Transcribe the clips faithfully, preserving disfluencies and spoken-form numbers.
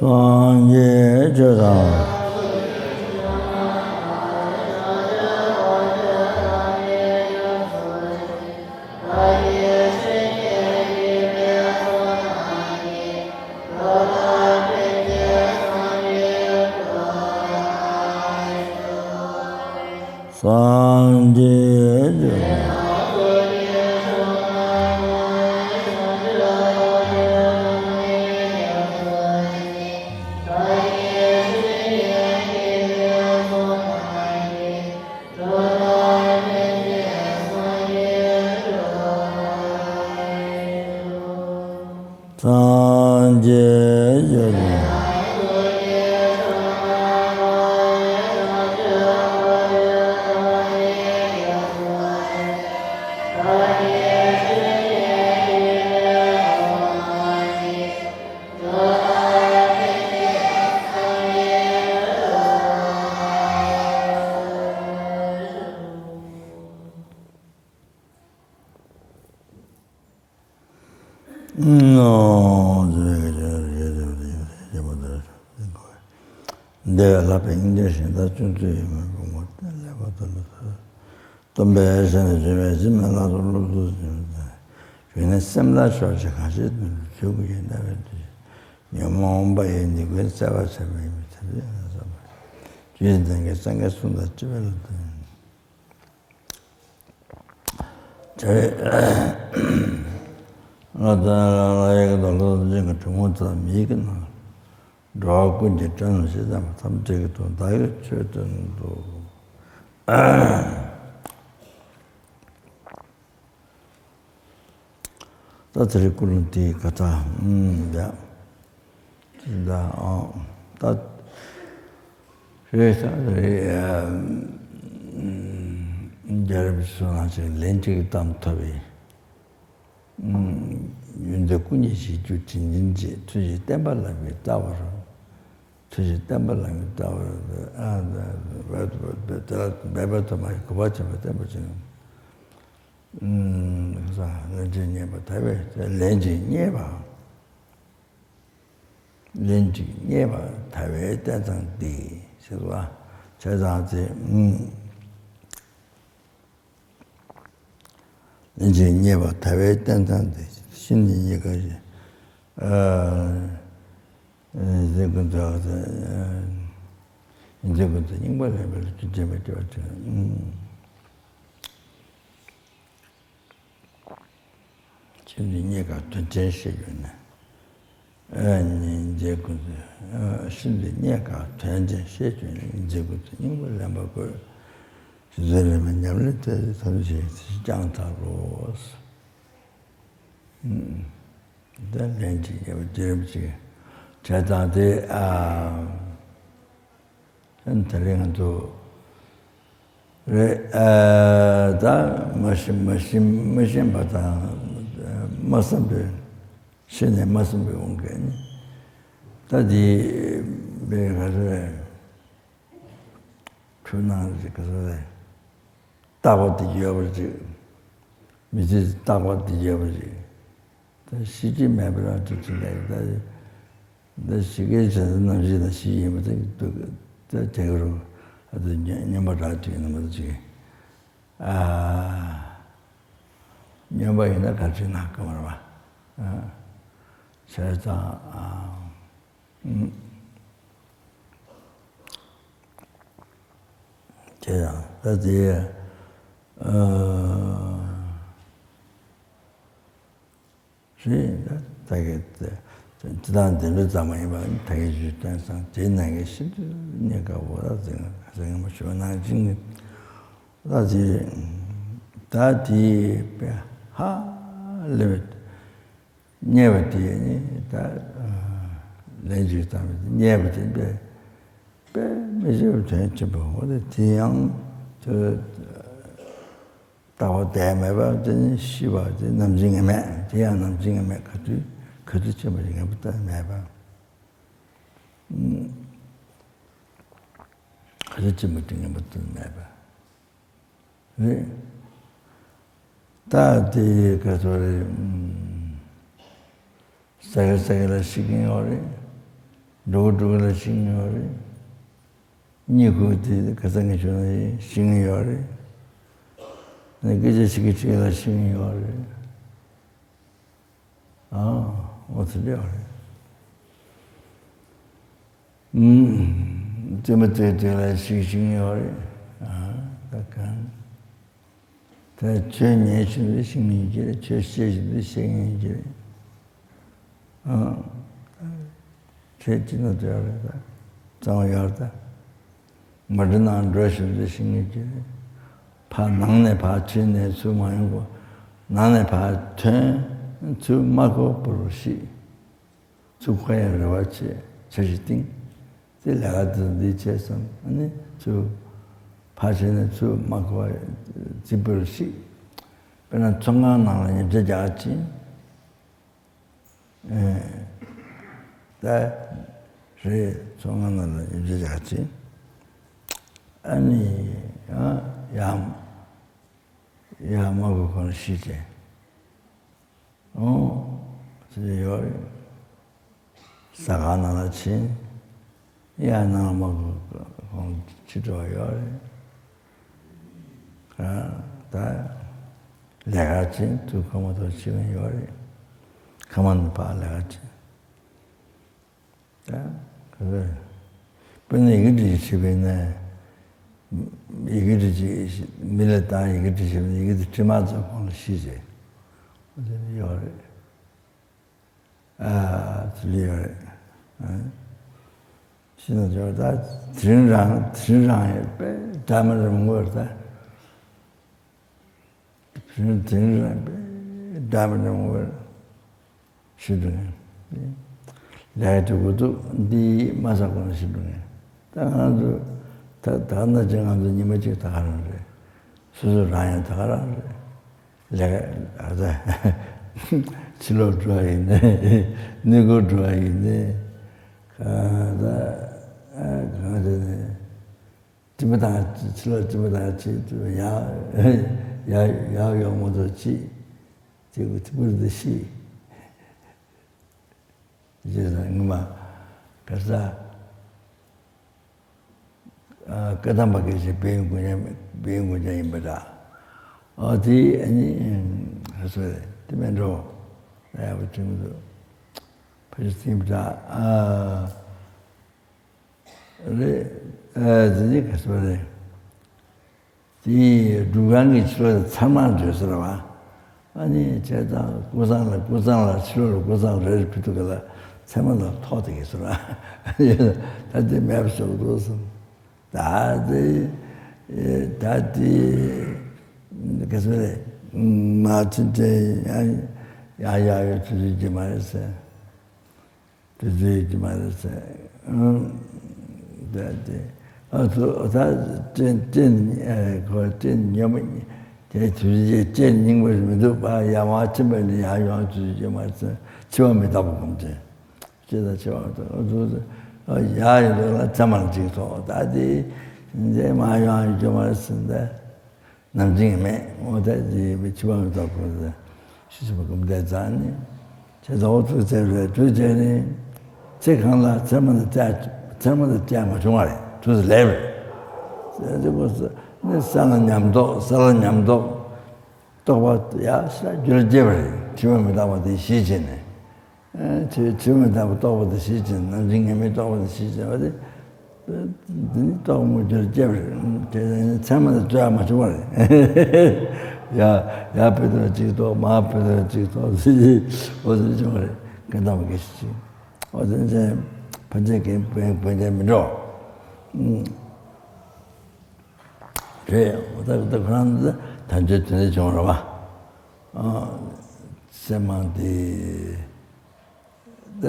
སངས་རྒྱས་ཆོས་དང་། སངས་རྒྱས། སངས་རྒྱས། འདི་བས་ལྷག་པའི་སྙིང་རྗེ་གཞན་དག་ཅུང་ཟད་ཡོད་མིན་པའི་ངོ་བསྟན་ལེགས་པར་མཐོང་ལ་སོགས། སྟོན་པའི་ཞལ་ནས་བརྗོད་པའི་ཕྱིར་མི་ལ་སོགས་སློབ་ཚུལ་ཞུས་ནས། གཞུག་ནས་སེམས་ལ་ཞོག་ཅིག་གང་ཞིག་དུ་ཆོས་སྐུ་ཡི་སྣང་བའི་དུས། ཉོན་མོངས་དབང་པོ་ཡི་ནི་ཀུན་གསལ་བར་བྱེད་པ་ཡིན་པའི་ཕྱིར་ཏེ། ཡང་དག་པར་རྗེས་འཛིན་གྱི་སངས་རྒྱས་གསུང་དང་བཅས་པ་ལ་བརྟེན། བྱ་བའི་ང་དང་ལ་ཡི་གེ་དང་ལོ་ཙམ་ཅན་གྱི་གྲུ་མོ་ཙམ་མིག་གི་ནང་འགྲོ་བ་ཀུན་གྱི་དྲན་ནས་ཤེས་ཙམ་ཐམས་ཅད་ཀྱི་དོན་བདག་གིས་ཆོས་སྟོན་ཏོ། ད་དེ་རིང་ཀུན་སློང་དེའི་བཀའ་རྟགས། ཨུམ། ཡ། ད་ཨང་། ད་རེད་ད་རེད། རྒྱལ་རབས་སུ་ང་ཚོས་ལན་གཅིག་གཏམ་ཐོབ་པའི། ཨུམ། ཡོན་ཏན་ཀུན་གྱི་གཞིར་གྱུར་དྲིན་ཅན་གྱི་ཐུགས་རྗེ་བསྟན་པ་ལ་མི་ལྟ་བར། ཐུགས་རྗེ་བསྟན་པ་ལ་མི་ལྟ་བར། ཨ། ད་འབད་པ་ཐོག་མ་གོ་བ་ཆེན་པོ་བསྟན་པ་ཅན། ལན་གཅིག་རྙེད་པ་ཐར་པའི། ལན་གཅིག་རྙེད་པ། ལན་གཅིག་རྙེད་པ་ཐར་པའི་རྟེན་ཙམ་འདི་ཟེར་བ། བྱས་ཙང་དེ། ལན་གཅིག་རྙེད་པ་ཐར་པའི་རྟེན་ཙམ་འདི། ཤིན་ཏུ་རྙེད་དཀའ་ཞེས། ཨ། ཨ། འཛིན་ཀུན་ཏུ། ཨ། འཛིན་ཀུན་ཏུ་རྙིང་པ་ལེན་པ་ལ་རྒྱུ་རྐྱེན་མེད་པར་ཐལ། ཤིན་ཏུ་རྙེད་དཀའ་དོན་ཆེན་ཤེས་གྱུར་ནས། ཨ་ནི་འཛིན་ཀུན་ཏུ། ཨ། ཤིན་ཏུ་རྙེད་དཀའ་དོན་ཆེན་ཤེས་གྱུར་ནས། འཛིན་ཀུན་ཏུ་རྙིང་པ་ལེན་པ་དགོས། ཤིན་ཏུ་ལེན་པ་ཉམས་ལེན་ཐབས་ཐམས་ཅད་ཀྱང་དག་ལོ། ད་ལན་གཅིག་རྙེད་པ་དེ་རིམ་གཅིག་བྱས་ཙང་དེ། ཨ། དེ་རིང་ང་ཚོ་རེད། ཨ། ད་མ་ཤེས་མ་ཤེས་མ་ཤེས་པ་དང་། མ་བསམ་པའི་ཤེས་ནས་མ་བསམ་པའི་དབང་གིས་ནི། ད་དེ་བས་ག་ཚོད་རེད། འཁྲུལ་སྣང་ཞིག་ག་ཚོད་རེད། རྟག་པ་དེ་ཡོད་པ་ཅིག་མི་ཚེ་རྟག་པ་དེ་ཡོད་པ་ཅིག་ད་ཤི་རྒྱུ་མེད་པ་རང་གྲུབ་ཅིག་ལ། ད་ད་ཤི་ཁའི་བྱ་ས་རྣམ་ཤེས་དང་ཤི་ཡིན་པ་དེ་འདུག་ད་དེ་ག་རུ་ཨ་ད་སྨྱོན་སྨྱོན་པ་རང་ཅིག་ཡིན་ནམ་ཅིག་ཨ། སྨྱོན་པ་ཡིན་ན་ག་ཅིག་ན་ག་མ་རེད་པ། ཨ། བྱས་ཙང་། ཨ། ཨུམ། དེ་ཡང་ད་དེ། ཨ། རེད། ད་གི་དེ་དང་དེ་འདྲ་ཙམ་མ་ཡིན་པར་ད་གི་ཞུས་དོན་སང་དེ་ནང་གི་ཤིན་ཏུ་རྙེད་དཀའ་བོ་ལ་འཛིན་འཛིན་ངན་པ་ཞུ་ནང་བཞིན་གྱི་ད་དེ་ད་དེ་པའི་ཧ་ལས་པའི་རྙེད་པ་དེ་ནི་ད་ལན་ཅིག་ཙམ་རྙེད་པ་དེ་པའི་པའི་མི་ཤེས་པའི་དོན་ཆེན་པོ་འོ་དེ་དེ་ཡང་དེ། རྟག་པ་དེ་མེད་པ་དེ་ནི་ཤི་བ་དེ་ནམ་འཛིན་ངེས་མེད། དེ་ཡང་ནམ་འཛིན་ངེས་མེད། ག་དུས་ག་དུས་ཕྱིན་པ་ཞིག་ངེས་པ་དེ་མེད་པ། ག་དུས་ཕྱིན་པ་དེ་ངེས་པ་དེ་མེད་པ་རེད། ད་དེ་ག་ཚོད་རེད། ས་ག་ས་ག་ལ་ཤི་གིན་ཡོད་རེད། འགྲོ་གི་འགྲོ་གི་ལ་ཤི་གི་ཡོད་རེད། གཉིད་ཁུག་དེ་ག་ས་ངན་བྱུང་ན་ཤི་གི་ཡོད་རེད། ནི་སྐད་ཆ་བཤད་ཀྱི་བཤད་ཀྱི་ལ་ཤི་གི་ཡོད་རེད། ཨ། འོ་ཚོད་ཡོད་རེད། ཨུམ། རྩེད་མོ་རྩེ་དུས་ལ་ཤི་གི་ཤི་གི་ཡོད་རེད། ཨ། ད་གང་། ད་ཆོས་ཉན་བཞིན་དུ་ཤི་གི་ཡོད་རེད། ཆོས་བཤད་བཞིན་དུ་ཤི་གི་ཡོད་རེད། ཨ། ཁྱེད་ཅི་ན་འདྲ་རེད་ད། གཙང་བ་ཡོད་ད། མ་འདྲི་ན་འགྲོ་བཞིན་དུ་ཤི་གི་ཡོད་རེད། ཕར་ནང་ནས་ཕར་ཕྱིན་ནས་ཚུར་མ་ཡོང་གོ། ནང་ནས་ཕར་ཐོན། ཚུར་མ་གོ་བོར་ཤི། ཚུར་གོ་ཡ་རེ་བ་བྱེད། འཆར་གཞི་བཏིང་། དེ་ལས་ཀ་འདི་འདི་བྱས་སོང་། ཨ་ནི་ཚུར་ཕར་ཕྱིན་ནས་ཚུར་མ་གོ་བ་རྩིས་པོར་ཤི། དཔེར་ན་ཚོང་ཁང་ནང་ལ་ཉིན་ཆ་རྒྱག་ཕྱིན། ཨེ། ད་རེད། ཚོང་ཁང་ནང་ལ་ཉིན་ཆ་རྒྱག་ཕྱིན། ཨ་ནི་ཡང་ཡང་ཡང་མ་གོ་གོང་ལ་ཤི་བྱས། ཨོ། ཟེར་ཡོད་རེད། ཟ་ཁང་ནང་ལ་ཕྱིན། ཡང་ནང་མ་གོ་གོང་ཕྱི་འགྲོ་ཡོད་རེད། ད་ལས་ཀ་ཕྱིན་དུས་ཁ་མ་ཐོག་ཕྱི་གི་ཡོད་རེད། ཁ་མ་ནས་ཕར་ལས་ཀ་ཕྱིན། ད་ག་རེ། དཔེར་ན་ཡི་གེ་འབྲི་བྱེད་པས་ན། ཡི་གེ་འབྲི་བྱེད། མི་ལ་བཏང་ཡི་གེ་འབྲི་བྱེད་པས་ན་ཡི་གེ་དེ་འབྲི་མ་ཚར་གོང་ལ་ཤི་བྱས། འོ་དེ་ཡོད་རེད། ཨ། དེ་འདྲ་ཡོད་རེད། ཨ། ཤི་ན་འབྱོར་ད་དེ་རིང་རང་དེ་རིང་རང་ཡོད་པས་འདྲ་མི་རུང་བར་ད། དེ་རིང་དེ་རིང་རང་པས་འདྲ་མི་རུང་བར་ཤི་འགྲོ་ངེས། ལས་དེ་འགོ་འདུག་འདི་མ་ཟ་གོང་ལ་ཤི་འགྲོ་ངེས། ད་ང་ཚོ་ད་ད་ན་ཅི་ང་ཚོ་ཉི་མ་གཅིག་ད་ག་རང་རེད། སོ་སོ་རང་ཡང་ད་ག་རང་རེད། ལས་ཀ་ཨ་ད་ཕྱི་ལོགས་འགྲོ་བ་ཡིན་ནའི་གནས་སྐོར་འགྲོ་བ་ཡིན་ནའི་གང་ད་གང་བྱས་ནས་སྤྲིན་པ་དང་ཕྱི་ལོགས་སྤྲིན་པ་དང་ཕྱི་དུ་ཡག་ཡག་ཡག་ཡོང་མ་ཐུབ་ཅིག་དེ་དེ་པུར་དུ་ཤི། རྗེས་ལ་སྔོན་མ་ག་ས། ཨ། བཀའ་གདམས་པ་སྐད་ཆ་བོད་ཡིག་འགོ་མཁན་བོད་ཡིག་འགོ་མཁན་ཡིན་པ་འདྲ། ཨ། དེ་ཨ་ནི་ཨ་སོ་རེད་དེ་མེད་འགྲོ། ཡག་པོ་བྱུང་འདུག་ཕ་ཆུ་སྲིན་པོ་འདྲ། ཨ། རེད། ཨ། དེ་ནི་ག་སོ་རེད། དེ་སྒྲུབ་ཁང་གི་ཕྱི་ལོགས་ཚར་མ་འཇོག་ཟེར་བ། ཨ་ནི་བྱས་ཙང་ཀུན་བཟང་ལ་ཀུན་བཟང་ལ་ཕྱི་ལོགས་ལ་ཀུན་བཟང་རེ་རེ་ཕུལ་དུས་ག་ལ་ཚད་མ་ལ་ཐོག་དེ་གི་ཟེར་བ། ད་དེ་མེད་པ་བཟོ་འདུག་བསམ། ད་དེ་ད་དེ་ག་ཟེར་རེད། མ་ཚུན་ཆད་ཡང་ཡང་ཡག་ཡོད་ཚུལ་ཚུལ་གྱི་མ་རེད་ཟེར། དེ་ཚོའི་གྱི་མ་རེད་ཟེར། ཨང་། ད་དེ་ཨ་ཚོ་ད་སྤྱན་སྤྱན་ཨེ་ཁོ་སྤྱན་ཉམས་དེ་དུས་རྗེས་སྤྱན་རྙིང་པ་མི་འདུག་པ། ཡར་མར་ཕྱིན་པ་ནི་ཡར་ཡོང་དུས་རྗེས་མ་ཟེར། འཆི་བ་མི་རྟག་པ་སྒོམ་ཅན། སྐྱེ་དང་འཆི་བ་མི་རྟག་པ་ཚོ་ཡར་ཡོང་དུས་ལ་ཚད་མ་ལ་གཅིག་ཐོགས། ད་དེ་འདས་མ་ཡོང་རྒྱུ་མ་རེད་ཟེར། ད། ནམ་རྒྱུན་མེད་འོ་ད་ཅི་མི་འཆི་བ་མི་རྟག་པ་ཟེར། ཤི་ཤི་བ་སྒོམ་བཟླས་ཙང་ནི། བྱས་ཙང་འོ་ཐུགས་བརྩེ་བས་དུས་བྱས་ནི། ཚེ་གང་ལ་ཚད་མ་དང་བཅས་ཚད་མ་དང་བཅས་མ་བྱུང་བ་རེད། དུས་སུ་ལེབ་རེད། ཚེ་འདི་སྐབས་སུ་ནི་ས་ལ་ཉམས་རྟོགས་ས་ལ་ཉམས་རྟོགས། རྟོགས་པ་ཡ་ཤ་རྒྱུད་ལ་སྐྱེ་བ་རེད། འཆི་བ་མི་རྟག་པ་དེ་ཞི་བྱས་ནས། ཨ། ཆོས་ཆོས་མི་རྟག་པ་རྟོགས་པ་དེ་ཞི་ཅིང་ནམ་རྒྱུན་ངེས་མེད་རྟོགས་པ་དེ་ཞི་ཅིང་བ་དེ། འདི་ནི་རྟོགས་མུ་གྱུར་སྐྱེ་བར་དེ་ཚད་མ་དང་རྩོད་ཡ་མ་བྱུང་བ་རེད། ཡ་ཡ་ཕུད་དང་གཅིག་རྟོགས། མ་ཕུད་དང་གཅིག་རྟོགས་ཟེར་གྱི་འོ་དེ་བྱུང་བ་རེད། ཀུན་བརྟགས་པ་སྐད་ཆ་ཅིག་འོ་དེ་ཚད་ཕན་ཆད་ཀྱི་བོན་བོན་ཆད་མི་འགྲོ། རེད། འོ་ད་ད་ཁོ་རང་ད་དལ་འབྱོར་དེ་འདྲ་བྱུང་བ་རེད་བ། ཨ། སེམས་མང་དེ། ད་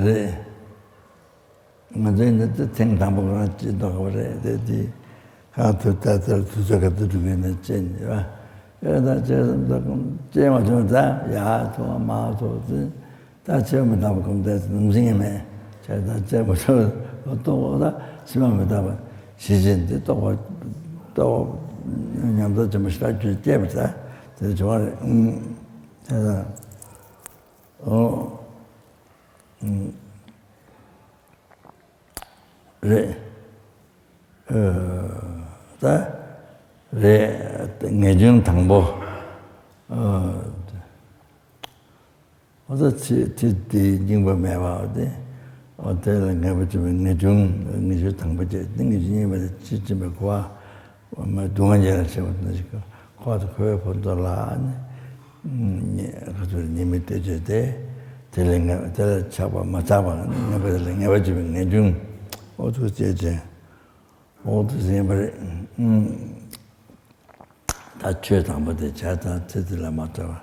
རེད། ང་ཚོའི་འདི་ཚོ་ཐེངས་དང་པོ་ཁོ་རང་སྐྱེས་མདོག་ཁ་པོ་རེད་དེ་དེ། གང་ཐུབ་ད་ལྟར་དུས་ཚོད་ག་དུས་འགྲོ་གི་ནས་སྐྱེས་ནས་བ། ཨེ་ད་སྐྱེས་སམ་ད་ཁོང་སྐྱེས་མ་བྱུང་ད་ཡ་ཐོག་མ་ཐོག་དེ། ད་སྐྱེས་མི་རྟག་པ་ཁོང་དེ་ནམ་སེང་ཡང་མེད། ཁྱེད་ད་སྐྱེས་མ་བྱུང་རྟོགས་པ་ད་སྐྱེས་མ་མི་རྟག་པ་ཞི་བྱེད་འདི་རྟོགས་པ་རྟོགས་པ་ཉམས་རྟོགས་ཆེན་པོ་ཞིག་ད་རྒྱུད་སྐྱེས་པ་ད་དེ་བྱུང་བ་རེད། ཨུམ། དེ་ད། ཨོ། ཨུམ། རེད། ཨ། ད་རེད། ངེས་འབྱུང་དང་པོ། ཨ། འོ་ད་ཚེ་ཚེ་འདིའི་རྙིང་པ་མེད་པ་དེ། འོ་དེ་ལ་ངེས་པར་འབྱུང་བའི་ངེས་འབྱུང་། ངེས་འབྱུང་དང་པོ་བཅས་ཏེ་ངེས་འབྱུང་རྙིང་པ་དེ་ཕྱིར་འབྱིན་པའི་གོ་བ། མ་སྡུག་བསྔལ་རྒྱ་ལ་ཆེ་བ་དེ་ཞིག་གོ་བ་དེ་འཁོར་བའི་ཕུན་ཚོགས་ལ་ནི། ཁ་ཚུར་ཉེས་དམིགས་བལྟས་བྱས་ཏེ། དེ་ལས་ངེས་དེ་ལ་ཆགས་པ་མ་ཆགས་པ་ངེས་པ་དེ་ལ་ངེས་པར་འབྱུང་བའི་ངེས་འབྱུང་འོ་ཐུགས་བསྐྱེད་ཅིང་། འོ་དེ་ཟིན་པ་རེད། ད་ཆོས་དང་པོ་དེ་བྱས་ཙང་ཚེ་འདི་ལ་མ་ཆགས་པ།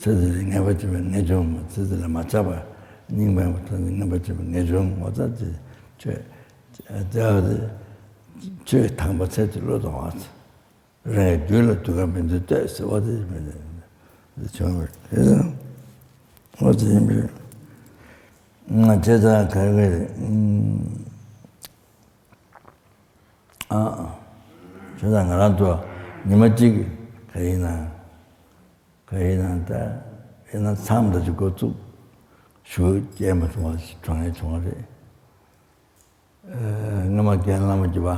ཚེ་འདི་ལ་ངེས་པར་འབྱུང་བའི་ངེས་འབྱུང་། ཚེ་འདི་ལ་མ་ཆགས་པ། རྙིང་པའི་ངེས་པར་འབྱུང་བའི་ངེས་འབྱུང་། འོ་ད་དེ་ཆོས་དེ་ཆོས་དང་པོ་ཚེ་འདི་བློས་གཏོང་བ། རང་གི་རྒྱུད་ལ་སྡུག་བསྔལ་མི་འདོད་ལྟོས་ཟེར་བ་དེ་མི་འདོད་བྱུང་བ་རེད། འོ་དེ་ཡིན་པས། ང་བྱས་ཙང་ག་གི་རེད། ཨ། བྱས་ཙང་ང་རང་ཚོ་ཉི་མ་གཅིག་ག་ཡིན་ན། ག་ཡིན་ན་ད་ཡིན་ན་མཚམས་འདྲ་ཅིག་འགོ་བཙུགས། ཞུ་རྒྱལ་མ་སོང་བ་ཞིག་གྲོངས་ཡས་བྱུང་བ་རེད། ཨ། སྔ་མ་རྒན་བླ་མ་རྒྱུད་པ་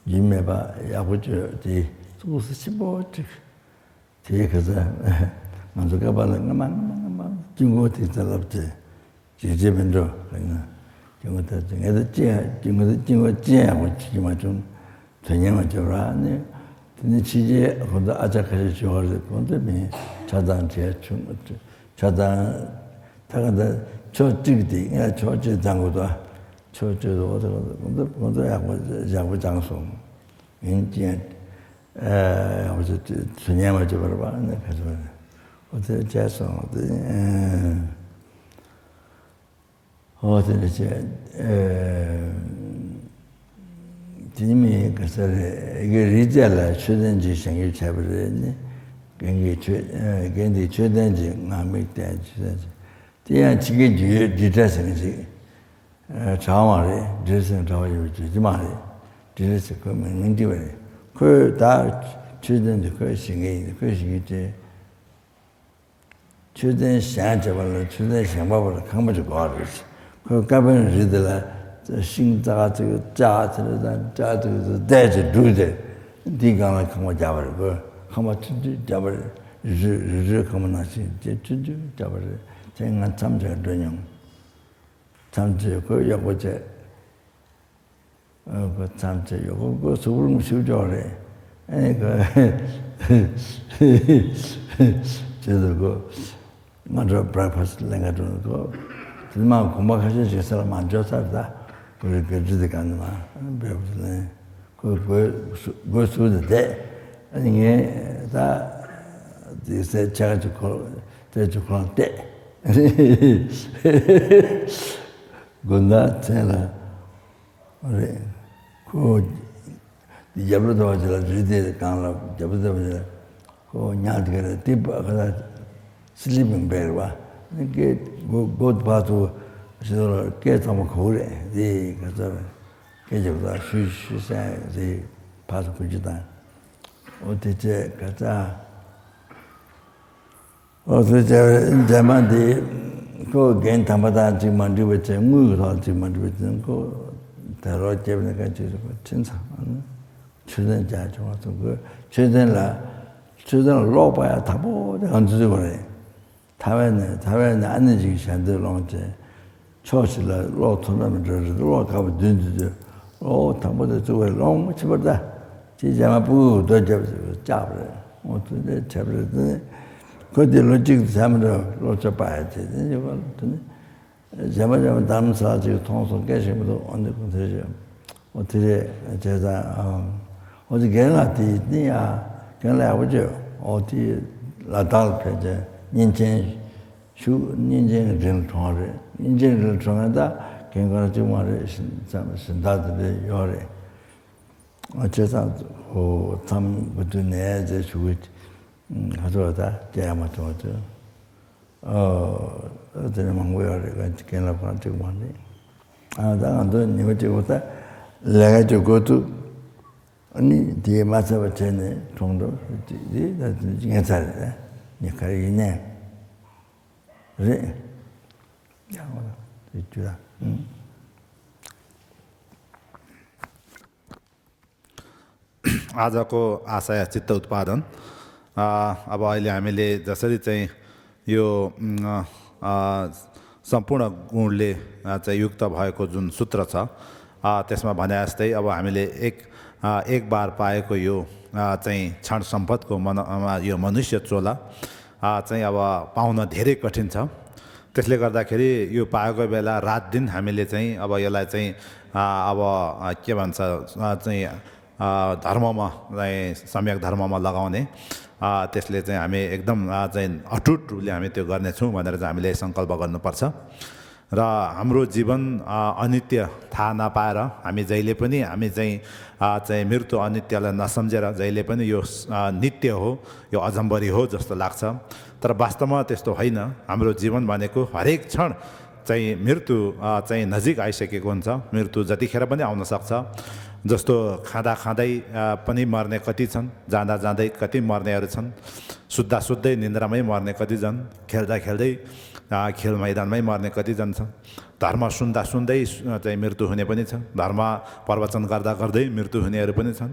རྒྱུན་མེད་པ་ཡག་པོ་བཅོས་དེ་ཚོགས་སུ་ཆེན་པོ་ཅིག་དེའི་ཁ་ས་ང་ཚོ་བསྐལ་པ་ལ་སྔ་མ་སྔ་མ་སྔ་མ་དཀྱིལ་འཁོར་དེ་ཚེ་ལབ་ཚེ་ཇི་བྱེད་མི་འགྲོ་ཡིན་ན། དཀྱིལ་འཁོར་ད་ཚེ་ངས་ད་ཅི་ཡང་དཀྱིལ་འཁོར་དཀྱིལ་འཁོར་ཅི་ཡང་ཡག་པོ་བྱེད་ཀྱི་མ་བྱུང་། དོན་གཉེར་མ་བྱེད་པ་ནི། དེ་ནི་ཕྱི་རྒྱལ་ཁོང་ཚོ་ཨ་ཅག་ཁ་ཤས་ཞུ་བ་རེད། ཁོང་ཚོ་མིན་ཆ་ཚང་བྲལ་བྱུང་། ཆ་ཚང་ད་ག་ད་ཕྱོགས་གཅིག་དེ་ངས་ཕྱོགས་གཅིག་བརྫང་དགོས་དོ། ཕྱོགས་གཅིག་ཏུ་འོ་ད་ཁོང་ཚོ་ཁོང་ཚོ་ཡག་པོ་ཡག་པོ་སྦྱངས་སོང་། ཡིན་ཅིང་ཡག་པོ་ཞིག་དོན་གཉེར་མ་བྱེད་པར་བ་ནི་ག་ཚོད་རེད། འོ་དེ་བྱས་སོང་དེ། ཨོ་དེ་འདྲ་བྱས། ཨེ། དེ་ནི་མི་ག་ས་རེད། ཨེ་གི་རི་རྩེ་ལ་མཆོད་རྟེན་ཅིག་བཞེངས་རྒྱུ་བྱས་པ་རེད་ནི། རྒན་གྱིས་མཆོད་ཨེ་རྒན་དེས་མཆོད་རྟེན་ཅིག་ངང་མིག་བསྟན་མཆོད་རྟེན་ཅིག་དེ་ཡང་ཕྱི་རྒྱལ་རྒྱུ་ཡོད་འབྲི་བཀྲ་ཟེར་མཁན་ཅིག་ཨེ་གྲྭ་བ་མ་རེད། འབྲི་ཟེར་གྲྭ་བ་ཡོད་པ་ཅིག་ཅི་མ་རེད། འབྲི་རེད་ཟེར་ཁོས་མིང་མིང་བྲིས་པ་རེད། ཁོས་ད་མཆོད་རྟེན་དེ་ཁོས་བཞེངས་མཁན་ཡིན། ཁོས་བཞེངས་རྒྱུ་དེ། མཆོད་རྟེན་བཞེངས་བྱས་པ་ལ་མཆོད་རྟེན་བཞེངས་པ་བར་ཁང་པ་ཅིག་དགོས་པ་རེད། ཁོས་ཀ་བན་རི་དེ་ལ་ཤིང་རྩ་ཅིག་བཅག་དེ་ལ་དང་བཅག་དེ་ལ་བསྡད་ཅིག་བསྒྲུགས་ཏེ་འདིའི་སྒང་ལ་ཁང་པ་བརྒྱབ་པ་རེད། ཁོས་ཁང་པ་ཐུང་ཐུང་བརྒྱབ་པ་རེད། རི་རི་རི་ཁང་པ་ནང་བཞིན་དེ་ཐུང་ཐུང་བརྒྱབ་པ་རེད། དེ་ང་མཚམས་བཅད་འགྲོ་མྱོང་། མཚམས་བཅད་ཁོས་གཡོག་པོ་བྱས། ཨ་ཁོ་མཚམས་བཅད་ཡོད། ཁོ་ཁོ་གཟུགས་པོ་ཞིབ་ཅོག་རེད། ཨེ་ཁོ་བྱས་ཙང་ཁོ་སྔ་དྲོ་བྷེ་རེག་ཕ་སི་ལེན་ག་འགྲོ་ནས་ཁོ་དེ་མ་གོམ་པ་ཁ་ཤས་ཤིག་ས་ལ་མར་འཇོག་ཚར། ད་ཁོ་རེ་ག་འདྲ་དེ་ག་ནས་མར་བྷེ་རེག་ཕ་སི་ལེན། ཁོས་སྒོའི་སྒོའི་ཟུར་དུ་བསྡད། ཨ་ནི་ངས་ད་དེ་སའི་ཕྱེད་ཀ་ཅིག་ཁོ་ལ་སྟེར་ཅིག་ཁོ་རང་བལྟས། དགོང་དག་མཚན་ལ་རེད། ཁོ་རྒྱབ་ལོག་ལྟ་བ་ཅིག་ལ་རི་དེའི་སྒང་ལ་རྒྱབ་ལོག་ལྟ་བ་ཅིག་ལ་ཁོ་ཉལ་དེ་ག་རེད། དེ་པ་ག་ལ་སི་ལི་པིང་བེཌ་རེད་པ། ཨ་ནི་སྐད་སྒོ་སྒོ་ཕར་ཚུར་ཞིག་ལ་སྐད་གཙང་མ་གོ་གི་རེད། དེ་ག་ཚོད་རེད། སྐད་ཆ་བ་ཞུ་ཞུ་སེང་རེད། ཕར་ཚུར་གོ་རྒྱུ་དང་། འོ་དེ་བྱས་ག་ཚ། འོ་དེ་བྱས་རྗེས་མ་དེ་ཁོ་རྒན་དམ་པ་དང་གཅིག་མ་འགྲིག་པ་བྱས། དངུལ་གྱི་ཐོག་གཅིག་མ་འགྲིག་པ་བྱས། ཁོ་དེ་རོགས་སྐྱེས་པ་ནས་ག་ཅིག་རེད། ཁོ་ཁྲིམས་ཚང་མཆོད་རྟེན་རྒྱག་བྱུང་བ་སོང་། ཁོས་མཆོད་རྟེན་ལ་མཆོད་རྟེན་ལ་གློག་སྤར་ཡག་དང་པོ་དེ་ང་ཚོ་བཙུགས་པ་རེད། ཐ་ཝན་ནས་ཐ་ཝན་ནས་ཨ་ནེ་ཅིག་ཞལ་འདེབས་སློང་བྱས། ཕྱོགས་ཤིག་ལ་གློག་མཐོ་འགྲམ་འགྲོ་རེད། གློག་དཀར་པོ་མདུན་དུ་འདུག་གློག་དང་པོ་དེ་བཙུགས་པའི་ལོང་མ་ཕྱི་པར་ད་ཅི་བྱས་མ་སྤུ་གུ་རྡོ་བརྒྱབ་བཅག་པ་རེད། འོ་དེ་འདྲ་བྱས་པ་རེད། དེ་ནས་ཁོ་དེ་ལོ་གཅིག་ཙམ་རེ་གློག་ཆ་སྤར་ཡ་བྱས། དེ་ནས་ཁོ་དེ་ནས་གཞན་པ་གཞན་པ་རྡ་རམ་ས་ལ་ཅིག་མཐོང་སོང་། སྐད་ཆ་མི་འདུག་འོ་འདི་ཁོ་ཚོས་བྱས། འོ་དེ་རེད་བྱས་ཙང་། འོ་དེ་རྒན་ལགས་དེ་ནི་ཡ་རྒན་ལགས་ཡག་པོ་བྱས། འོ་དེ་ལ་དྭགས་ལ་ཕེབས་བྱས་བསྙེན་ཆེན་ཞུ། བསྙེན་ཆེན་གྱི་རིང་ལ་གྲོངས་རེད། བསྙེན་ཆེན་རིང་ལ་གྲོངས་མཁན་ད་རྒན་གང་གཅིག་མ་རེད། གཞན་ཙམ་གཞན་དག་དེ་འདྲ་ཡོད་རེད། འོ་བྱས་ཙང་འོ་མཚམས་དགུ་དུས་ནས་བྱས་ཞུ་གི་ཁ་ཚོ་ད་སྐྱེ་ཡ་མ་ཐོག་ཚོ། ཨོ། དེ་ནས་མང་པོ་ཡོད་རེད། གང་ཅི་རྒན་ལགས་ཁོ་རང་གཅིག་མ་རེད། ཨ་ད་ང་ཚོ་ཉི་མ་གཅིག་པོ་ད་ལས་ཀ་གཅིག་འགོ་བཙུགས། ཨ་ནི་དེ་མ་ཚར་བ་བྱས་ནས་གྲོངས་འགྲོ། དེ་ད་ངན་ཚ་རེད། ཉེན་ཁ་ཡིན་ནའི་རེད། ཡང་དེ་རྒྱུ་ད། ཨུམ། आजको आशय चित्त उत्पादन। अ, अब अहिले हामीले जसरी चाहिँ यो, उम्, अ, सम्पूर्ण गुणले, अ, चाहिँ युक्त भएको जुन सूत्र छ, अ, त्यसमा भने जस्तै अब हामीले एक, अ, एक बार पाएको यो, अ, चाहिँ क्षण सम्पदको मन-, अ, यो मनुष्य चोला, अ, चाहिँ अब पाउन धेरै कठिन छ। त्यसले गर्दाखेरि यो पाएको बेला रात दिन हामीले चाहिँ अब यसलाई चाहिँ, अ, अब, अ, के भन्छ, अ, चाहिँ, अ, धर्ममा चाहिँ सम्यक धर्ममा लगाउने, अ, त्यसले चाहिँ हामी एकदम, अ, चाहिँ अटुट रूपले हामी त्यो गर्नेछौँ भनेर चाहिँ हामीले सङ्कल्प गर्नुपर्छ। र हाम्रो जीवन, अ, अनित्य थाहा नपाएर हामी जहिले पनि हामी चाहिँ, अ, चाहिँ मृत्यु अनित्यलाई नसम्झेर जहिले पनि यो, अ, नित्य हो, यो अजम्बरी हो जस्तो लाग्छ। तर वास्तवमा त्यस्तो होइन। हाम्रो जीवन भनेको हरेक क्षण चाहिँ मृत्यु, अ, चाहिँ नजिक आइसकेको हुन्छ। मृत्यु जतिखेर पनि आउन सक्छ। जस्तो खाँदा खाँदै, अ, पनि मर्ने कति छन्, जाँदा जाँदै कति मर्नेहरू छन्, सुत्दा सुत्दै निन्द्रामै मर्ने कति छन्, खेल्दा खेल्दै, अ, खेल मैदानमै मर्ने कति छन्। धर्म सुन्दा सुन्दै, अ, चाहिँ मृत्यु हुने पनि छन्। धर्म प्रवचन गर्दा गर्दै मृत्यु हुनेहरू पनि छन्।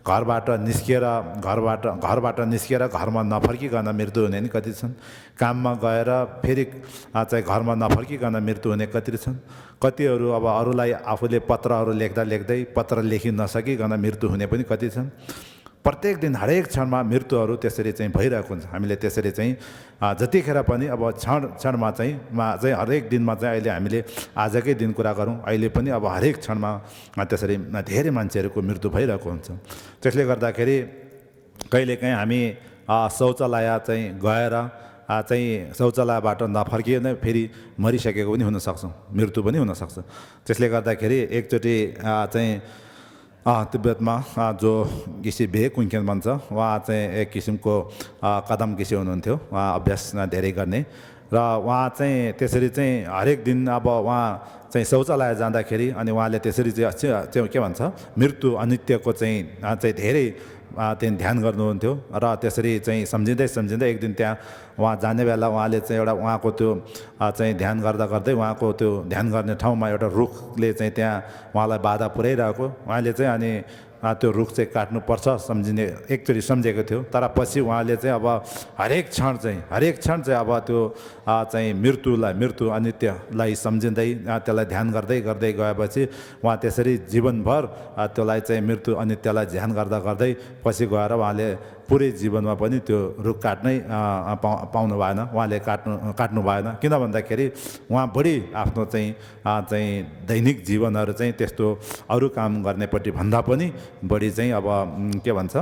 घरबाट निस्किएर, घरबाट, घरबाट निस्किएर घरमा नफर्किकन मृत्यु हुने नि कति छन्। काममा गएर फेरि, अ, चाहिँ घरमा नफर्किकन मृत्यु हुने कति छन्। कतिहरू अब अरूलाई आफूले पत्रहरू लेख्दा लेख्दै पत्र लेखि नसकिकन मृत्यु हुने पनि कति छन्। प्रत्येक दिन, हरेक क्षणमा मृत्युहरू त्यसरी चाहिँ भइरहेको हुन्छ। हामीले त्यसरी चाहिँ, अ, जतिखेर पनि अब क्षण, क्षणमा चाहिँ, मा चाहिँ हरेक दिनमा चाहिँ अहिले हामीले आजकै दिन कुरा गरौँ, अहिले पनि अब हरेक क्षणमा, अ, त्यसरी, अ, धेरै मान्छेहरूको मृत्यु भइरहेको हुन्छ। त्यसले गर्दाखेरि कहिलेकाहीँ हामी, अ, शौचालय चाहिँ गएर, अ, चाहिँ शौचालयबाट नफर्किने फेरि मरिसकेको पनि हुनसक्छौँ, मृत्यु पनि हुनसक्छ। त्यसले गर्दाखेरि एकचोटि, अ, चाहिँ, अ, तिब्बतमा, अ, जो गिसी बे कुन्खेन भन्छ, उहाँ चाहिँ एक किसिमको, अ, कदम गिसी हुनुहुन्थ्यो, उहाँ अभ्यास, अ, धेरै गर्ने। र उहाँ चाहिँ त्यसरी चाहिँ हरेक दिन अब उहाँ चाहिँ शौचालय जाँदाखेरि अनि उहाँले त्यसरी चाहिँ, चाहिँ, चाहिँ के भन्छ, मृत्यु अनित्यको चाहिँ, अ, चाहिँ धेरै, अ, त्यहाँ ध्यान गर्नुहुन्थ्यो। र त्यसरी चाहिँ सम्झिँदै सम्झिँदै एक दिन त्यहाँ उहाँ जाने बेला उहाँले चाहिँ एउटा उहाँको त्यो, अ, चाहिँ ध्यान गर्दा गर्दै उहाँको त्यो ध्यान गर्ने ठाउँमा एउटा रुखले चाहिँ त्यहाँ उहाँलाई बाधा पुर्याइरहेको। उहाँले चाहिँ अनि, अ, त्यो रुख चाहिँ काट्नुपर्छ सम्झिने एकचोटि सम्झेको थियो। तर पछि उहाँले चाहिँ अब हरेक क्षण चाहिँ, हरेक क्षण चाहिँ अब त्यो, अ, चाहिँ मृत्युलाई, मृत्यु अनित्यलाई सम्झिँदै, अ, त्यसलाई ध्यान गर्दै गर्दै गएपछि उहाँ त्यसरी जीवनभर, अ, त्यसलाई चाहिँ मृत्यु अनित्यलाई ध्यान गर्दा गर्दै पछि गएर उहाँले पुरै जीवनमा पनि त्यो रुख काट्नै, अ, अ, पाउ-, पाउनु भएन, उहाँले काट्नु, काट्नु भएन। किन भन्दाखेरि उहाँ बढी आफ्नो चाहिँ, अ, चाहिँ दैनिक जीवनहरू चाहिँ त्यस्तो अरू काम गर्नेपट्टि भन्दा पनि बढी चाहिँ अब, उम्, के भन्छ,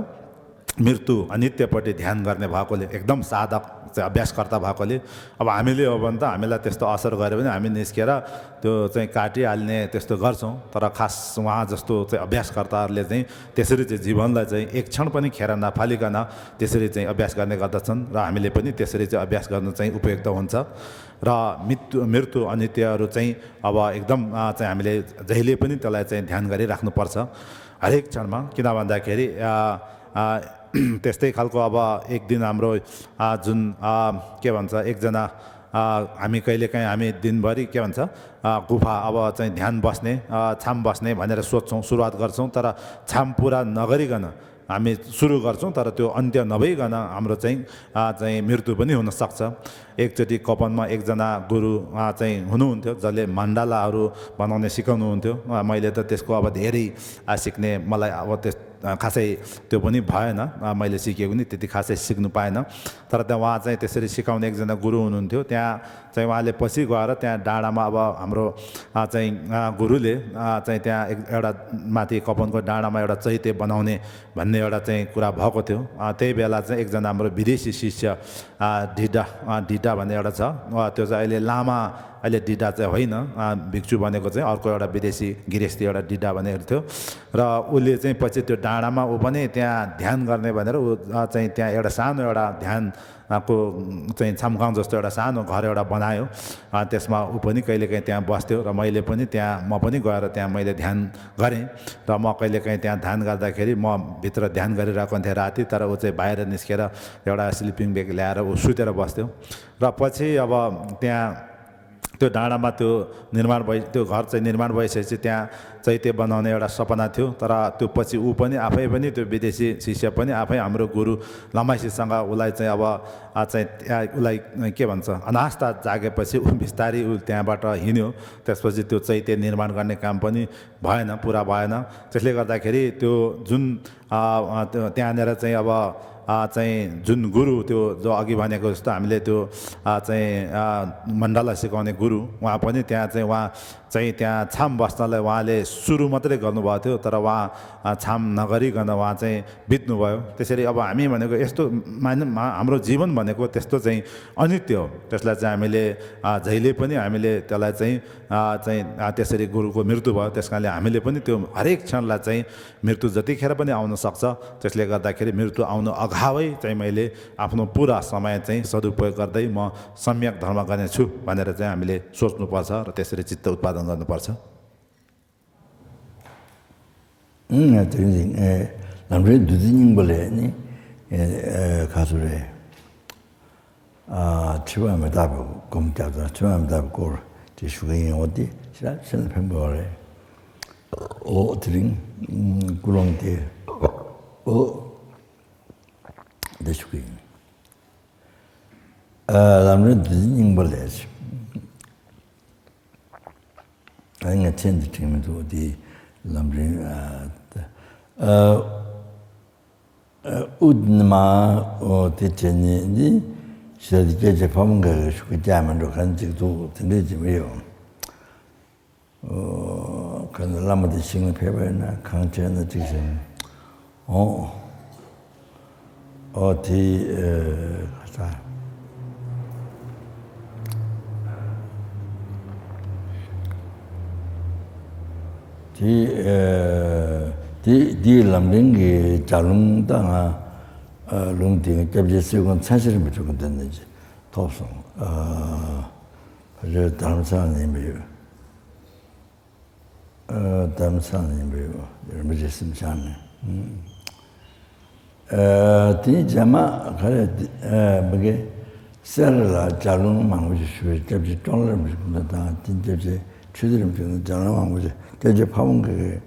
मृत्यु अनित्यपट्टि ध्यान गर्ने भएकोले, एकदम साधक चाहिँ अभ्यासकर्ता भएकोले अब हामीले हो भने त हामीलाई त्यस्तो असर गर्यो भने हामी निस्केर त्यो चाहिँ काटिहाल्ने त्यस्तो गर्छौँ। तर खास उहाँ जस्तो चाहिँ अभ्यासकर्ताहरूले चाहिँ त्यसरी चाहिँ जीवनलाई चाहिँ एक क्षण पनि खेर नफालिकन त्यसरी चाहिँ अभ्यास गर्ने गर्दछन् र हामीले पनि त्यसरी चाहिँ अभ्यास गर्नु चाहिँ उपयुक्त हुन्छ। र मृत्यु, मृत्यु अनित्यहरू चाहिँ अब एकदम, अ, चाहिँ हामीले जहिले पनि त्यसलाई चाहिँ ध्यान गरिराख्नुपर्छ हरेक क्षणमा। किन भन्दाखेरि, अ, अ, त्यस्तै खालको अब एक दिन हाम्रो, अ, जुन, अ, के भन्छ, एकजना, अ, हामी कहिलेकाहीँ हामी दिनभरि के भन्छ, अ, गुफा अब चाहिँ ध्यान बस्ने, अ, छाम बस्ने भनेर सोच्छौँ, सुरुवात गर्छौँ। तर छाम पुरा नगरिकन हामी सुरु गर्छौँ, तर त्यो अन्त्य नभइकन हाम्रो चाहिँ, अ, चाहिँ मृत्यु पनि हुनसक्छ। एकचोटि कपनमा एकजना गुरु, अ, चाहिँ हुनुहुन्थ्यो, जसले मण्डलाहरू बनाउने सिकाउनुहुन्थ्यो। अ, मैले त त्यसको अब धेरै, अ, सिक्ने, मलाई अब त्यस, अ, खासै त्यो पनि भएन। अ, मैले सिकेको नि त्यति खासै सिक्नु पाएन। तर त्यहाँ उहाँ चाहिँ त्यसरी सिकाउने एकजना गुरु हुनुहुन्थ्यो। त्यहाँ चाहिँ उहाँले पछि गएर त्यहाँ डाँडामा अब हाम्रो, अ, चाहिँ, अ, गुरुले, अ, चाहिँ त्यहाँ एक, एउटा माथि कपनको डाँडामा एउटा चैत्य बनाउने भन्ने एउटा चाहिँ कुरा भएको थियो। अ, त्यही बेला चाहिँ एकजना हाम्रो विदेशी शिष्य, अ, डिडा, अ, डिडा भन्ने एउटा छ। अ, त्यो चाहिँ अहिले लामा, अहिले डिडा चाहिँ होइन, अ, भिक्षु भनेको चाहिँ अर्को एउटा विदेशी गृहस्थी एउटा डिडा भनेको थियो। र उसले चाहिँ पछि त्यो डाँडामा ऊ पनि त्यहाँ ध्यान गर्ने भनेर ऊ, अ, चाहिँ त्यहाँ एउटा सानो एउटा ध्यान, अ, को, उम्, चाहिँ छामखाङ जस्तो एउटा सानो घर एउटा बनायो। अ, त्यसमा ऊ पनि कहिलेकाहीँ त्यहाँ बस्थ्यो र मैले पनि त्यहाँ, म पनि गएर त्यहाँ मैले ध्यान गरेँ। र म कहिलेकाहीँ त्यहाँ ध्यान गर्दाखेरि म भित्र ध्यान गरिरहेको हुन्थेँ राति, तर ऊ चाहिँ बाहिर निस्केर एउटा स्लिपिङ ब्याग ल्याएर ऊ सुतेर बस्थ्यो। र पछि अब त्यहाँ त्यो डाँडामा त्यो निर्माण भइ त्यो घर चाहिँ निर्माण भइसकेपछि त्यहाँ चैत्य बनाउने एउटा सपना थियो। तर त्यो पछि ऊ पनि, आफै पनि, त्यो विदेशी शिष्य पनि आफै हाम्रो गुरु लमाइसीसँग उसलाई चाहिँ अब, आ, चाहिँ, आ, उसलाई के भन्छ, अनास्था जागेपछि ऊ बिस्तारै ऊ त्यहाँबाट हिँड्यो। त्यसपछि त्यो चैत्य निर्माण गर्ने काम पनि भएन, पुरा भएन। त्यसले गर्दाखेरि त्यो जुन, आ, आ, त्यो त्यहाँनिर चाहिँ अब, आ, चाहिँ जुन गुरु, त्यो जो अघि भनेको जस्तो हामीले त्यो, आ, चाहिँ, आ, मण्डला सिकाउने गुरु, उहाँ पनि त्यहाँ चाहिँ, उहाँ चाहिँ त्यहाँ छाम बस्नलाई उहाँले सुरु मात्रै गर्नुभएको थियो, तर उहाँ, आ, छाम नगरिकन उहाँ चाहिँ बित्नुभयो। त्यसरी अब हामी भनेको यस्तो माने, मा-, हाम्रो जीवन भनेको त्यस्तो चाहिँ अनित्य हो। त्यसलाई चाहिँ हामीले, आ, जहिले पनि हामीले त्यसलाई चाहिँ, आ, चाहिँ, आ, त्यसरी गुरुको मृत्यु भयो, त्यस कारणले हामीले पनि त्यो हरेक क्षणलाई चाहिँ, मृत्यु जतिखेर पनि आउन सक्छ। त्यसले गर्दाखेरि मृत्यु आउनु अगावै चाहिँ मैले आफ्नो पुरा समय चाहिँ सदुपयोग गर्दै म सम्यक धर्म गर्नेछु भनेर चाहिँ हामीले सोच्नुपर्छ र त्यसरी चित्त उत्पादन गर्नुपर्छ। ཨང་། དེ་རིང་ཨེ་ལམ་རིམ་བདུད་རྩི་སྙིང་པོ་ལས་ནི་ཨེ་ཨེ་ག་ཚོད་རེད། ཨ་འཁྲུལ་པ་མི་རྟག་པའི་སྒོམ་རྒྱག་དང་འཁྲུལ་པ་མི་རྟག་པའི་སྐོར་དེ་ཞུ་གི་ཡིན། འོ་དེ་ཞེ་དྲག་ཕན་པོ་རེད། འོ་དེ་རིང་ཀུན་སློང་དེ་འོ་དེ་ཞུ་གི་ཡིན། ཨ་ལམ་རིམ་བདུད་རྩི་སྙིང་པོ་ལས། ཨ་ངས་མཚན་འདི་བྲིས་མི་འདུག་དེ་ལམ་རིམ་ཨ་ཨ་ཨུ་དི་ནི་མ། འོ་དེ་བྱས་ནས་འདི་ཞེས་སྐད་ཆ་ཕ་མ་འགའ་གི་ཤུགས་རྒྱག་མི་འགྲོ་ག་ནས་ཅིག་འདུག་དེ་འདྲས་ཅིག་མི་ཡོང་། འོ་ག་ནས་བླ་མ་དེ་ཤིང་ལ་ཕེབས་པ་ཡིན་ན་གང་བྱས་ན་ཅིག་བྱས་ནས་འོ། ཨོ་དེ་ཨེ་ཁ་ཚ། དེ་ཨེ་དེ་དེའི་ལམ་རིམ་གྱི་ལྗགས་ལུང་ད་ང་ཨ་ལུང་དེ་སྐྱབས་རྗེ་སྲས་སྐུ་མཚན་ཆེར་མི་འཁྲུག་གི་འདི་ནས་ཐོབ་སོང་། ཨ་ཕ་ཇོ་དྷ་རམ་ས་ལ་ཡིན་པ་ཡོད། ཨ་དྷ་རམ་ས་ལ་ཡིན་པའི་རིན་པོ་ཆེ་སེམས་བྱང་ནས། ཨ་དེའི་རྗེས་མ་ག་རེ་ཨ་མི་དགེ་སེ་ར་ལ་ལྗགས་ལུང་མང་པོ་ཞིག་ཞུ་བའི་སྐྱབས་རྗེ་ཀྲོང་གླེང་རིན་པོ་ཆེ་དང་དེ་སྐྱབས་རྗེ་ཆོས་སྡེ་རིན་པོ་ཆེ་དང་ལྗགས་ལུང་མང་པོ་ཞིག་སྐྱབས་རྗེ་ཕ་བོང་ཁའི་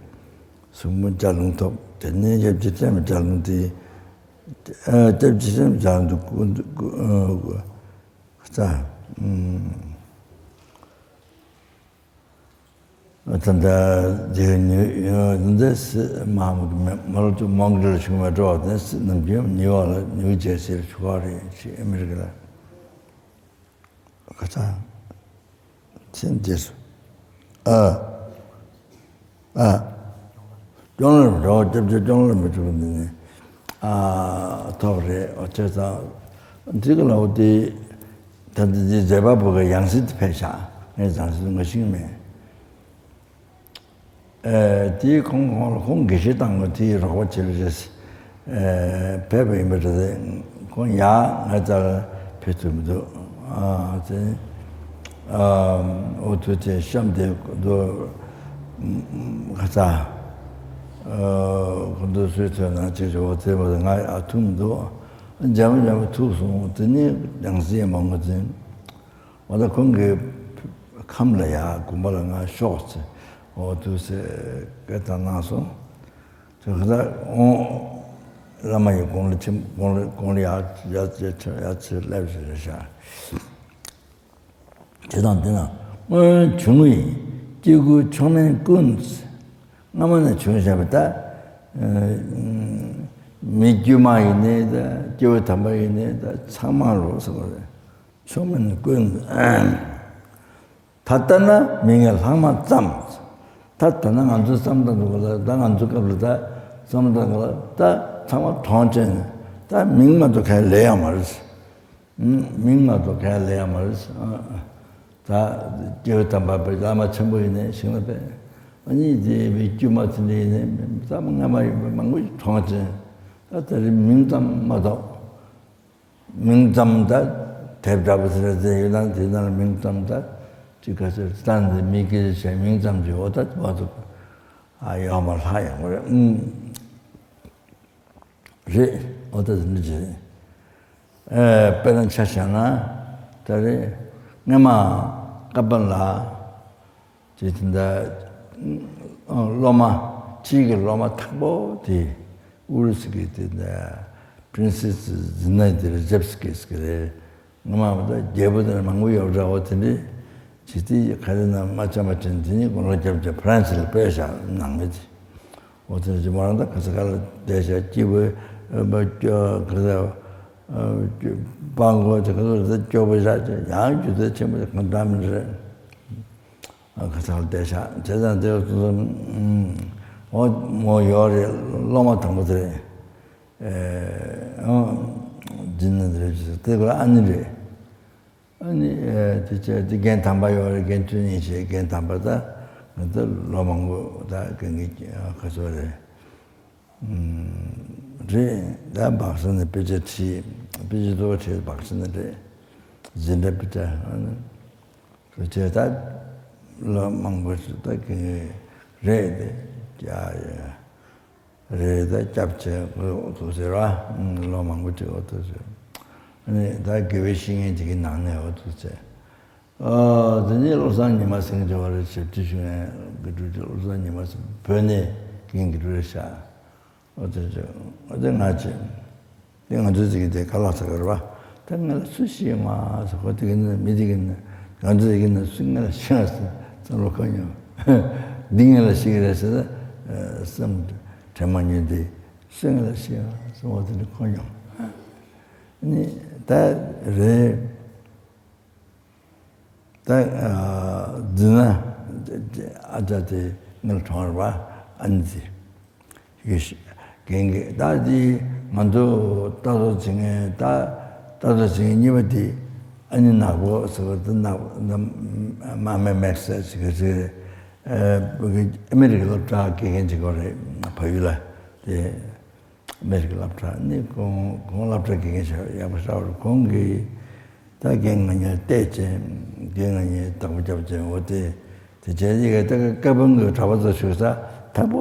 གཟུངས་འབུམ་ལྗགས་ལུང་ཐོབ། དེ་ནས་སྐྱབས་རྗེ་བསྟན་པའི་ལྗགས་ལུང་དེ་ཨ་སྐྱབས་རྗེ་བསྟན་པའི་ལྗགས་ལུང་དེ་ཀུན་ཏུ་ཀུ་ཨ་ཀུ་ཨ་ད། ད་ལྟ་རྗེ་ཉི་འདི་སི་མ་མ་ལ་ཏུ་མོང་གི་ལ་བྱུང་བའི་འགྲོ་བ་དེ་སི་ནམ་རྒྱུན་ཉི་བ་ལ་ཉི་འོད་རྒྱལ་སྲས་ཆུ་ཁ་རེད་ཅེས་ཨ་མི་རི་ཀ་ལ་ཁ་ཚ་ཚན་རྗེས་སུ་ཨ། ཨ། ཀྲོང་གླེང་རིན་པོ་ཆེ་སྐྱབས་རྗེ་ཀྲོང་གླེང་རིན་པོ་ཆེ་འདི་ནས་ཨ་ཐོབ་རེད། ཨོ་ཁྱེད་ཚང་འདི་ག་ལ་འོ་དེ་ད་འདི་འདི་མཛད་པ་པོ་གི་ཡང་སྲིད་དུ་ཕེབས་ཤག་ངས་ཡང་སྲིད་དུ་ང་ཤེས་མེད། ཨེ་དེའི་ཁོང་ཁོང་ལ་ཁོང་དགེ་བཤེས་དང་པོ་དེའི་རོགས་པ་བྱེད་ལ་རེད། ཨེ་ཕེབས་པ་ཡིན་པ་རེད། ཁོང་ཡ་ང་ཙར་ཕེབས་ཐུབ་མི་འདུག་ཨ་ཙི། ཨ་འོ་ཐུགས་རྗེ་གཤམ་དེ་འདུག་ཁ་ཚ། ཨ་ཁོ་འདུག་སུས་ཐོན་ན་ཅིག་ཅིག་འོ་ཙི་བ་ང་ཨ་ཐུབ་མི་འདུག་འཇམ་འཇམ་ཐུག་སོང་། དེ་ནས་ཡང་སྲིད་མང་པོ་འཛིན། འོ་ད་ཁོང་གི་ཁམས་ལ་ཡ་དགོན་པ་ལ་ང་ཤོག་ཙི་འོ་ཐུགས་སེ་སྐད་བཏང་གནང་སོང་། དེ་ཁ་ད་འོང་། བླ་མ་ཡི་དགུང་ལ་ཁྱིམ་དགུང་ལ་དགུང་ལ་ཡར་ཡར་ཡར་ཡར་ཚུར་སླེབས་ཟེར་རེད་ཤག་དེ་དང་དེ་ན་སྔོན་བྱུང་བའི་སྐྱེ་དགུའི་མཆོག་དམན་ཀུན། སྔ་མ་ནས་བྱུང་བཞག་པ་ད། མི་དཀྱུས་མ་ཡིན་ནའི་ད་སྐྱེ་བོ་དམ་པ་ཡིན་ནའི་ད་ཚང་མ་རོ་ཟེར་བ་རེད། མཆོག་དམན་ཀུན། ད་ལྟ་ན་མིང་ལ་ལྷག་མ་ཙམ། ད་ལྟ་ན་ང་ཚོ་བསམ་བཏང་འདུག་ལ་ད་ང་ཚོ་སྐབས་ལ་ད་བསམ་བཏང་འདུག་ལ་ད་ཚང་མ་གྲོང་ཁྱེར་ནས་ད་མིང་མ་གཏོགས་ག་ལས་ཡང་མ་རེད། མིང་མ་གཏོགས་ག་ལས་ཡང་མ་རེད། ད་སྐྱེ་བོ་དམ་པ་པའི་བླ་མ་ཆེན་པོ་ཡིན་ནའི་ཞིང་ལ་པས་ཨ་ནི་དེ་བའི་དཀྱུས་མ་ཚུན་ཆད་ཡིན་ནའི་ད་སྔ་མ་ཡིན་པའི་མང་པོ་ཞིག་གྲོང་ཁྱེར་ད་ད་རེས་མིང་ཙམ་མ་གཏོགས། མིང་ཙམ་ད་དེབ་འདྲ་པོ་ཟེར་ཟེར་ཡོད་ན་དེ་ན་ལ་མིང་ཙམ་ད་ཅི་ག་ཟེར་ད་འདི་མི་སྐད་ཆ་བྱས་མིང་ཙམ་གྱི་འོ་ད་མ་ཐུབ་ཨ་ཡོད་མ་ལྷ་ཡོང་གི་རེད། ཨུམ། རེད། འོ་ད་འདི་འདྲ་ཨེ་དཔེར་ན་ཆ་བཞག་ན་ད་རེད། སྔ་མ་ ཀ་པན་ལ་ཅེས་དེ་འདྲ་སློབ་མ་ཕྱིའི་གི་སློབ་མ་དང་པོ་དེ་ཨུ་རུ་སུ་གི་དེ་འདྲ་པྲིན་སེ་སི་ཛི་ན་དེ་རེ་ཇེབ་སི་ཀི་སི་གི་རེད། ངོ་མ་བ་ད་རྒྱལ་པོ་དེ་མང་པོ་ཡོད་འདྲ་བོ་དེ་འདྲ་ཇི་སྟེ་ག་རེ་ན་མ་ཆ་མ་ཆེན་དེ་ནི་དགུང་ལོ་བརྒྱད་ཅུ་ཧྥ་རན་སི་ལ་དཔེ་བཞག་ནང་མེད་དེ། འོ་དེ་ཇི་མ་རང་ད་ག་ས་ག་ལ་བསྡད་བཞག་སྐྱིད་པོ་པ་སྐྱོ་ག་ས་པང་གོ་དེ་ག་ཚོ་རེད་ད་སྐྱོ་པོ་བཞག་ཅེས་ཡང་རྒྱུ་ཚད་ཆེན་པོ་དེ་གང་འདྲ་མི་རེད། ཁ་ཚ་ལ་བསྡད་བཞག་བྱས་ཙང་དེ་ཚོ་འོ་མོ་ཡོད་རེད། སློབ་མ་དང་པོ་དེ་རེད། འཛིན་ན་དེ་རེད་དེ་ཁོ་ཨ་ནི་རེད། ཨ་ནི་དེ་བྱས་དེ་རྒན་དམ་པ་ཡོད་རེད། རྒན་ཚུལ་གཉིས་བྱས་རྒན་དམ་པ་ད་ང་ཚོ་ལོ་མང་པོ་ད་རྒན་གྱི་ཁ་ཚོ་རེད། རེད་ད་སྦག་ས་ནས་དཔེ་ཆ་ཁྲིད་དཔེ་ཆ་གཙོ་བོ་ཁྲིད་སྦག་ས་ནས་རེད། འཛིན་གྲྭ་དཔེ་ཆ་ཨ་ནི། བྱས་ད་ལོ་མང་པོ་ཞིག་ད་གི་རེད་དེ་རྒྱ་རེད་ད་སྐྱབས་བྱས་འོ་ཐུག་ཟེར་བ་ལོ་མང་པོ་ཅིག་འོ་ཐུག་ཟེར། ཨ་ནི་ད་དགེ་བའི་བཤེས་གཉེན་དེ་གི་ནང་ནས་འོ་ཐུག་ཟེར། ཨ་དེ་ནས་བློ་བཟང་ཉི་མ་སེང་གེ་བ་རེད་ཞབས་ཕྱི་ཞུ་མཁན་གི་འགྲུལ་བློ་བཟང་ཉི་མ་སེང་བོད་ནས་རྒན་གི་འགྲུལ་རེད་ཤག་འོ་དེ་ཅི་འོ་དེ་ང་ཅི་དེ་ང་ཚོའི་ཅིག་དེ་ག་ལ་ས་གར་བ་དེ་ང་ལ་སུ་ཤེས་མ་ཟེར། ཁོ་དེ་གི་ན་མི་དེ་གི་ན་ང་ཚོ་དེ་གི་ན་སུ་ང་ལ་ཤེས་མ་ཟེར་བསམ་བློ་ཁོ་མྱོང་། འདི་ང་ལ་ཤེས་ཀྱི་རེད་ཟེར་ན་བསམ་དྲན་མ་མྱོང་དེ་སུ་ང་ལ་ཤེས་མ་ཟེར་འོ་དེ་ནི་ཁོ་མྱོང་ནི་ད་རེད། ད་འཛིན་ན་ཨ་ཅག་དེ་ངའི་གྲོང་ར་བ་ཨ་ནི་ཟེར་ཡོད་ཤག་རྒན་གྱིས་ད་དེ་ང་ཚོ་ལྟ་རྟོག་བྱེད་མཁན་ད་ལྟ་རྟོག་བྱེད་མཁན་གཉིས་པ་དེ་ཨ་ནི་ནག་པོ་ཟེར་བ་དེ་ནག་མ་མེ་མེག་ཟེར་ཞིག་གི་ཟེར་ཨ་མེ་རི་ཀའི་སློབ་གྲྭ་དགེ་རྒན་ཅིག་ཡོད་རེད། ཕ་ཡུལ་ལ་དེ། མི་རིགས་སློབ་གྲྭ་ནི་ཁོང་ཁོང་སློབ་གྲྭ་དགེ་རྒན་ཞིག་ཡག་པོ་ཞེ་དྲག་རེད། ཁོང་གིས་ད་རྒན་ང་གཉིས་བལྟས་བྱས་རྒན་ང་གཉིས་བདག་པོ་རྒྱབ་བྱས་འོ་དེ་དེ་བྱས་ཡི་གེ་ད་ཀ་པན་གྱི་གྲྭ་པ་ཚོ་ཞུགས་ས་དམ་པོ་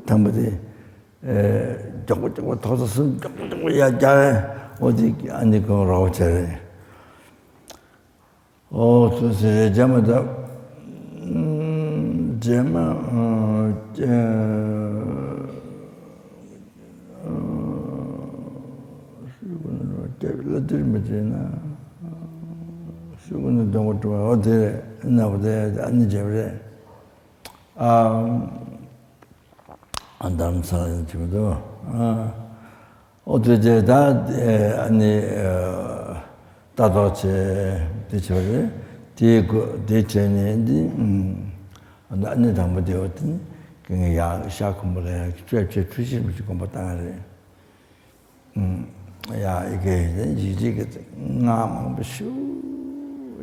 དམ་པོ་དེ་མགྱོགས་པོ་མགྱོགས་པོ་ཐོག་ས་གསུམ་མགྱོགས་པོ་མགྱོགས་པོ་ཡར་རྒྱག་འོ་དེ་ཨ་ནི་ཁོང་རོགས་བྱས་རེད། ཨོ་སུ་ཟེར་རེད་རྗེས་མ་ད། རྗེས་མ། ཤུ་གུ་ནི་རོ་སྐྱབས་བླ་དུར་མི་བྱེད་ན། ཤུ་གུ་ནི་སྡོང་པོ་བྲོ་བ་ཨོ་དེ་རེད། ན་བ་དེ་ཨ་ནི་རྗེས་རེད། ཨ། ཨ་དྷརམ་ས་ལ་ཡང་བྱེད་མི་འདུག་ཨ་ཨོ་དེ་རྗེས་ད་ཨ་ནི་ལྟ་རྟོག་བྱས་དེ་བྱས་རེད། དེའི་སྒོ་དེ་བྱས་ནས་འདི་ཨ་ནི་དང་པོ་དེ་འོ་དེ་ནི་ཀྱི་ཡང་ཤ་ཁུམ་པ་ལ་ཡང་སྤྱོད་བྱེད་འཁྲུལ་ཞིག་མི་ཞིག་དགོངས་པ་བཏང་རེད། ཡ་ཨི་གེ་ཡིན་ཡིག་རིགས་ཀྱི་སྔགས་མང་པོ་ཞུ་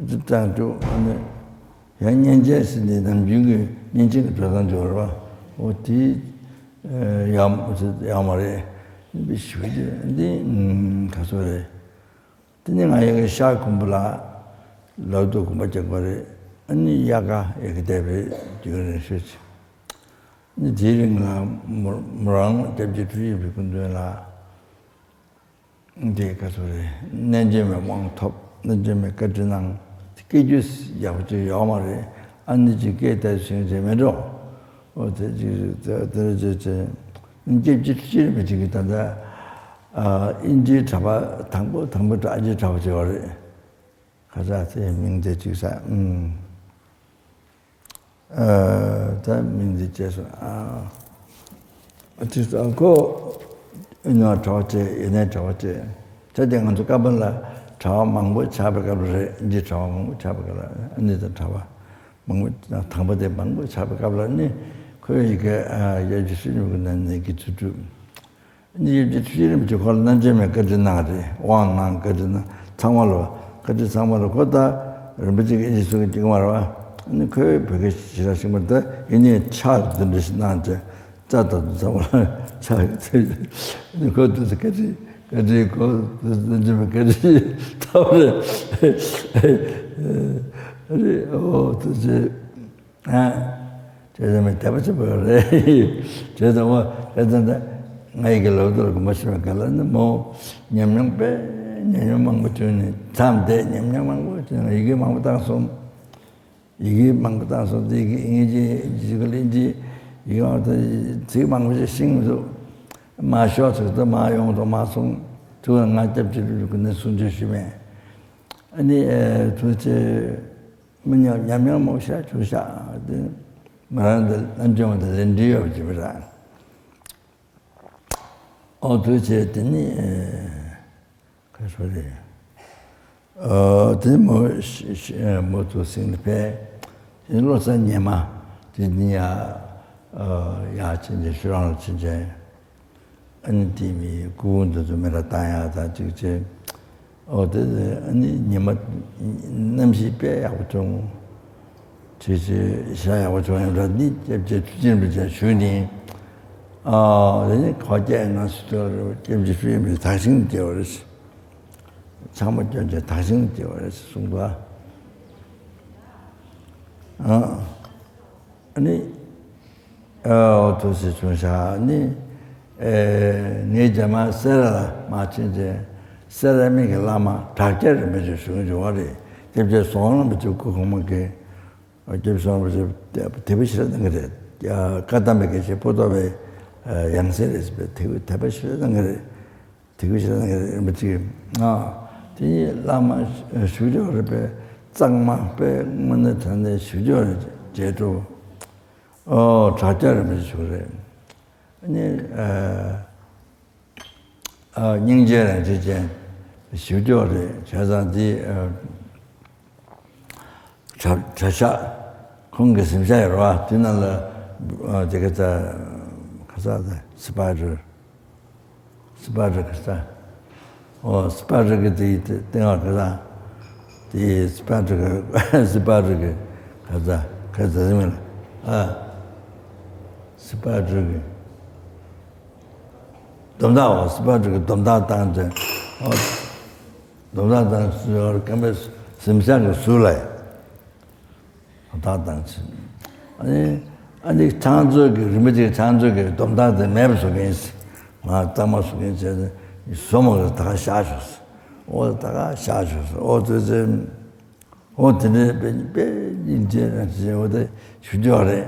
ཅི་བཏང་འདུག་ཨ་ནི་ཡང་སྙན་ཆེན་ཟེར་ནས་ནམ་རྒྱུན་གྱི་སྙན་ཆེན་གྱི་འགྲོ་སྟངས་འབྱོར་བ་འོ་དེ་ཡག་ཡག་མ་རེད། འདི་ཞུ་རྒྱུ་འདི་ག་ཚོད་རེད། དེ་ནི་ང་ཡི་གི་ཤ་ཁུམ་པ་ལ་ལག་ཏུ་གོམ་པ་རྒྱག་པ་རེད། ཨ་ནི་ཡ་ག་ཡ་གི་བསྡད་པའི་རྒྱུན་རིང་ཤོས་ཅིག་ནི་དེའི་རིང་ལ་མོ་མོ་རང་སྐྱབས་རྗེ་ཁྲུས་ཡིན་པའི་སྐུ་མདུན་ལ་འདི་ག་ཚོད་རེད། རྣལ་འབྱོར་མའི་དབང་ཐོབ། རྣལ་འབྱོར་མའི་བཀའ་དྲིན་གནང་། སྐད་རྒྱུད་ཡག་པོ་ཅིག་ཡོད་མ་རེད། ཨ་ནི་ཅིག་སྐད་བཏགས་ཤིང་རེད་མེད་འགྲོ། ཨོ་དེ་ཅིག་རེད། དེ་དེ་རེད་ཅེས་ཅེས་སྐད་ཅིག་ཅིག་མི་ཅིག་གིས་ད་ལྟ་ཨིན་ཇིའི་གྲྭ་པ་དང་པོ་དང་པོ་ཨ་ཇིའི་གྲྭ་པ་ཅིག་ཡོད་རེད། ཁ་ཚ་དེ་མིང་དེ་ཅིག་ས་ཨུམ། ད་མིང་འདི་བྱས་སོང་། ཨ་དེ་ཚོ་ཁོ་ཡིན་ན་གྲྭ་པ་བྱས་ཡིན་ནའི་གྲྭ་པ་བྱས་ད་དེ་ང་ཚོ་ཀ་པན་ལ་གྲྭ་པ་མང་པོ་ཆགས་པའི་སྐབས་རེད། འདི་གྲྭ་པ་མང་པོ་ཆགས་པའི་སྐབས་ལ་ཨ་ནི་ད་གྲྭ་པ་མང་པོ་དང་པོ་དེ་མང་པོ་ཆགས་པའི་སྐབས་ལ་ནི་ཁོས་ཡི་གེ་ཡ་ཇི་སུ་ཉུ་གི་ནང་ནས་གི་ཚུལ་གྲུབ། ཨ་ནི་ཡབ་རྗེ་ཁྲི་རིན་པོ་ཆེ་ཁོ་ལ་རྣམ་འབྱེད་མའི་བཀའ་དྲིན་གནང་རེད། དབང་གནང་བཀའ་དྲིན་གནང་ཚང་མ་ལ་བཀའ་དྲིན་ཚང་མ་ལ་ཁོ་ད་རིན་པོ་ཆེ་གི་ཨེ་ཅིག་སུ་གི་ཅིག་མ་རེད་བ། ཨ་ནི་ཁོས་བོད་སྐད་ཞེ་དྲག་ཤེས་མ་རེད། ད་ཡིན་ནའི་ཕྱག་འདི་འདྲ་ཞིག་གནང་བྱས་ལྕགས་ད་དུ་ཚང་མ་ལ་ཕྱག་གི་ཚེ་ཨ་ནི་ཁོ་དུ་ཚོ་བཀའ་དྲིན་བཀའ་དྲིན་ཁོ་དུ་རྣམ་འབྱེད་མའི་བཀའ་དྲིན་ཐོབ་རེད། ཨ་རེད་ཨོ་དུ་ཚོ། ཨ། བྱས་ཙང་མི་དད་པ་ཆེན་པོ་རེད། བྱས་ཙང་བ་བྱས་ཙང་ད་ང་ཡི་གེ་ལོ་ཏོག་དགོངས་པ་ཞུ་བའི་སྐབས་ལ་ནི་མོ་ཉམས་མྱོང་དཔེ་ཉམས་མྱོང་མང་པོ་བྱུང་ནས་མཚམས་བསྡད་ཉམས་མྱོང་མང་པོ་བྱུང་ནས་ཡི་གེ་མང་པོ་བཏང་སོང་། ཡི་གེ་མང་པོ་བཏང་སོང་། དེ་ཡི་གེ་དབྱིན་ཇི་ཡི་གེ་གླིང་ཇི་ཡི་གེ་མང་པོ་ཚིག་མང་པོ་ཞིག་ཤེས་མི་འདུག་མ་ཤོག་ཚིག་ཏུ་མ་ཡོང་དུ་མ་སོང་། ཐུགས་ང་སྐྱབས་བྱེད་ལུགས་ཀྱི་ནས་གསུང་ཆོས་ཞུས་མེད། ཨ་ནི་ཐུགས་རྗེ་མི་ཉམས་ཉམས་མྱོང་མོ་ཤ་ཆུ་ཤ་དེ་མ་རང་དེ་ལན་ཅོང་དེ་ལན་འདྲི་ཡོད་ཅེས་པ་ར། ཨོ་ཐུགས་རྗེ་དེ་ནི། ཁ་ཤོ་རེད། ཨ་དེ་མོ་ཤ་ཤ་མོ་ཐུགས་སེང་ནི་ཕེ། དེ་བློ་ས་ཉེ་མ་དེ་ནི་ཡ་ཡ་ཕྱིན་ཆད་ཤུ་རང་ལ་ཕྱིན་ཆད། ཨ་ནི་དེ་མི་སྐུ་འདི་ཚོ་མི་ར་བཏང་ཡ་ད་ཅིག་ཅིག་ཨོ་དེ་ཨ་ནི་ཉི་མ་གནམ་གཤིས་དཔེ་ཡག་པོ་བྱུང་། ཆེ་ཆེ་ཤ་ཡག་པོ་བྱུང་ཡང་འདྲ་ནི་སྐྱབས་རྗེ་ཐུགས་རྗེ་རིན་པོ་ཆེ་ཞུས་ནི། ཨ་དེ་ནི་ཁོ་སྐྱེས་ན་སུ་ཐོར་སྐྱབས་རྗེ་ཐུགས་རྗེ་རིན་པོ་ཆེ་དག་ཞིང་སྐྱེ་བ་རེད། ཚང་མ་སྐྱོན་ཅན་དག་ཞིང་སྐྱེ་བ་རེད་གསུངས་པ། ཨ་ནི། ཨོ་ཐུགས་སྲས་ཆུང་ཤག་ནི། ངའི་རྒྱ་མ་སེ་ར་ལ་མ་ཕྱིན་ཅིང་། སེ་ར་མིག་གི་བླ་མ་བྲག་སྐྱ་རིན་པོ་ཆེ་བཞུགས་འབྱུང་བ་རེད། སྐྱབས་རྗེ་ཟོང་རིན་པོ་ཆེ་སྐུ་གོང་མ་གི་སྐྱབས་ཟོང་རིན་པོ་ཆེ་དད་པ་ཞེ་དྲག་གནང་གི་རེད། བཀའ་གདམས་པའི་དགེ་བཤེས་པོ་ཏོ་བའི་ཡང་སྲིད་རེད་ཟེར་བའི་དད་པ་ཞེ་དྲག་གནང་གི་རེད། དེ་གུ་ཞེ་དྲག་གནང་གི་རེད་རིན་པོ་ཆེ་གི། དེ་ནི་བླ་མ་བཞུགས་འབྱུང་རིན་པོ་ཆེ་གཙང་མ་དཔེ་དངོས་གནས་དྲང་གནས་བཞུགས་འབྱུང་རེད་རྗེ་གྲུབ། ཨོ་བྲག་སྐྱ་རིན་པོ་ཆེ་བཞུགས་རེད། ཨ་ནི་ཨ་སྙིང་རྗེ་རང་བཞིན་ཅན་བཞུགས་འབྱུང་རེད་བྱས་ཙང་འདི་གྲྭ་གྲྭ་ཤག་ཁོང་གི་གཟིམ་ཤག་ཡོད་རེད་བ། དེ་ནང་ལ་དེ་ག་ཚ་ག་ཚ་སི་པ་རུ། སི་པ་རུ་ག་ཚ། ཨོ་སི་པ་རུ་གི་དེ་སྟེང་བ་ག་ཚ། དེ་སི་པ་རུ་གི་སི་པ་རུ་གི་ག་ཚ་ག་ཚ་ཟིན་མིན་ལ། ཨ་སི་པ་རུ་གི་སྡོམ་ཐག་བ། སི་པ་རུ་གི་སྡོམ་ཐག་བཏང་ཅན། ཨོ་སྡོམ་ཐག་བཏང་ཟུར་སྐམ་པའི་གཟིམ་ཤག་གི་ཟུར་ལ་ཡ། སྡོམ་ཐག་བཏང་ཕྱིན། ཨ་ནི་ཨ་ནི་ཕྱག་མཛོད་ཀྱི་རིན་པོ་ཆེ་ཕྱག་མཛོད་ཀྱི་སྡོམ་ཐག་དེ་མེད་པ་བཟོ་མཁན་ཞིག་ང་གཙང་མ་བཟོ་མཁན་བྱས་ནས་བཟོ་མ་གི་ད་ག་བཞག་ཆོག་ཟེར། ཨོ་ད་ག་བཞག་ཆོག་ཟེར། ཨོ་དེ་ཚེ་ཨོ་དེ་ནས་དཔེ་དཔེ་སྙིང་རྗེ་རང་བྱས་ཨོ་དེ་ཞུ་རྒྱུ་རེད།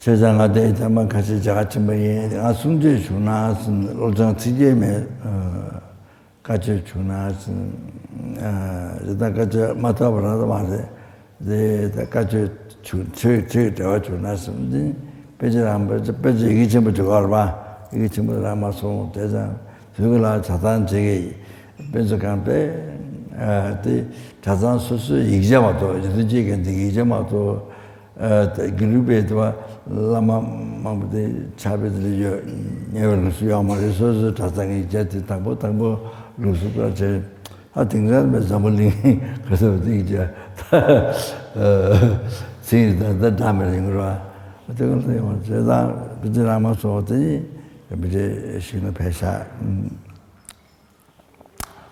བྱས་ཙང་ང་དེ་ཐ་མ་ཁ་ཤས་རྒྱ་གར་ཕྱིན་པ་ཡིན། ང་གསུང་ཆོས་བྱུང་ན་ཟིན་བློ་སྦྱོང་ཚིག་བརྒྱད་མེད། བཀའ་ཆོས་བྱུང་ན་ཟིན། རེ་ད་བཀའ་ཆོས་མ་ཐོབ་པ་རང་ད་མ་རེད། རེ་ད་བཀའ་ཆོས་བྱུང་ཆོས་ཆོས་འབྲེལ་བ་བྱུང་ན་ཟིན་ཟིན། དཔེ་ཆ་རང་དཔེ་ཆ་དཔེ་ཆ་ཡི་གེ་ཆེན་པོ་བྱུང་བར་བ། ཡི་གེ་ཆེན་པོ་རང་མ་སོང་དེ་ཙང་དུས་ཀྱི་ལ་ཆ་ཚང་བྱེད་ཀྱི་དཔེ་ཆ་གང་དཔེ་དེ་གྲྭ་ཚང་སོ་སོའི་ཡིག་ཆ་མ་གཏོགས་ཡིན་དུ་ཅིག་གི་འདི་ཡིག་ཆ་མ་གཏོགས། དགེ་ལུགས་པའི་དུ་བ་བླ་མ་མང་པོ་དེ་ཕྱག་དཔེ་དེ་ལ་ཡོད། ཉེ་བའི་ལུགས་སྲོལ་ཡོད་མ་རེད། སོ་སོའི་གྲྭ་ཚང་གི་རྒྱ་དེ་དང་པོ་དང་པོ་ལུགས་སྲོལ་ལྟར་བྱས། ཨ་དེང་སང་མེད་འཛམ་བུ་གླིང་ག་ཚོད་དེ་རྒྱ་ཚིག་ད་ད་འདྲ་མི་རིང་རོ། དེ་ག་ལ་ཡོང་བྱས་ཙང་བི་ཙི་ར་མ་སོགས་དེ་ནི་བི་ཙི་ཤིང་ལ་ཕེབས་ཤག་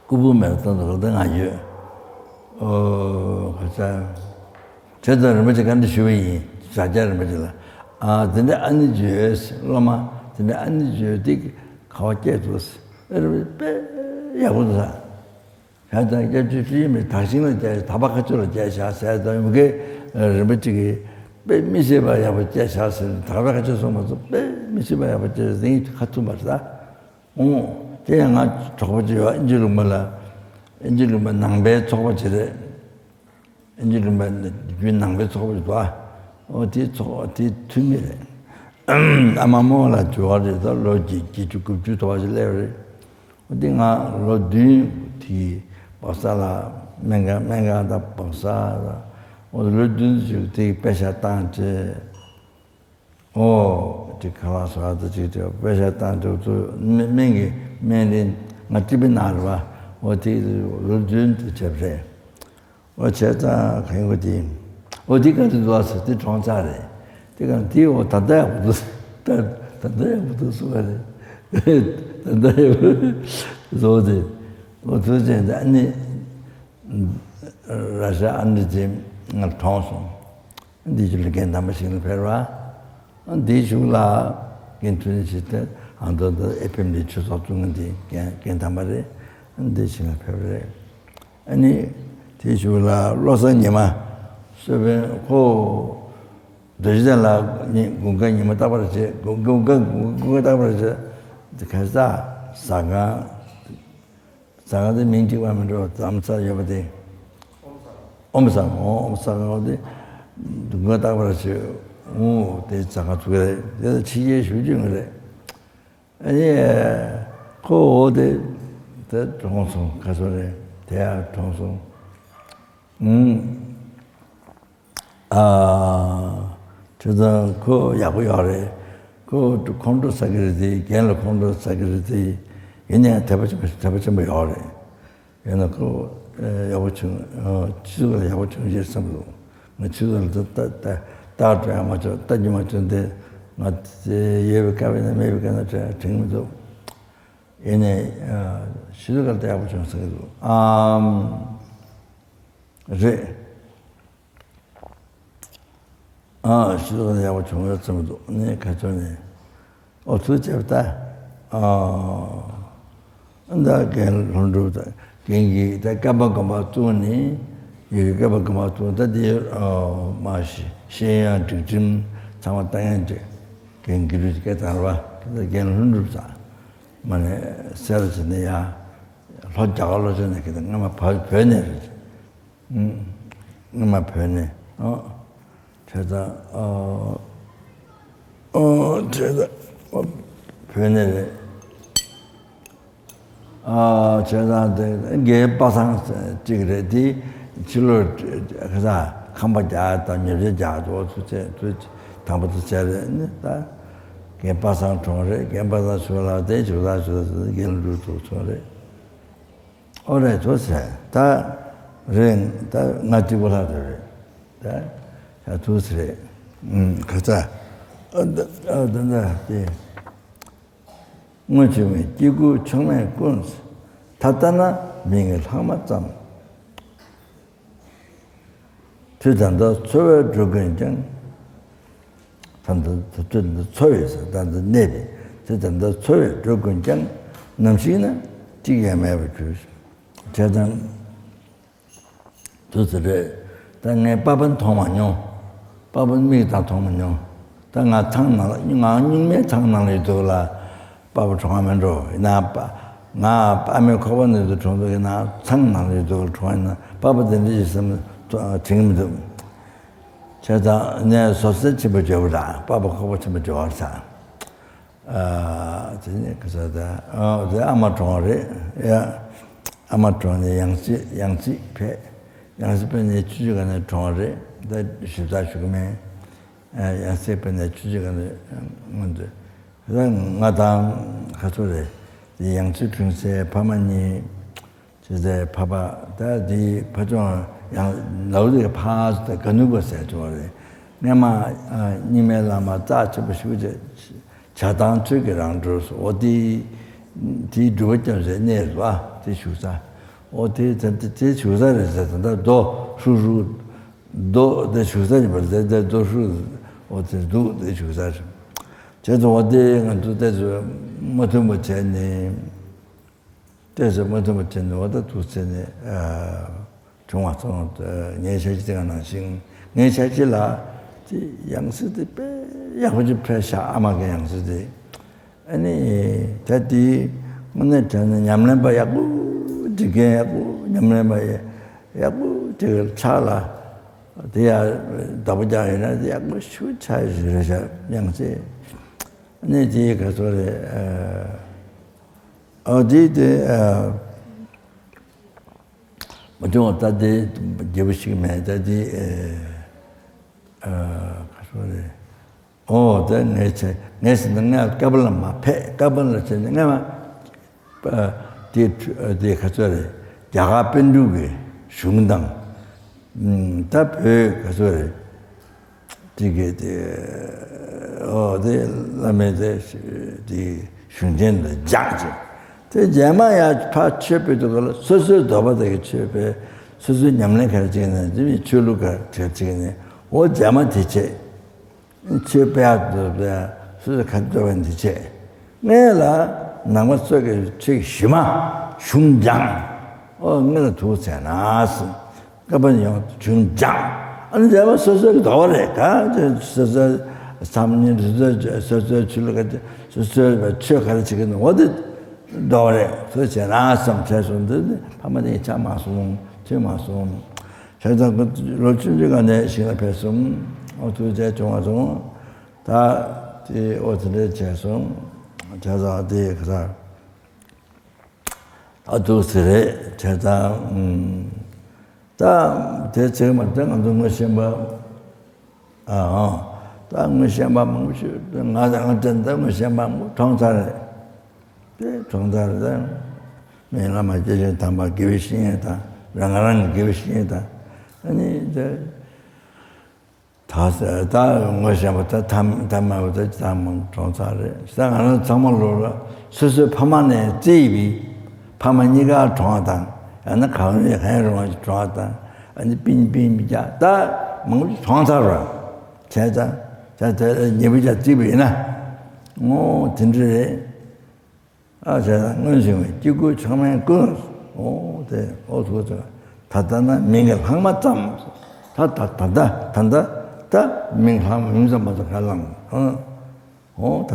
སྐུ་ཕུང་མེད་ལ་ཏན་ཏན་ལ་ཏན་ང་ཡོད། ཨོ་ཁ་ཚ། བྱས་ཙང་རིན་པོ་ཆེ་བཀའ་འདྲི་ཞུ་བ་ཡིན། བྱ་རྒྱ་རིན་པོ་ཆེ་ལ། ཨ་དེ་འདྲ་ཨ་ནི་བརྗོད་སློབ་མ་དེ་འདྲ་ཨ་ནི་བརྗོད་དེ་ཁ་བ་སྐྱེས་འདུག་ཨེ་རེད་དཔེ་ཡག་པོ་འདུག་ས། བྱས་ཙང་སྐྱབས་རྗེ་བཅུ་ཡིན་པའི་དག་ཞིང་ལ་སྐྱེས་དག་པ་ཁ་ཆུ་ལ་སྐྱེས་བཞག་ཟེར་ཙང་ཡོང་གི་རིན་པོ་ཆེ་གིས་དཔེ་མི་ཤེས་པ་ཡག་པོ་སྐྱེས་བཞག་ཟེར་དག་པའི་ཁ་ཆུ་སོང་མ་སོང་དཔེ་མི་ཤེས་པ་ཡག་པོ་སྐྱེས་ཟིན་ཁ་ཐུམ་པ་རེད་ད། ཨོ། དེ་ཡང་ང་གྲོགས་པོ་ཅིག་ཡོད། ཨིན་ཇི་ལུང་པ་ལ། ཨིན་ཇི་ལུང་པ་ནང་པའི་ཚོགས་པ་ཅིག་རེད། ཨིན་ཇི་ལུང་པ་རྒྱུན་ནང་པའི་ཚོགས་པ་ཅིག་འདུག་ཨ། ཨོ་དེའི་ཚོགས་དེའི་འཐུས་མི་རེད། ཨ་མ་རྨོ་ལགས་འབྱོར་བ་རེད། ད་ལོ་བརྒྱད་བརྒྱད་ཅུ་དགུ་བཅུ་དོ་བ་ཅིག་སླེབས་རེད། ཨོ་དེ་ང་ལོ་བདུན་དེ་སྦག་ས་ལ་སྨན་ཁང་སྨན་ཁང་དང་སྦག་ས་ལ་ཨོ་ལོ་བདུན་ཅིག་དེ་པེ་ཤག་བཏང་བྱས། ཨོ། དེ་ཁ་ལག་ཟ་ད་ཅིག་དེ་པེ་ཤག་བཏང་འདུག་ཚུལ་སྨན་གྱི་སྨན་རིན་ང་ཀྲི་པི་ནང་རེད་བ། ཨོ་དེ་ལོ་བདུན་དུ་བྱས་པ་རེད། ཨོ་བྱས་ཙང་ག་ཡིན་གོ་དེ། ཨོ་དེ་ག་དུས་འདུག་ཟེར་དེ་གྲོང་ཚ་རེད། དེ་ག་དེ་ཨོ་ད་ལྟ་ཡག་པོ་འདུག་ད་ད་ལྟ་ཡག་པོ་འདུག་གསུང་བ་རེད། ད་ལྟ་ཡག་པོ་བཟོ་དེ། ཨོ་དུས་ཆེན་དེ་ཨ་ནི། ར་ཤ་ཨ་འདྲ་ཅིག་ང་གྲོངས་སོང་། འདི་ཅུ་ལ་རྒན་དམ་པ་ཞིག་ལ་ཕེབས་ར། འདིའི་གཞུག་ལ་རྒན་ཐུ་ནི་ཞིག་སྟེ་ཨ་མདོ་མདོ་ཨེ་ཕེམ་འདི་ཆུ་ཚོགས་བཙུན་འདི་རྒན་རྒན་དམ་པ་རེད། འདི་ཞིག་ལ་ཕེབས་རེད། ཨ་ནི་ དེའི་གཞུག་ལ་བློ་བཟང་ཉི་མ་གསོལ་དཔོན་ཁོ། རྡོ་རྗེ་གདན་ལ་ཉི་དགུན་ཁ་ཉི་མ་རྟག་པར་བྱེད། དགུན་དགུན་ཁ་དགུན་དགུན་ཁ་རྟག་པར་བྱེད། དེ་ག་ས་ཟ་ཁང་། ཟ་ཁང་དེ་མིང་གཅིག་པ་མི་འགྲོ། རྫམ་ས་ཡོད་པ་དེ། ཨོམ་ཟ་ཁང་། ཨོམ་ཟ་ཁང་དེ་དགུན་ཁ་རྟག་པར་བྱེད། འོ་དེ་ཟ་ཁང་ཚུགས་རེད། དེ་ལ་ཕྱི་རྒྱལ་ཞུ་རྒྱུ་ཡོད་རེད། ཨ་ནི་ཁོ་འོ་དེ་དེ་གྲོངས་སོང་། ག་སོང་རེད། དེ་ཡང་གྲོངས་སོང་། ཨུམ། ཨ། བྱས་ཙང་ཁོ་ཡག་པོ་ཡོད་རེད། ཁོ་ཁོང་ཁྲོ་ཟ་གི་རེད་དེ། རྒན་ལ་ཁོང་ཁྲོ་ཟ་གི་རེད་དེ། ཡིན་ནའང་དད་པ་ཆེན་པོ། དད་པ་ཆེན་པོ་ཡོད་རེད། ཡིན་ན་ཁོ་ཡག་པོ་བྱུང་། ཨ། ཕྱི་ཚུལ་ལ་ཡག་པོ་བྱུང་ཞེས་བསམ་འདུག་ང་ཕྱི་ཚུལ་ལ་ད་ད་ད་ལྟ་འགྲོ་ཡག་མ་བྱུང་། ལྟ་རྒྱུ་མ་བྱུང་སྟེ། ང་དེ་ཡོད་པའི་སྐབས་ཡིན་ན་མེད་པའི་སྐབས་ན་དྲན་དྲན་གྱི་མི་འདུག་ཡིན་ནའི་ཕྱི་ཚུལ་ལ་ད་ཡག་པོ་བྱུང་ཟེར་གྱི་འདུག་ཨམ། རེད། ཨ། ཕྱི་ཚུལ་ཡག་པོ་བྱུང་ཡོད་ཙམ་འདུག་ནས་ཁ་ཚོན་ནས། ཨོ་ཐུགས་རྗེ་ཆེ་ད། ཨ། ད་རྒན་ལྷུན་གྲུབ་དང་རྒན་གྱིས་ད་བསྐལ་པ་སྒོམ་པ་བཙུགས་ནས། ཡི་གེ་བསྐལ་པ་སྒོམ་པ་བཙུགས། ད་དེ། ཨ། མ་གཞི་ཤེས་ཡོན་སྒྲིག་ཁྲིམས་ཚང་མ་བཏང་ཡག་ཅིག་རྒན་དགེ་ལུགས་ཀྱི་སྐད་བཏང་ར་བ། ད་རྒན་ལྷུན་གྲུབ་ཚང་མ་ནས་གསལ་རུ་བྱས་ནས་ཡ། ལྷོ་རྒྱ་གར་ལྷོ་ཕྱོགས་ནས་ཁྱེད་ད་སྔ་མ་བོད་བོད་ནས་རེད། སྔོན་མ་བོད་ནས། ཨོ། བྱས་ཙང་། ཨོ། ཨོ། བྱས་ཙང་། ཨོ། བོད་ནས་རེད། ཨ། བྱས་ཙང་དེ་རྒན་པ་སངས་གཅིག་རེད་དེ། ཕྱི་ལོགས་ཁ་སང་ཁང་པ་རྒྱག་དང་ཉོ་ཆ་རྒྱག་འགྲོ་ཚུལ་བྱས། ཚུལ་དང་པོ་དེ་བྱས་རེད། ནི་ད་རྒན་པ་སངས་གྲོངས་རེད། རྒན་པ་སངས་ཆོས་ལགས་དེ་ཆོས་ལགས་ཆོས་ལགས་རྒན་ལུ་གྲུབ་ཐུག་སོང་རེད། ཨོ་རེད་དོ་ཟེར། ད་རེད། ད་ང་གཅིག་པོ་ལྷག་དེ་རེད། ད་ཡ་ཐུགས་རྗེ་ཆེ་རེད། ཨུམ། ཁ་ཚ། ཨ། ད་ཨ། ད་ད་དེ། སྔོན་བྱུང་བའི་སྐྱེ་དགུའི་མཆོག་དམན་ཀུན། ད་ལྟ་ན་མིང་གི་ལྷག་མ་ཙམ། དུས་ད་ལྟ་འཚོ་བས་འགྲོ་ཀུན་ཀྱང་། ད་ལྟ་དུས་ད་ལྟ་འཚོ་བས་ཟེར། ད་ལྟ་གནས་པའི་དུས་ད་ལྟ་འཚོ་བས་འགྲོ་ཀུན་ཀྱང་། ནམ་ཞིག་ན་གཅིག་ཀྱང་མེད་པར་གྱུར། བྱས་ཙང་དུས་ཚོད་རེད། ད་ངས་པ་ཕ་མཐོང་མ་མྱོང་། པ་ཕ་མིག་དང་མཐོང་མ་མྱོང་། ད་ང་ཚང་ནང་ལ། ང་སྙིང་མའི་ཚང་ནང་ལ་ཡོད་དུས་ལ། པ་ཕ་གྲོངས་མེད་འགྲོ་ཡིན་ན་པ། ང་ཨ་མའི་ཁོག་པ་ནས་དུ་གྲོངས་འདུག་ཡིན་ན་ཚང་ནང་ལ་ཡོད་དུས་གྲོངས་ཡིན་ན། པ་ཕ་དེ་འདྲ་ཞིག་སེམས་དྲན་གྱི་མི་འདུག་བྱས་ཙང་ནས་བཟོད་བསྲན་ཆེན་པོ་བརྗོད་པ་ར། པ་ཕ་ཁོག་པ་ཆེན་པོ་བརྗོད་པ་ར། ཨ། དེ་ནས་ག་ས་ད། ཨ། དེ་ཨ་མ་གྲོངས་རེད་ཡ། ཨ་མ་གྲོངས་ནས་ཡང་རྩིས་ཡང་རྩིས་ཕེབས། ཡང་རྩིས་ཕེབས་ནས་ཆུ་ཆུ་ག་ནས་གྲོངས་རེད། ད་ཞིབ་ཚགས་ཞུ་གི་མེད། ཨ། ཡང་རྩིས་ཕེབས་ནས་ཆུ་ཆུ་ག་ནས་སྔོན་དུ། ད་ང་དང་ཁ་ཚོ་རེད། དེ་ཡང་རྩིས་འཁྲུངས་སའི་ཕ་མ་གཉིས། བྱས་ཙང་ཕ་ཕ་ད་དེའི་ཕ་ཆུང་ཡང་ལའུ་ཟེར། ཕ་ཟེར་ག་ནུ་གོ་ཟེར་ཆོག་རེད། སྔ་མ་རྙིང་མའི་བླ་མ་རྩ་ཆེན་པོ་ཞིག་བྱས། བྱ་བཏང་ཚུལ་གྱི་རང་གྲོལ་སོ། འོ་དེ་དེའི་སྒྲུབ་པ་བརྒྱབ་ཟེར་གནས་སོ། ཨ། དེ་བཞུགས་ས། འོ་དེ་དེ་དེ་བཞུགས་ས་རེད་ཟེར། ད་ལྟ་རྡོ་ཧྲུག་ཧྲུག་རྡོ་དེ་བཞུགས་ས་ཡིན་པ་རེད་ཟེར། དེ་རྡོ་ཧྲུག་འོ་དེ་འདུག་དེ་བཞུགས་ས་རེད། བྱས་ཙང་འོ་དེ་ང་ཚོ་དེ་ཚོ་མ་མཐུན་པ་བྱས་ནས། ཏོག་ཙམ་མ་མཐུན་པ་དེ་ནི་འོ་ད་ཐུགས་བརྩེ་ནས། ཨ། བྱུང་བ་སོང་། ངའི་ཤ་ཤི་དེ་ག་ནང་བཞིན། ངའི་ཤ་ཤི་ལ་དེ་ཡང་སྲིད་དེ་དཔེ་ཡག་པོ་ཅིག་ཕེབས་ཤག་ཨ་མ་གི་ཡང་སྲིད་དེ། ཨ་ནི་ད་དེ་དངོས་གནས་དྲན་ན་ཉམས་ལེན་པ་ཡག་པོ། འཇིག་རྟེན་ཡག་པོ། ཉམས་ལེན་པ་ཡག་པོ་དེ་ཆགས་ལ། དེ་ཡང་བདག་པོ་རྒྱག་ཡོད་ན་དེ་ཡག་པོ་ཞུ་ཆགས་ཞིག་རེད་ཤག་ཡང་སྲིད། ཨ་ནི་དེ་ག་ཚོད་རེད། ཨ། དེ་དེ། ཨ། མ་བྱུང་བ་ད་དེ་རྒྱལ་པོ་ཞིག་མེད། ད་དེ། ཨ། ཨ། ག་སོ་རེད། ཨོ་ད་ངས་བྱས། ངས་ཟེར་ན་ང་ཀ་པ་ལ་མ་ཕེབས། ཀ་པ་ལ་བྱས་ན་ང་མ། ཨ། དེ་དེ་ག་ཚོད་རེད། རྒྱ་གར་པཎ་གྲུབ་ཀྱི་གཞུང་དང་། ཨ། ད་བོད་ག་ཚོད་རེད། དེ་གས་དེ། ཨོ་དེ་བླ་མའི་དེ་དེ་གཞུང་ཆེན་དུ་སྦྱངས་བྱས། དེ་རྗེས་མ་ཡང་ཕར་ཆོས་སྤེལ་དུས་སྐབས་ལ་སོ་སོའི་འདོད་པ་དེ་གས་ཆོས་སྤེལ། སོ་སོའི་ཉམས་ལེན་ག་རེ་བྱས་ནས་དེ་མིན་ཆོས་ལུགས་ག་རེ་བྱས་ནས། འོ་རྗེས་མ་དེ་བྱས། ཆོས་སྤེལ་ཡག་འདོད་པ་སོ་སོའི་ག་འདོད་པ་འདི་བྱས། ངས་ལ་ནང་པ་སོགས་ཀྱི་ཆོས་ཞི་མ་གཞུང་སྦྱངས། ཨོ་ངས་ལ་ཐུགས་བརྩེ་ན་སྲིད། སྐབས་ཡང་བྱུང་ཀྱང་། ཨ་ནི་མཛད་པ་སོ་སོའི་དོགས་རེད། ག་ཅི་སོ་སོའི་བསམ་ཉིན་སོ་སོའི་སོ་སོའི་ཆོས་ལ་ག་ཅི་སོ་སོའི་ཆོས་ག་རེ་བྱེད་ཀྱི་འདུག་འོ་དེ་དོགས་རེད། སོ་བྱས་ན་བསམ་བྱས་སོང་། འདི་ནི་ཕ་མ་དེ་ཆགས་མ་སོང་། ཐོས་མ་སོང་། བྱས་ཙང་ཁོ་ལོ་ཆུང་ཆུང་ག་ནས་ཞིང་ལ་ཕེབས་སོང་། འོ་ཐུགས་རྗེ་ཆེ་བྱུང་བ་སོང་། ད་དེ་འོ་དེ་འདྲས་བྱས་སོང་། བྱས་ཙང་དེ་ག་ས། ཨ་ཐུག་ཟེར་རེད་བྱས་ཙང་། ད་དེ་ཚེ་མ་ད་ང་ཚོ་ངོ་ཤེས་པ། ཨ་ཨ། ད་ངོ་ཤེས་པ་མང་པོ་ཞིག་ང་ང་དེ་འདྲ་ངོ་ཤེས་པ་མང་པོ་གྲོངས་ཚར་རེད། དེ་གྲོངས་ཚར་རེད། ད་མི་ལ་མ་སྐྱེས་ཆེན་དམ་པ་དགེ་བའི་བཤེས་གཉེན་དང་རང་རང་གི་དགེ་བའི་བཤེས་གཉེན་དང་། ཨ་ནི་དེ། ད་ད་ངོ་ཤེས་པ་ད་ཐ་ཐ་མལ་པ་ད་ཅི་ཐ་མ་གྲོངས་ཚར་རེད། ད་ང་རང་ཚང་མ་ལོ་ལ་སོ་སོའི་ཕ་མ་ནས་བརྩིས་པའི་ཕ་མ་གཉིས་ཀ་གྲོངས་པ་དང་། ཡང་ན་གང་རུང་གང་རུང་བ་ཞིག་གྲོངས་པ་དང་། ཨ་ནི་སྤུན་སྤུན་མི་རྒྱག་ད་མང་པོ་ཞིག་གྲོངས་ཚར་བ་བྱས་ཙང་། ད་ད་ཉེ་བུ་ཅག་བརྩིས་པ་ཡིན་ན། ཨོ་དེ་འདྲ་རེད། ཨ་བྱས་ན་སྔོན་བྱུང་བའི་སྐྱེ་དགུའི་ཆགས་མེད་ཀུན། ཨོ་དེ་ཨོ་ཐུག་ཚོད། ད་ལྟ་ན་མིང་གི་ལྷག་མ་ཙམ། ད་ད་ད་ད་ད་ད་ད་མིང་ལྷག་མ་མིང་ཙམ་མ་ཚོ་ག་ལང་། ཨོ་ད་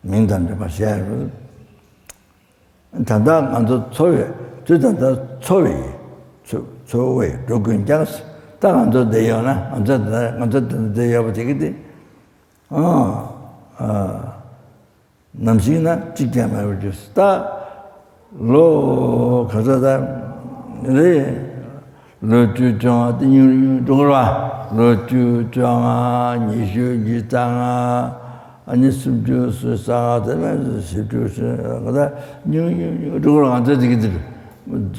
མིང་དང་འབྲེལ་བ་བཤད་རུ། ད་ལྟ་ང་ཚོ་འཚོ་བའི་དུས་ད་ལྟ་འཚོ་བའི་འཚོ་འཚོ་བའི་འགྲོ་ཀུན་ཀྱང་། ད་ང་ཚོ་བསྡད་ཡོད་ན་ང་ཚོ་ད་ང་ཚོ་ད་བསྡད་ཡོད་པ་དེ་གི་དེ། ཨ་ཨ། ནམ་ཞིག་ན་གཅིག་ཀྱང་མེད་པར་འགྱུར། ད་ལོ་ག་ཚོད་ད་རེད། ལོ་བཅུ་བཅོ་ལྔ་དེ་ཉུང་ཉུང་འགྲོ་གི་རེད་པ། ལོ་བཅུ་བཅོ་ལྔ་ཉི་ཤུ་ཉི་ཤུ་རྩ་ལྔ། ཨ་ནི་སུམ་ཅུ་སོ་རྩ་ལྔ་དེ་ནས་བཞི་བཅུ་སོ་ག་ད་ཉུང་ཉུང་ཉུང་འགྲོ་གི་རེད། ང་ཚོ་དེ་གི་དེ་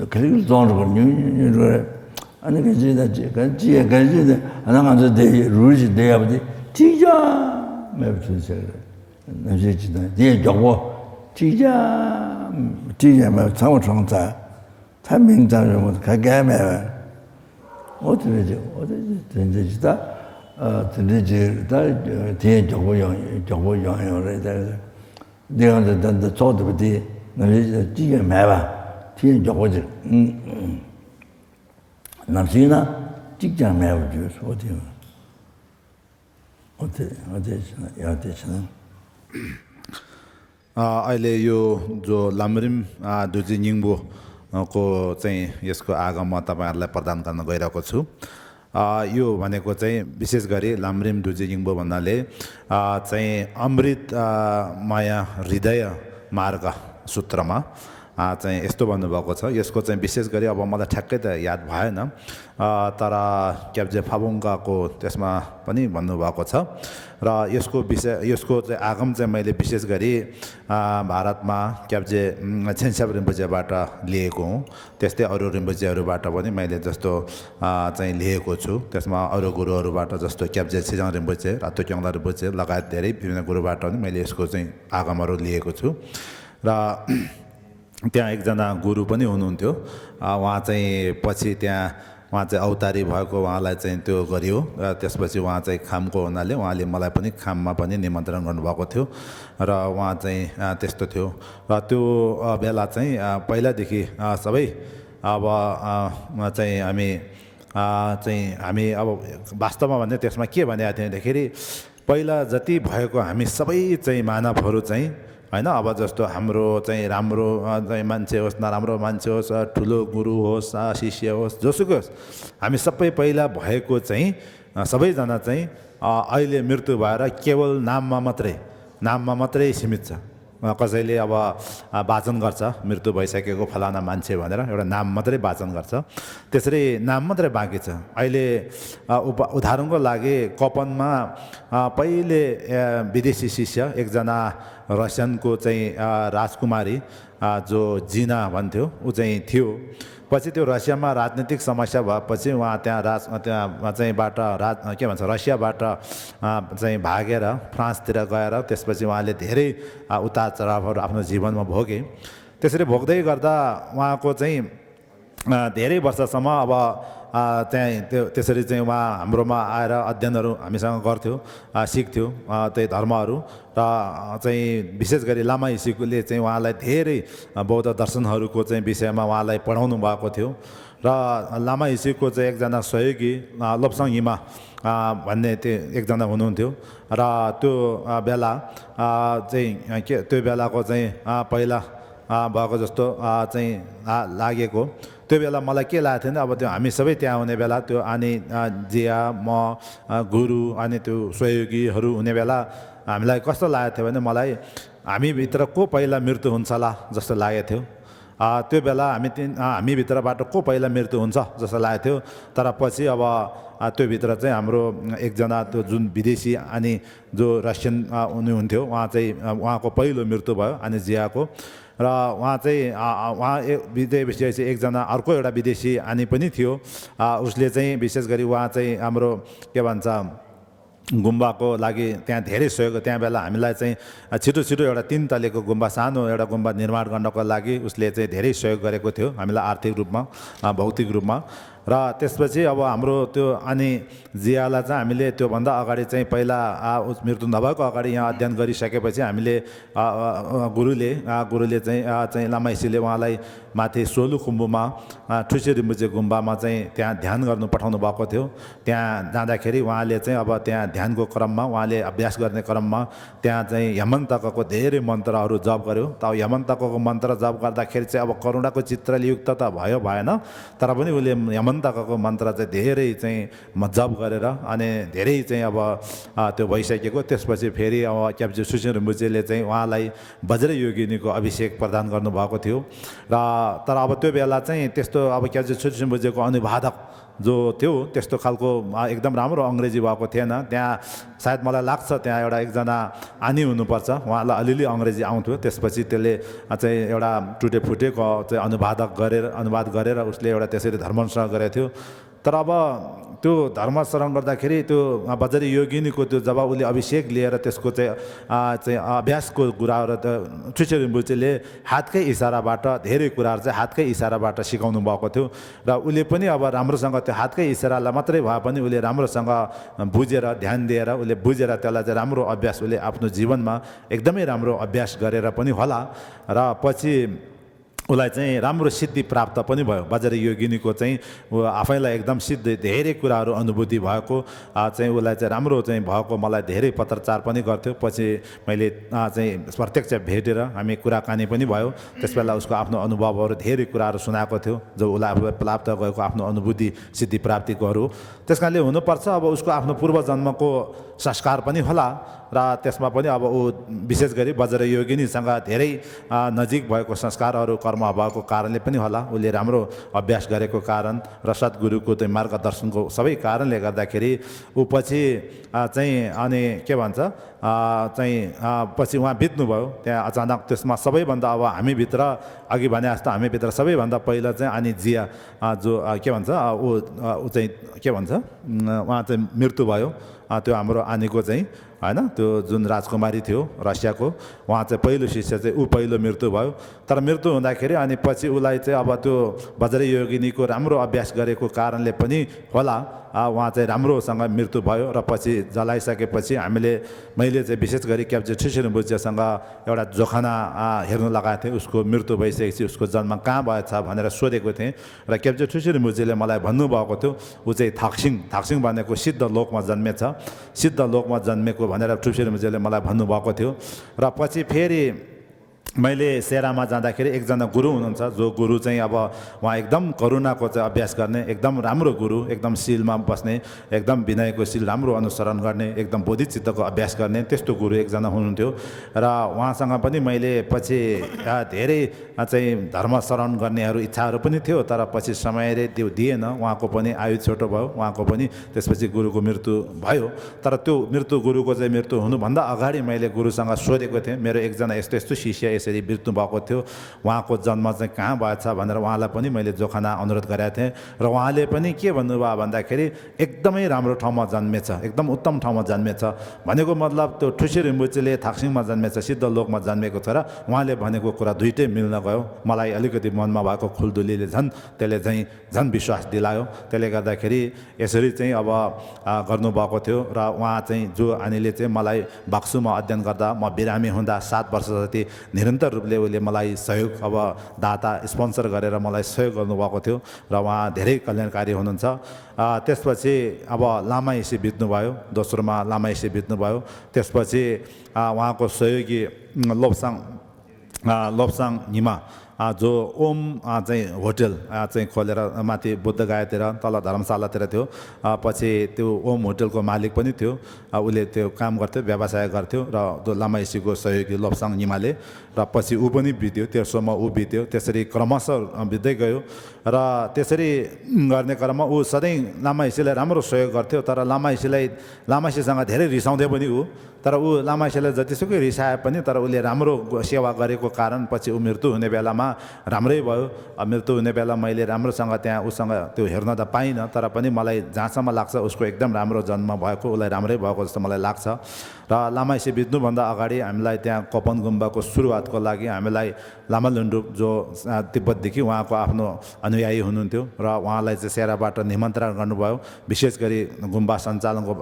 ག་རེ་གི་རྫོང་འགྲོ་གི་ཉུང་ཉུང་ཉུང་འགྲོ་རེད། ཨ་ནི་ག་ཅི་ད་ཅི་ག་ཅི་ཡ་ག་ཅི་ད་ཨ་ན་ང་ཚོ་དེ་རུལ་ཞིག་བསྡད་ཡོད་པ་དེ་གཅིག་ཀྱང་མེད་པ་ཚུལ་བྱས་རེད། ནམ་ཞིག་ཅིག་དང་དེའི་མགྱོགས་པོ། གཅིག་ཀྱང་གཅིག་ཀྱང་མེད་པར་ཚང་མ་གྲོངས་ཚར། ད་མིང་ཙམ་ཡོད་མ་གཏོགས་ག་གེ་མེད་པས། འོ་དེ་འདྲ་ཅིག་འོ་དེ་དེ་འདྲ་ཅིག་ད། ཨ་དེ་འདྲ་ཅིག་ད་དེའི་མགྱོགས་པོ་ཡོང་མགྱོགས་པོ་ཡོང་ཡོང་རེད་ད། འདི་ཡང་ད་ད་ད་ཚོགས་འདུ་པ་དེ་ནམ་ཞིག་ཅིག་གཅིག་ཀྱང་མེད་པ། དེའི་མགྱོགས་པོ་ཅིག་ནམ་ཞིག་ན་གཅིག་ཀྱང་མེད་པར་འགྱུར། འོ་དེ། འོ་དེ་འོ་དེ་བྱས་ན་ཡང་དེ་བྱས་ན། ཨ་ཨ་ལེ་ཡོ་ཛོ་ལམ་རིམ་ཨ་བདུད་རྩི་སྙིང་པོ་ཨ་ཀོ་ཙེ་ཡེས་ཀོ་ཨ་ག་མ་ཏ་པ་ལེ་པར་དན་ཀ་ན་གོ་ཡ་ར་ཀོ་ཚུ། ཨ་ཡོ་བ་ནེ་ཀོ་ཙེ་བི་ཤེས་ག་རེ་ལམ་རིམ་བདུད་རྩི་སྙིང་པོ་བ་ན་ལེ་ཨ་ཙེ་ཨམ་རིད་ཨ་མ་ཡ་རི་ད་ཡ་མར་ག་སུ་ཏྲ་མ། ཨ་ཙེ་ཨེ་སྟོ་བ་ནུ་བ་ཀོ་ཚ་ཡེས་ཀོ་ཙེ་བི་ཤེས་ག་རེ་ཨ་བ་མ་ལ་ཁྲག་གེ་ད་ཡ་བ་ཡ་ན། ཨ་ཏ་ར་སྐྱབས་རྗེ་ཕ་བོང་ཀ་ཀོ་ཏེས་མ་པ་ནི་མ་ནུ་བ་ཀོ་ཚ། ར་ཡེས་ཀོ་བི་ཤེ་ཡེས་ཀོ་ཙེ་ཨ་གམ་ཙེ་མ་ལེ་བི་ཤེས་ག་རེ་ཨ་བྷ་རད་མ་སྐྱབས་རྗེ་མཚན་ཞབས་རིན་པོ་ཆེ་བ་ཏྲ་ལེ་ཀོ། ཏེས་ཏེ་ཨ་རུ་རིན་པོ་ཆེ་ཨ་རུ་བ་ཏྲ་པ་ནི་མ་ལེ་ཛོས་ཏོ་ཨ་ཙེ་ལེ་ཀོ་ཚུ། ཏེས་མ་ཨ་རུ་གུ་རུ་ཨ་རུ་བ་ཏྲ་ཛོས་ཏོ་སྐྱབས་རྗེ་ཆེ་ཆུང་རིན་པོ་ཆེ་ར་ཏོ་ཀྱང་ལ་རིན་པོ་ཆེ་ལ་ག་ཏེ་རེ་བི་ན་གུ་རུ་བ་ཏྲ་ནི་མ་ལེ་ཡེས་ཀོ་ཙེ་ཨ་གམ་ཨ་རུ་ལེ་ཀོ་ཚུ། ར། 点一张呢，गुरु पनि हुनुहुन्थ्यो। अ, उहाँ चाहिँ पछि त्यहाँ उहाँ चाहिँ अवतारी भएको उहाँलाई चाहिँ त्यो गरियो। र त्यसपछि उहाँ चाहिँ खामको हुनाले उहाँले मलाई पनि खाममा पनि निमन्त्रण गर्नुभएको थियो। र उहाँ चाहिँ अ, त्यस्तो थियो। र त्यो अ, बेला चाहिँ अ, पहिलादेखि अ, सबै अब अ, चाहिँ हामी अ, चाहिँ हामी अब वास्तवमा भने त्यसमा के भनेको थियो भन्दाखेरि पहिला जति भएको हामी सबै चाहिँ मानवहरू चाहिँ, होइन, अब जस्तो हाम्रो चाहिँ राम्रो अ, चाहिँ मान्छे होस्, नराम्रो मान्छे होस्, अ, ठुलो गुरु होस्, अ, शिष्य होस्, जोसुकै होस्, हामी सबै पहिला भएको चाहिँ अ, सबैजना चाहिँ अ, अहिले मृत्यु भएर केवल नाममा मात्रै, नाममा मात्रै सीमित छ। अ, कसैले अब अ, वाचन गर्छ, मृत्यु भइसकेको फलाना मान्छे भनेर एउटा नाम मात्रै वाचन गर्छ। त्यसरी नाम मात्रै बाँकी छ। अहिले अ, उप उदाहरणको लागि कपनमा अ, पहिले अ, विदेशी शिष्य एकजना रसियनको चाहिँ अ, राजकुमारी अ, जो जिना भन्थ्यो, ऊ चाहिँ थियो। पछि त्यो रसियामा राजनीतिक समस्या भएपछि उहाँ त्यहाँ राज त्यहाँ चाहिँ बाट राज के भन्छ रसियाबाट अ, चाहिँ भागेर फ्रान्सतिर गएर त्यसपछि उहाँले धेरै अ, उतार चढावहरू आफ्नो जीवनमा भोगे। त्यसरी भोग्दै गर्दा उहाँको चाहिँ अ, धेरै वर्षसम्म अब अ, चाहिँ त्यो, त्यसरी चाहिँ उहाँ हाम्रोमा आएर अध्ययनहरू हामीसँग गर्थ्यो, अ, सिक्थ्यो, अ, त्यही धर्महरू। र, अ, चाहिँ विशेष गरी लामा इसिकुले चाहिँ उहाँलाई धेरै, अ, बौद्ध दर्शनहरूको चाहिँ विषयमा उहाँलाई पढाउनु भएको थियो। र लामा इसिको चाहिँ एकजना सहयोगी, अ, लोप्साङ हिमा, अ, भन्ने त्यो एकजना हुनुहुन्थ्यो। र त्यो, अ, बेला, अ, चाहिँ, अ, के, त्यो बेलाको चाहिँ, अ, पहिला, अ, भएको जस्तो, अ, चाहिँ, अ, लागेको। त्यो बेला मलाई के लागेको थियो भने, अब त्यो हामी सबै त्यहाँ हुने बेला, त्यो अनि, अ, जिया, म, अ, गुरु, अनि त्यो सहयोगीहरू हुने बेला हामीलाई कस्तो लागेको थियो भने, मलाई हामीभित्र को पहिला मृत्यु हुन्छ होला जस्तो लागेको थियो। अ, त्यो बेला हामी तिन, अ, हामीभित्रबाट को पहिला मृत्यु हुन्छ जस्तो लागेको थियो। तर पछि अब, अ, त्योभित्र चाहिँ हाम्रो एकजना त्यो जुन विदेशी अनि जो रसियन, अ, उनी हुन्थ्यो, उहाँ चाहिँ, अ, उहाँको पहिलो मृत्यु भयो अनि जियाको। र उहाँ चाहिँ, अ, अ, उहाँ ए-, विदेशी, विदेशी एकजना अर्को एउटा विदेशी अनि पनि थियो। अ, उसले चाहिँ विशेष गरी उहाँ चाहिँ हाम्रो के भन्छ, गुम्बाको लागि त्यहाँ धेरै सहयोग, त्यहाँ बेला हामीलाई चाहिँ, अ, छिटो छिटो एउटा तिन तलेको गुम्बा, सानो एउटा गुम्बा निर्माण गर्नको लागि उसले चाहिँ धेरै सहयोग गरेको थियो हामीलाई आर्थिक रूपमा, अ, भौतिक रूपमा। र त्यसपछि अब हाम्रो त्यो अनि जियालाई चाहिँ हामीले त्योभन्दा अगाडि चाहिँ पहिला, आ, उस मृत्यु नभएको अगाडि यहाँ अध्ययन गरिसकेपछि हामीले, आ, आ, आ, गुरुले, आ, गुरुले चाहिँ, आ, चाहिँ लामा इसीले उहाँलाई माथि सोलु खुम्बुमा, आ, ठुसे रिम्बुचे गुम्बामा चाहिँ त्यहाँ ध्यान गर्नु पठाउनु भएको थियो। त्यहाँ जाँदाखेरि उहाँले चाहिँ अब त्यहाँ ध्यानको क्रममा, उहाँले अभ्यास गर्ने क्रममा त्यहाँ चाहिँ यमन तकको धेरै मन्त्रहरू जप गर्यो। त अब यमन तकको मन्त्र जप गर्दाखेरि चाहिँ अब करुणाको चित्रले युक्त त भयो भएन, तर पनि उसले यमन तकको मन्त्र चाहिँ धेरै चाहिँ म जप गरेर अनि धेरै चाहिँ अब, अ, त्यो भइसकेको। त्यसपछि फेरि अब क्याप्जे सुसिन रिम्बुचेले चाहिँ उहाँलाई वज्रयोगिनीको अभिषेक प्रदान गर्नुभएको थियो। र तर अब त्यो बेला चाहिँ त्यस्तो अब क्याप्जे सुसिन रिम्बुचेको अनुवादक जो थियो, त्यस्तो खालको, अ, एकदम राम्रो अङ्ग्रेजी भएको थिएन। त्यहाँ सायद मलाई लाग्छ, त्यहाँ एउटा एकजना आनी हुनुपर्छ, उहाँलाई अलिअलि अङ्ग्रेजी आउँथ्यो। त्यसपछि त्यसले, अ, चाहिँ एउटा टुटेफुटेको चाहिँ अनुवादक गरेर, अनुवाद गरेर उसले एउटा त्यसरी धर्मश्रवण गरेको थियो। तर अब त्यो धर्मश्रवण गर्दाखेरि त्यो, अ, वज्रयोगिनीको त्यो जब उसले अभिषेक लिएर त्यसको चाहिँ, अ, चाहिँ अभ्यासको कुराहरू त ठुसे रिम्बुचेले हातकै इसाराबाट धेरै कुराहरू चाहिँ हातकै इसाराबाट सिकाउनु भएको थियो। र उसले पनि अब राम्रोसँग त्यो हातकै इसारालाई मात्रै भए पनि उसले राम्रोसँग बुझेर, ध्यान दिएर, उसले बुझेर त्यसलाई चाहिँ राम्रो अभ्यास, उसले आफ्नो जीवनमा एकदमै राम्रो अभ्यास गरेर पनि होला। र पछि उसलाई चाहिँ राम्रो सिद्धि प्राप्त पनि भयो। वज्रयोगिनीको चाहिँ ऊ आफैलाई एकदम सिद्ध, धेरै कुराहरू अनुभूति भएको, आ, चाहिँ उसलाई चाहिँ राम्रो चाहिँ भएको, मलाई धेरै पत्रचार पनि गर्थ्यो। पछि मैले, आ, चाहिँ प्रत्यक्ष भेटेर हामी कुराकानी पनि भयो। त्यस बेला उसको आफ्नो अनुभवहरू, धेरै कुराहरू सुनाएको थियो, जो उसलाई आफूलाई प्राप्त भएको आफ्नो अनुभूति, सिद्धि प्राप्तिकोहरू। त्यस कारणले हुनुपर्छ, अब उसको आफ्नो पूर्वजन्मको संस्कार पनि होला र त्यसमा पनि अब ऊ विशेष गरी वज्रयोगिनीसँग धेरै, आ, नजिक भएको संस्कारहरू, कर्म भएको कारणले पनि होला, उसले राम्रो अभ्यास गरेको कारण र सद्गुरुको त्यो मार्गदर्शनको सबै कारणले गर्दाखेरि ऊ पछि, आ, चाहिँ अनि के भन्छ, आ, चाहिँ, आ, पछि उहाँ बित्नुभयो। त्यहाँ अचानक त्यसमा सबैभन्दा अब हामीभित्र, अघि भने जस्तो हामीभित्र सबैभन्दा पहिला चाहिँ अनि जिया, आ, जो, आ, के भन्छ, आ, ऊ, आ, ऊ चाहिँ के भन्छ, उम्, उहाँ चाहिँ मृत्यु भयो। आ, त्यो हाम्रो आनीको चाहिँ, होइन, त्यो जुन राजकुमारी थियो रसियाको, उहाँ चाहिँ पहिलो शिष्य चाहिँ ऊ पहिलो मृत्यु भयो। तर मृत्यु हुँदाखेरि अनि पछि उसलाई चाहिँ अब त्यो वज्रयोगिनीको राम्रो अभ्यास गरेको कारणले पनि होला, आ, उहाँ चाहिँ राम्रोसँग मृत्यु भयो र पछि जलाइसकेपछि हामीले, मैले चाहिँ विशेष गरी क्याप्जे ठुसे रिम्बुचेसँग एउटा जोखाना, आ, हेर्न लगाएको थिएँ। उसको मृत्यु भइसकेपछि उसको जन्म कहाँ भएछ भनेर सोधेको थिएँ र क्याप्जे ठुसे रिम्बुचेले मलाई भन्नुभएको थियो, ऊ चाहिँ थाक्सिङ, थाक्सिङ भनेको सिद्ध लोकमा जन्मेछ, सिद्ध लोकमा जन्मेको भनेर ठुसे रिम्बुचेले मलाई भन्नुभएको थियो। र पछि फेरि मैले सेरामा जाँदाखेरि एकजना गुरु हुनुहुन्छ, जो गुरु चाहिँ अब उहाँ एकदम करुणाको चाहिँ अभ्यास गर्ने, एकदम राम्रो गुरु, एकदम शीलमा बस्ने, एकदम विनयको शील राम्रो अनुसरण गर्ने, एकदम बोधिचित्तको अभ्यास गर्ने त्यस्तो गुरु एकजना हुनुहुन्थ्यो। र उहाँसँग पनि मैले पछि, आ, धेरै, आ, चाहिँ धर्म श्रवण गर्नेहरू इच्छाहरू पनि थियो, तर पछि समयले त्यो दिएन। उहाँको पनि आयु छोटो भयो, उहाँको पनि त्यसपछि गुरुको मृत्यु भयो। तर त्यो मृत्यु, गुरुको चाहिँ मृत्यु हुनुभन्दा अगाडि मैले गुरुसँग सोधेको थिएँ, मेरो एकजना यस्तो यस्तो शिष्य, यसरी मृत्यु भएको थियो। उहाँको जन्म चाहिँ कहाँ भएछ भनेर उहाँलाई पनि मैले जोखाना अनुरोध गरेको थिएँ। र उहाँले पनि के भन्नुभयो भन्दाखेरि, एकदमै राम्रो ठाउँमा जन्मेछ, एकदम उत्तम ठाउँमा जन्मेछ भनेको मतलब त्यो ठुसी रिम्बुचेले थाक्सिङमा जन्मेछ, सिद्ध लोकमा जन्मेको छ र उहाँले भनेको कुरा दुइटै मिल्न गयो। मलाई अलिकति मनमा भएको खुल्दुलीले झन् त्यसले झैँ झन् विश्वास दिलायो। त्यसले गर्दाखेरि यसरी चाहिँ अब गर्नुभएको थियो। र उहाँ चाहिँ जो आनीले चाहिँ मलाई बक्सुमा अध्ययन गर्दा, म बिरामी हुँदा सात वर्ष जति निरन्तर रूपले उसले मलाई सहयोग, अब दाता, स्पोन्सर गरेर मलाई सहयोग गर्नुभएको थियो। र उहाँ धेरै कल्याणकारी हुनुहुन्छ। त्यसपछि अब लामा इसी बित्नुभयो, दोस्रोमा लामा इसी बित्नुभयो। त्यसपछि उहाँको सहयोगी लोप्साङ लोप्साङ निमा जो ओम चाहिँ होटल चाहिँ खोलेर माथि बुद्ध गायातिर तल धर्मशालातिर थियो। पछि त्यो ओम होटलको मालिक पनि थियो। उसले त्यो काम गर्थ्यो, व्यवसाय गर्थ्यो र त्यो लामा इसीको सहयोगी लोप्साङ निमाले। र पछि ऊ पनि बित्यो, तेर्सोमा ऊ बित्यो, त्यसरी क्रमशः बित्दै गयो। र त्यसरी गर्ने क्रममा ऊ सधैँ लामा इसीलाई राम्रो सहयोग गर्थ्यो। तर लामा इसीलाई लामा इसीसँग धेरै रिसाउँथे पनि ऊ। तर ऊ लामा इसीलाई जतिसुकै रिसाए पनि, तर उसले राम्रो सेवा गरेको कारण पछि ऊ मृत्यु हुने बेलामा राम्रै भयो। मृत्यु हुने बेला मैले राम्रोसँग त्यहाँ उसँग त्यो हेर्न त पाइनँ, तर पनि मलाई जहाँसम्म लाग्छ उसको एकदम राम्रो जन्म भएको, उसलाई राम्रै भएको जस्तो मलाई लाग्छ। र लामा इसी बित्नुभन्दा अगाडि हामीलाई त्यहाँ कोपन गुम्बाको सुरुवातको लागि हामीलाई लामा लुन्डुप जो तिब्बतदेखि उहाँको आफ्नो अनुयायी हुनुहुन्थ्यो र उहाँलाई चाहिँ सेराबाट निमन्त्रण गर्नुभयो। विशेष गरी गुम्बा सञ्चालनको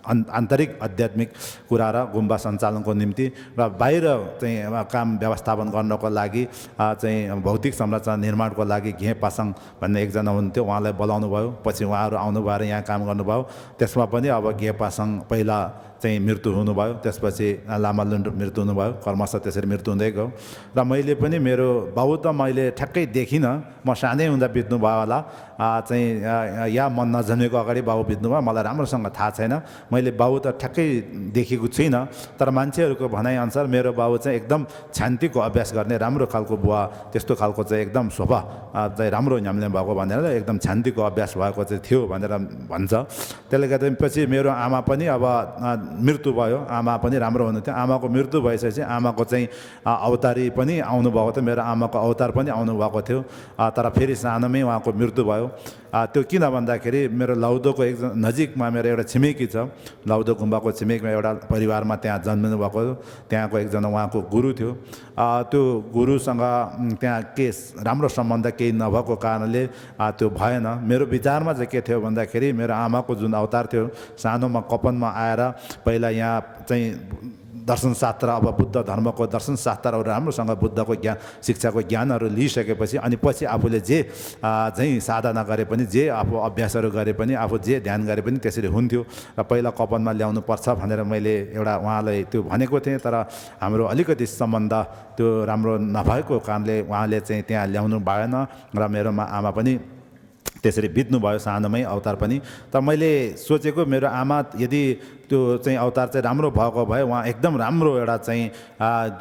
आन्तरिक आध्यात्मिक कुरा र गुम्बा सञ्चालनको निम्ति र बाहिर चाहिँ काम व्यवस्थापन गर्नको लागि चाहिँ भौतिक संरचना निर्माणको लागि घे पासाङ भन्ने एकजना हुनुहुन्थ्यो, उहाँलाई बोलाउनुभयो। पछि उहाँहरू आउनुभयो र यहाँ काम गर्नुभयो। त्यसमा पनि अब घे पासाङ पहिला चाहिँ मृत्यु हुनुभयो, त्यसपछि लामा लुन्डुप मृत्यु हुनुभयो, क्रमशः त्यसरी मृत्यु हुँदै गयो। र मैले पनि मेरो बाउ त मैले ठ्याक्कै देखिनँ, म सानै हुँदा बित्नुभयो होला। चाहिँ या म नजन्मेको अगाडि बाउ बित्नुभयो, मलाई राम्रोसँग थाहा छैन। मैले बाउ त ठ्याक्कै देखेको छुइनँ। तर मान्छेहरूको भनाइअनुसार मेरो बाउ चाहिँ एकदम शान्तिको अभ्यास गर्ने राम्रो खालको बुवा, त्यस्तो खालको चाहिँ एकदम स्वभाव चाहिँ राम्रो न्याम्ले भएको भनेर एकदम शान्तिको अभ्यास भएको चाहिँ थियो भनेर भन्छ। त्यसले गर्दा पछि मेरो आमा पनि अब मृत्यु भयो। आमा पनि राम्रो हुनुहुन्थ्यो। आमाको मृत्यु भइसकेपछि आमाको चाहिँ अवतारी पनि आउनुभएको थियो, मेरो आमाको अवतार पनि आउनुभएको थियो। तर फेरि सानोमै उहाँको मृत्यु भयो। त्यो किन भन्दाखेरि मेरो लाउदोको एक नजिकमा मेरो एउटा छिमेकी छ। लाउदो गुम्बाको छिमेकीमा एउटा परिवारमा त्यहाँ जन्मिनु भएको, त्यहाँको एकजना उहाँको गुरु थियो। त्यो गुरुसँग त्यहाँ के राम्रो सम्बन्ध केही नभएको कारणले त्यो भएन। मेरो विचारमा चाहिँ के थियो भन्दाखेरि मेरो आमाको जुन अवतार थियो, सानोमा कपनमा आएर पहिला यहाँ चाहिँ दर्शनशास्त्र, अब बुद्ध धर्मको दर्शनशास्त्रहरू राम्रोसँग बुद्धको ज्ञान, शिक्षाको ज्ञानहरू लिइसकेपछि अनि पछि आफूले जे चाहिँ साधना गरे पनि, जे आफू अभ्यासहरू गरे पनि, आफू जे ध्यान गरे पनि त्यसरी हुन्थ्यो। र पहिला कपनमा ल्याउनुपर्छ भनेर मैले एउटा उहाँलाई त्यो भनेको थिएँ। तर हाम्रो अलिकति सम्बन्ध त्यो राम्रो नभएको कारणले उहाँले चाहिँ त्यहाँ ल्याउनु भएन। र मेरोमा आमा पनि त्यसरी बित्नुभयो, सानोमै अवतार पनि। त मैले सोचेको मेरो आमा यदि त्यो चाहिँ अवतार चाहिँ राम्रो भएको भए उहाँ एकदम राम्रो एउटा चाहिँ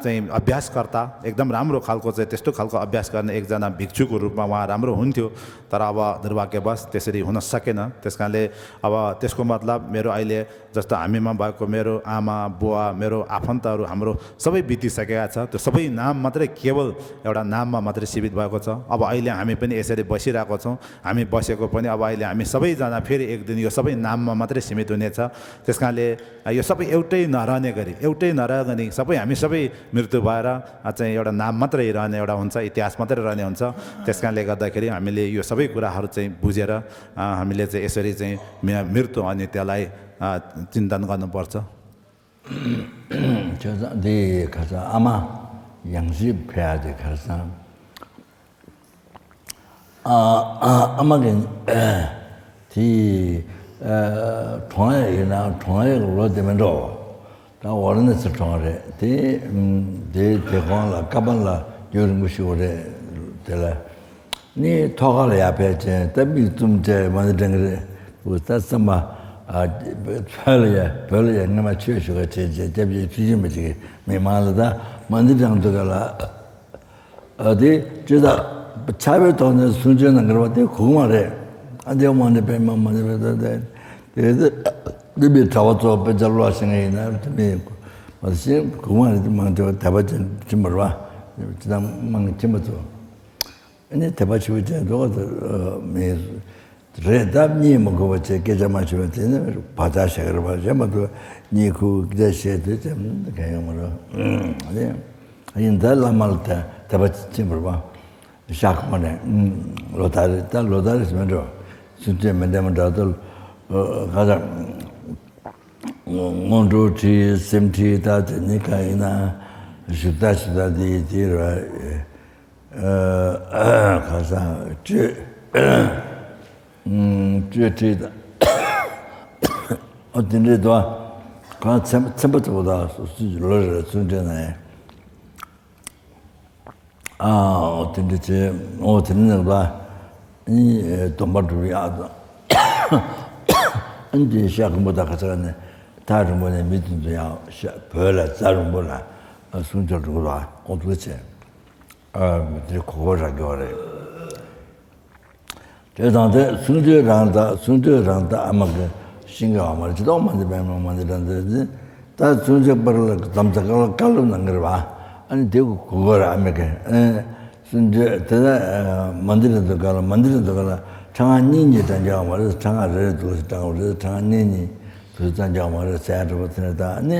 चाहिँ अभ्यासकर्ता, एकदम राम्रो खालको चाहिँ त्यस्तो खालको अभ्यास गर्ने एकजना भिक्षुको रूपमा उहाँ राम्रो हुन्थ्यो। तर अब दुर्भाग्यवश त्यसरी हुन सकेन। त्यस कारणले अब त्यसको मतलब मेरो अहिले जस्तो हामीमा भएको मेरो आमा बुवा, मेरो आफन्तहरू हाम्रो सबै बितिसकेका छ। त्यो सबै नाम मात्रै, केवल एउटा नाममा मात्रै सीमित भएको छ। अब अहिले हामी पनि यसरी बसिरहेको छौँ। हामी बसेको पनि अब अहिले हामी सबैजना फेरि एक दिन यो सबै नाममा मात्रै सीमित हुनेछ। त्यस कारणले यो सबै एउटै नरहने गरी, एउटै नरहने गरी सबै हामी सबै मृत्यु भएर चाहिँ एउटा नाम मात्रै रहने एउटा हुन्छ, इतिहास मात्रै रहने हुन्छ। त्यस कारणले गर्दाखेरि हामीले यो सबै कुराहरू चाहिँ बुझेर हामीले चाहिँ यसरी चाहिँ मृत्यु अनि त्यसलाई चिन्तन गर्नुपर्छ। ཁ་སང་འདི་ཁ་སང་ཨ་མ་ཡང་སྲིད་ཕེ་ཡ་དེ་ཁ་སང་ཨ་མ་གི་དེ་གྲོངས་ཡ་ཡིན་ན་གྲོངས་ཡ་གི་ལོ་དེ་མིན་འགྲོ། ད་ཝ་ར་ཎ་སི་གྲོངས་རེད་དེ། དེ་དེ་གོང་ལ་ཀ་པན་ལ་རྒྱུན་རིང་པོ་ཞིག་ཡོད་རེད། དེ་ལ་ནི་ཐོག་ཁ་ལ་ཡར་ཕེབས་ཅན་ད་མིག་བཙུམ་བྱས་མ་ཎི་བགྲང་གི་རེད། འུ་ད་བསམ་པ་བོད་ལ་ཡ་བོད་ལ་ཡ་སྔ་མ་ཆོས་ཞུ་ག་བྱས་བྱས་སྐྱབས་རྗེ་ཚུལ་ཁྲིམས་པ་ཅིག་གིས་མི་མང་ལ་ད་མ་ཎི་བགྲང་དུས་ག་ལ་དེ་ཅི་ད་ཆར་པའི་ཐོག་ནས་གསུང་ཆོས་གནང་གི་རེད་བ། དེ་གོང་མ་རེད། ཨ་དེ་མ་ཎི་བགྲང་མ་མ་ཎི་བགྲང་ད་དེ་དེ་དེ་མི་གྲྭ་བ་ཚོ་དཔེ་ཆ་ཀློག་ཤེས་ངེས་ཡིན་ན་དེ་མི་མ་ཤེས་གོང་མ་རེད། དེ་མང་ཆེ་བ་དད་པ་ཅན་ཅི་མ་རེད་བ། ཅི་དང་མང་ཁྱིམ་པ་ཚོ། ཨ་ནི་དད་པ་ཆེན་པོ་ཅན་འདུག་ག་མི་རེད། སྟབས་གཉིས་མ་གོ་བ་བྱས་སྐད་ཆ་མ་བྱུང་བ་དེ་ནི་བག་ཆགས་བཞག་གི་རེད་པ། གཞན་མ་གཏོགས་གཉིད་ཁུག་སྐད་ཆ་བཤད་དུས་ཙམ་གང་ཡོང་མ་རེད། ཨ་ནི་ཡིན་ད་བླ་མ་ལ་དད་དད་པ་ཆེན་པོ་རེད་པ། ཤག་ཁོ་ནས་ལོ་ལྟར་རེད། ད་ལོ་ལྟར་རེད་མི་འགྲོ། ཚུན་ཚོད་མི་འདྲ་མི་འདྲ་ད་ཁ་ཚ། སྔོན་འགྲོ་ཁྲིད། སེམས་ཁྲིད། ད་དེ་ནི་གང་ཡིན་ན་བཞུགས་ད་བཞུགས་ད་དེ་དེ་ར་ཁ་སང་སྤྱོད་སྤྱོད་ཁྲིད་ད། ཨོ་དེ་འདྲའི་དོ། གང་ཚན་ཚན་པ་ཚོ་ད་སུ་སུ་ལོ་རེ་ཚུན་ཁྲིད་ན་ཡང་། ཨ་འོ་དེ་འདྲ་བྱས། འོ་དེ་ནས་ལ་ཨི་སྡོམ་པ་སྒྲུབ་ཡག་དང་། ཨ་འདི་ཤག་རིང་པོ་དང་ཁ་ཚ་ནས་ཐག་རིང་པོ་ནས་མི་དེ་ཚོ་ཡང་ཤག་བོད་ལ་རྫ་རིང་པོ་ལ་གསུང་ཆོས་སྒྲུབ་ལ་འོ་དེ་བྱས། ཨ་མི་དེ་གོ་གོ་རག་གི་བ་རེད། དེ་དང་དེ་གསུང་ཆོས་རང་དག་གསུང་ཆོས་རང་དག་ཨ་མ་གི་ཤིང་གི་བ་མ་རེད། ཅི་ཐོག་མ་འདི་བས་མ་མ་འདི་རང་དག་འདི། ད་ཚུན་ཚོད་པར་ལ་དམ་ཚ་བཀའ་སློབ་གནང་གི་རེད་པ། ཨ་ནི་དེ་གུ་གུ་གོ་ར་ཨ་མེ་ཀེ། ཨེ། སུན་ཚོད་དེ་ད་མ་འདི་རེད་འདུག་ག་ལ། མ་འདི་རེད་འདུག་ག་ལ། ཁྲ་ང་གཉིས་གཉིས་དྲ་འཇག་མ་རེད། ཁྲ་ང་རེ་རེ་འདུག་སེ་དྲ་ང་རེ། ཁྲ་ང་གཉིས་གཉིས་འདུག་སེ་དྲ་འཇག་མ་རེད་ཟེར་འགྲོ་བ་དེ་ནས་ད་ནི།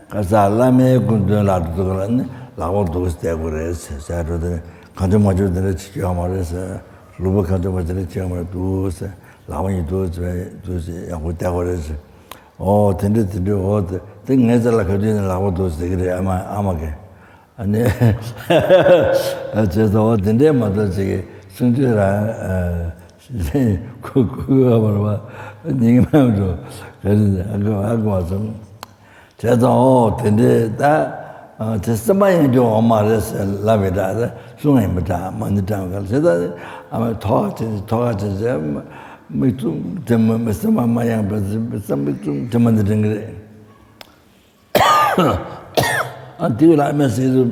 ཁ་ས་བླ་མའི་སྐུ་མདུན་ལ་འགྲོ་འདུག་ག་ལ་ནི་ལག་པ་འདུག་སེ་བསྡད་དགོས་རེད་ཟེར་འགྲོ། དེ་ནས་གང་བྱུང་མ་བྱུང་དེ་འདྲ་བྱེད་རྒྱུ་ཡོད་མ་རེད་ཟེར། ལུས་པོ་གང་བྱུང་མ་དེ་འདྲ་བྱེད་ཀྱི་ཡོད་མ་རེད་འདུག་ཟེར། ལག་པ་གཉིས་འདུག་སེ་འདུག་སེ་ཡག་པོ་བསྡད་དགོས་རེད་ཟེར། ཨོ་དེ་འདྲ་དེ་འདྲ། ཨོ་དེ་དེ་ངའི་རྩ་ལ་ག་དུས་ནས་ལག་པ་འདུག་ཟེར་གི་རེད་ཨ་མ་ཨ་མ་གིས། ཨ་ནི་བྱས་ཙང་ཨོ་དེ་འདྲས་མ་གཏོགས་ཅིག་གི་གསུང་ཆོས་རང་ཁུ་ཁུ་ཨ་མ་ར་བ་ཉིང་མ་འགྲོ་ག་རེ་ཨ་ག་ཨ་ག་བ་སོང་། བྱས་ཙང་ཨོ་དེ་འདྲས་ད་དེ་སེམས་པ་ཡང་སྐྱོ་བ་མ་རེད་ཟེར་ལབ་པའི་འདྲ། གསུང་ཡིན་པ་འདྲ་མ་ནི་འདྲ་ག་ལ་བྱས་ཙང་ཨ་མ་ཐོག་ཅིག་ཐོག་ཅིག་བྱས། མིག་བཙུམ་དྲི་མ་མི་སེམས་པ་མ་ཡེངས་པ་ཟིན་པའི་བསམ་མིག་བཙུམ་དྲི་མ་འདི་དྲན་གི་རེད། ཨ་དེ་ལ་ཨ་མས་ཟེར་དུས་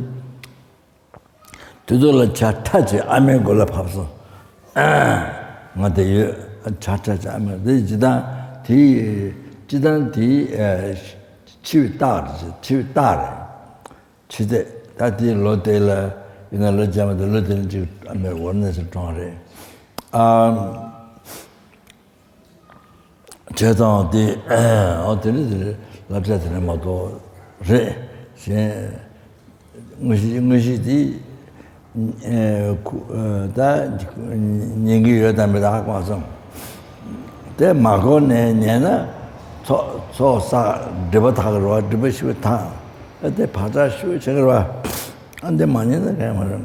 དེ་ཚོ་ལ་ཇ་ཁྲ་ཅིག་ཨ་མའི་མགོ་ལ་ཕབ་སོང་། ང་དེ་ཡོད་ཇ་ཁྲ་ཅིག་ཨ་མའི་དེ་ཇི་ལྟར་དེ་ཇི་ལྟར་དེ་འཆི་བའི་རྟགས་རེད། འཆི་བའི་རྟགས་རེད། འཆི་ཚེ་ད་དེ་ལོ་དེ་ལ་ཡིན་ན་ལོ་རྗེས་མ་དེ་ལོ་དེ་ལ་ཅིག་ཨ་མའི་འོར་ནས་སུ་གྲོངས་རེད། ཨ། བྱས་ཙང་དེ་ཨོ་དེ་རེད་དེ་རེད། བསླབ་བྱ་དེ་རེད་མ་གཏོགས་རེད། གཞན་དངོས་གཞི་དངོས་གཞི་དེ་ཨེ་ཁུ་ཨེ་ད་ཉན་གྱི་ཡོད་དམ་མེད་དམ་ཧ་གོ་མ་སོང་། དེ་མ་གོ་ནས་ཉན་ན་ཚོགས་ཚོགས་བསགས་སྒྲིབ་པ་དག་གི་རེད་བ། སྒྲིབ་པ་ཞི་བ་དང་ཨ་དེ་བག་ཆགས་ཞི་བ་བྱེད་ཀྱི་རེད་བ། ཨ་འདི་མ་ཉན་ན་གང་ཡང་མ་རེད།